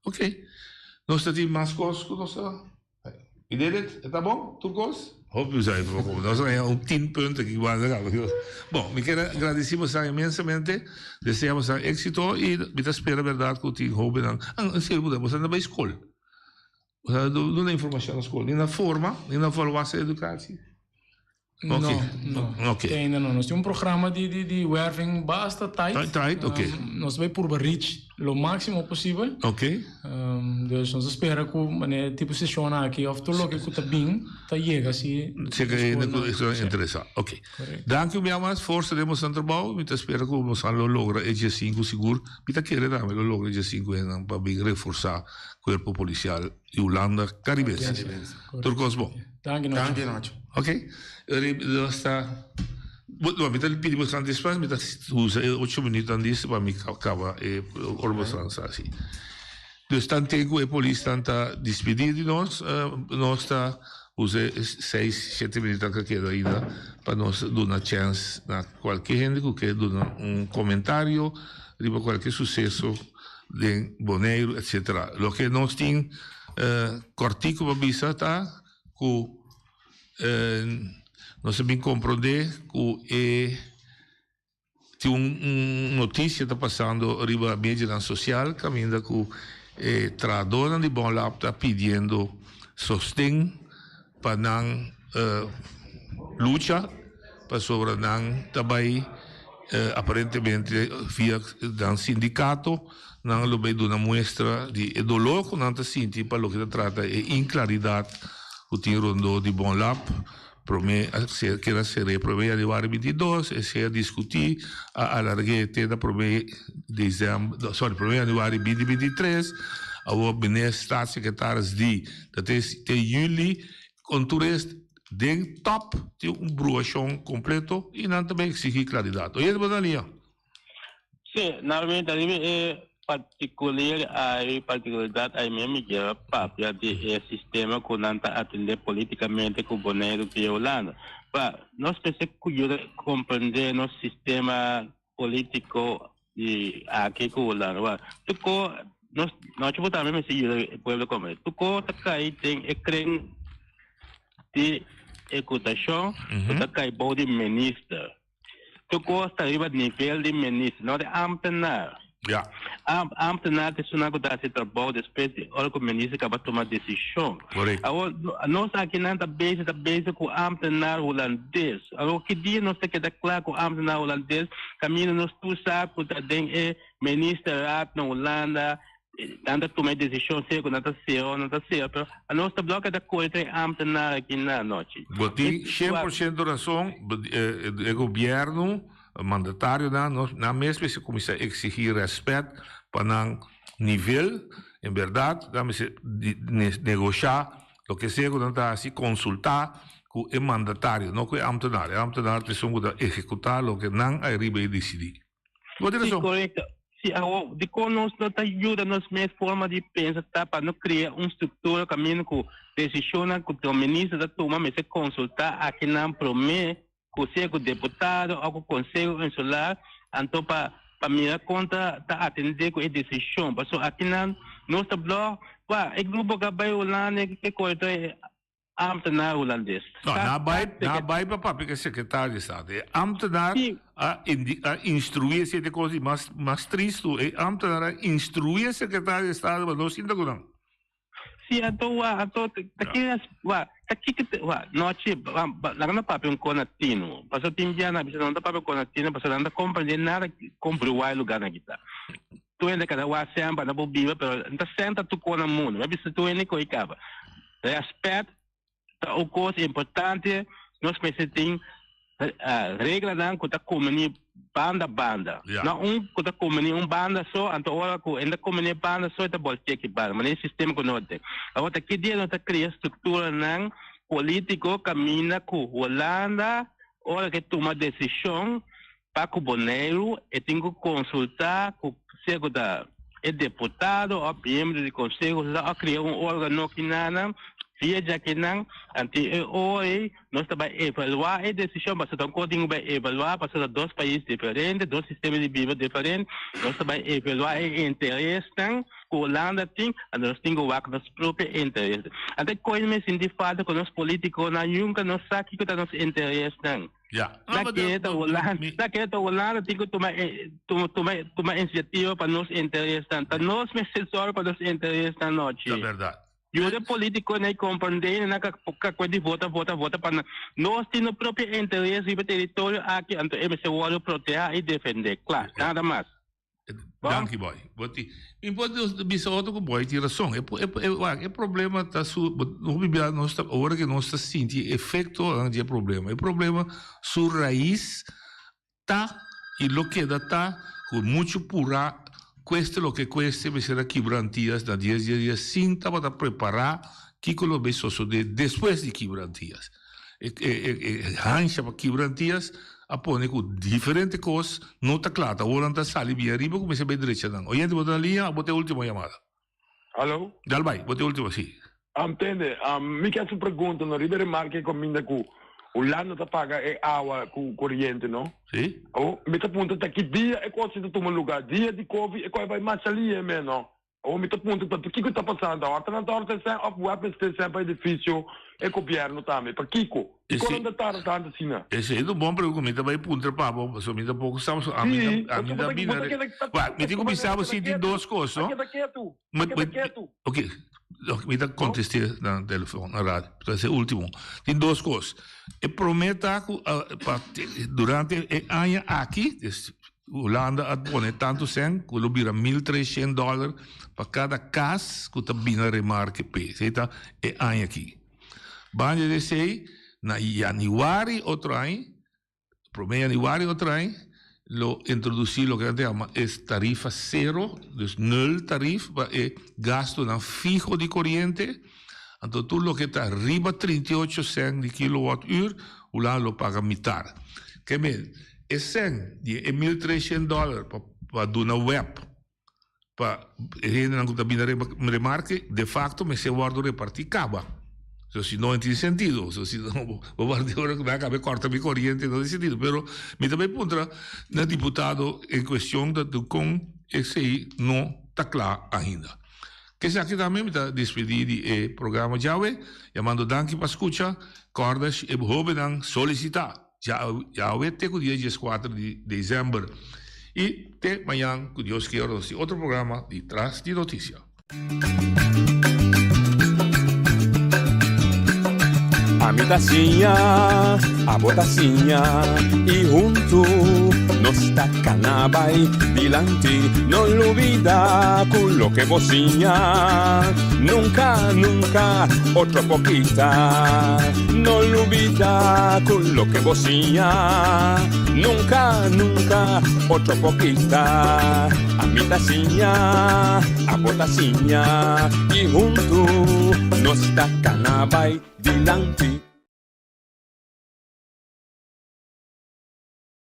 Oké. Nos ta tin mas kos ku nos ta. You did it? E ta bon? Tur kos? Hopi usa e poco. Nos a haña un tin punt aki banda caba. Bon, mi kier a gradici bosan inmensamente, desea bosan exito y mi ta spera berdad cu tin hobennan, ah, en serio bosan ta bay scol. Bosan ta duna informacion na scol, ni na forma, ni na volwassen educatie. No, no. Ok. Te ainda no. Nos tin un programa di, di, di werving basta tight. Tight, tight, ok. Nos ta bay purba reach lo maximo posibel. Ok. Dus nos ta spera cu manera tipo sesionnan aki of tur loke cu ta bin ta yega si. Si ke hende cu ta interesa. Ok. Danki un bia mas. Forsa den boso trabou. Mi ta spera cu boso lo logra e dje sinku sigur. Mi ta kere tambe lo logra e dje sinku hendenan pa bin reforsa cuerpo policial di Hulanda Caribense. Tur cos bon. Danki Nacho. Danki Nacho. Ok, nos ta Bo mi ta pidi boso despues mi ta usa e ocho minuut listo pa mi caba e ora boso sa asi. Dus tanten cu e polisnan ta dispidi di nos, nos ta usa e seis, shete minuutnan cu a keda ainda pa nos duna chens na cualkier hende cu ke duna un comentario riba cualkier suceso den Boneiru etcetera. Loke nos tin kòrtiku pa bisa ta ku nos a bin komprondé ku e tin un notisia ta pasando riba medionan sosial kaminda ku e trahadónan di Bonlab ta pidiendo sosten pa nan lucha pasobra nan ta bai aparentemente via nan sindikato nan lo bai duna muestra di e dolor ku nan ta sinti pa loke ta trata e inklaridat ku tin rondó di Bonlab. Promé a ser keda ser'é promé yanüari 22, esei a diskutí a alarg'é te na promé desèmber, sorry, promé yanüari 2023, awor meneer Staatssecretaris di ta te te yüli kon tur es den tòp tin un bruashon kompleto i nan ta bai eksigí klaridat. Oye bo na liña. Sí, normalmente riba e particular ai particularidad ai mi mi kier papia di e sistema cu nan ta atende politicamente cu Boneiru via Hulanda. Pa nos mester cu yuda comprende nos sistema politico di aki cu Hulanda. Wa, tuco nos nochi bo tambe mester yuda e pueblo comprende. Tuco ta cay den e kring di ehecutacion cu ta cay bou di minister. Tur kos ta riba nivel di minister, no di ambtenaar. Ja. Ambtenaar ta esunnan ku ta hasi trabou despues di ora ku minister kaba tuma desishon. Korekto. Awor, nos akinan ta bezig ta bezig ku ambtenaar hulandes. Awor ki dia nos ta keda kla ku ambtenaar hulandes kaminda nos tur sa ku ta den e ministerraad na Hulanda nan ta tuma e desishon sea ku nan ta sera o no ta sera pero anos ta blòk keda kore tra e ambtenaar akinan anochi. Bo tin shen por shento rason, e gobièrnu Mandatarionan nos nan mes mester kuminsá eksigí rèspèt pa nan nivel. En bèrdat nan mester negoshá loke sea ku nan ta hasi, konsultá ku e mandatario, no ku e ámtenar. E ámtenar ta esun ku ta ehekutá loke nan ariba e disidí. Bo tin Sí, rason. korekto. Sí, awor, dikon nos no ta yuda nos mes forma di pensa ta pa no krea un struktura kaminda ku desishonnan ku minister ta tuma mester konsultá akinan promé ku sea ku deputado òf ku konseho insular, anto pa pa mira kon ta ta atendé ku e desishon. Pasobra akinan nos ta blò, wak, e grupo ku a bai Hulanda e ke kore tur e ámtenar hulandes. No, nan a bai, nan a bai pa papia ku e sekretario di estado. E ámtenar a indi a instruí esei ta e kos di mas mas tristu, e ámtenar a instruí e sekretario di estado pa no sinta ku nan. Si anto wa anto ta ki wa ta kiko te wa nochi laga no papia un ko na tino paso tin bia na bisa no ta papia ko na tino paso nan ta comprende nada kon bruai lugar nan kita tur hende kada wa semper nan por biba pero nan ta senta tur ko na mundo mi a bisa tur hende ko i kaba respet Ta un kos importante nos mester tin reglanan ku ta kumini banda banda. No un ku ta kumini un banda so, anto ora ku e ta kumini e banda so e ta boltea ki banda. Manera e sistema ku nos tin. Awor ta ki dia nos ta kria strukturanan politiko kaminda ku Hulanda ora ke tuma desishon pa ku Boneiru e tin ku konsultá ku sea ku ta e deputado òf miembro di konseho sosial òf kria un órgano kinana via djakinan anto e ora ei nos ta bai evaluá e desishon pasobra ta un kos tin ku bai evaluá pasobra ta dos pais diferente dos sistema di biba diferente nos ta bai evaluá e interesnan ku Hulanda tin anto nos tin ku wak nos propio interesnan anto e koe mi sinti falta ku nos politikonan nunka no sa kiko ta nos interesnan. Ja. Na ke ta Hulanda, na ke ta Hulanda tin ku tuma tuma tuma tuma inisiativa pa nos interesnan. Ta nos mester sòru pa nos interesnan nochi. Ta bèrdat. Yuda politikonan komprendé nan ka ka kue di vota vota vota pa nan. Nos tin nos propio interes riba e teritorio aki anto e mester wòrdu protehá i defendé. Kla, nada mas. Danki boy. Bo ti mi por bisa otro ku boy tin rason. E e wak e problema ta su hopi bia nos ta ora ke nos ta sinti e efektonan di e problema. E problema su rais ta i lo keda ta ku muchu purá kueste loke kueste mester a kibra Antias na dies dies dies sin tabata prepará kiko lo bay sosodé despues di kibra Antias. E e hansha pa kibra Antias a pone ku diferente kos no ta kla. Ta ora nan ta sali bien ariba ku mester bai drecha nan. Oyente bo ta na liña o bo ta e ultimo yamada? Hallo? Dal bai, bo ta e ultimo, si. Am tende, mi ke hasi un pregunta no riba e remarke ku a minda ku Hulanda ta paga e awa ku koriente no. Si. Awor mi ta puntra ta ki dia e kos ta tuma luga? Dia di kovi e kos a bai masha lihe me no. Awor mi ta puntra ta kiko ta pasando awor? Ta nan ta orta esei of web mester esei pa edifisio e gobierno tambe? Pakiko? Dikon nan ta tarda tantu asina? Esei ta un bon pregunta ku mi ta bai puntra pa bo pasobra mi tampoko sa pasobra ami ta ami ta bina Wak mi tin ku bisa bo si tin dos kos no. A keda ketu, a keda ketu. Ok, mi ta kontest'é na telefon na radio ta esei ultimo. Tin dos kos. E promé ta ku pa durante e aña aki Hulanda a pone tantu sèn ku lo bira 1300 dòler pa kada kas ku ta bini remarke p'e. Esei ta e aña aki. Banda di esei, na yanüari otro aña, promé yanüari otro aña, lo introdusí loke nan ta yama e tarifa sero, dus nul tarif pa e gastunan fiho di koriente. Anto tur loke ta riba 38 sèn di kilowat ür, Hulanda lo paga mitar. Ke men, E sèn di e 1300 dòler pa pa duna web pa e hendenan ku ta bini remarke de facto mester wòrdu repartí kaba. So si no e tin sentido. So si no bo wòrdu ora ku nan a kaba e kòrta mi koriente no tin sentido. Pero mi ta bai puntra na diputado en kuestion ta dikon esei no ta kla ainda. Esaki tambe mi ta despedí di e programa djawe yamando danki pa skucha. Kòrda si e hóbennan solisitá. Djawe te ku dia dieskuater di desèmber. I te mañan ku Dios kier nos tin otro programa di Tras di Notisia. Ami ta siña, abo ta siña y huntu nos ta cana bay dilanti. No lubida cu loke bo siña nunca, nunca otro por kita. No lubida cu loke bo siña nunca, nunca otro por kita. Ami ta siña, abo ta siña y huntu nos ta cana bay dilanti.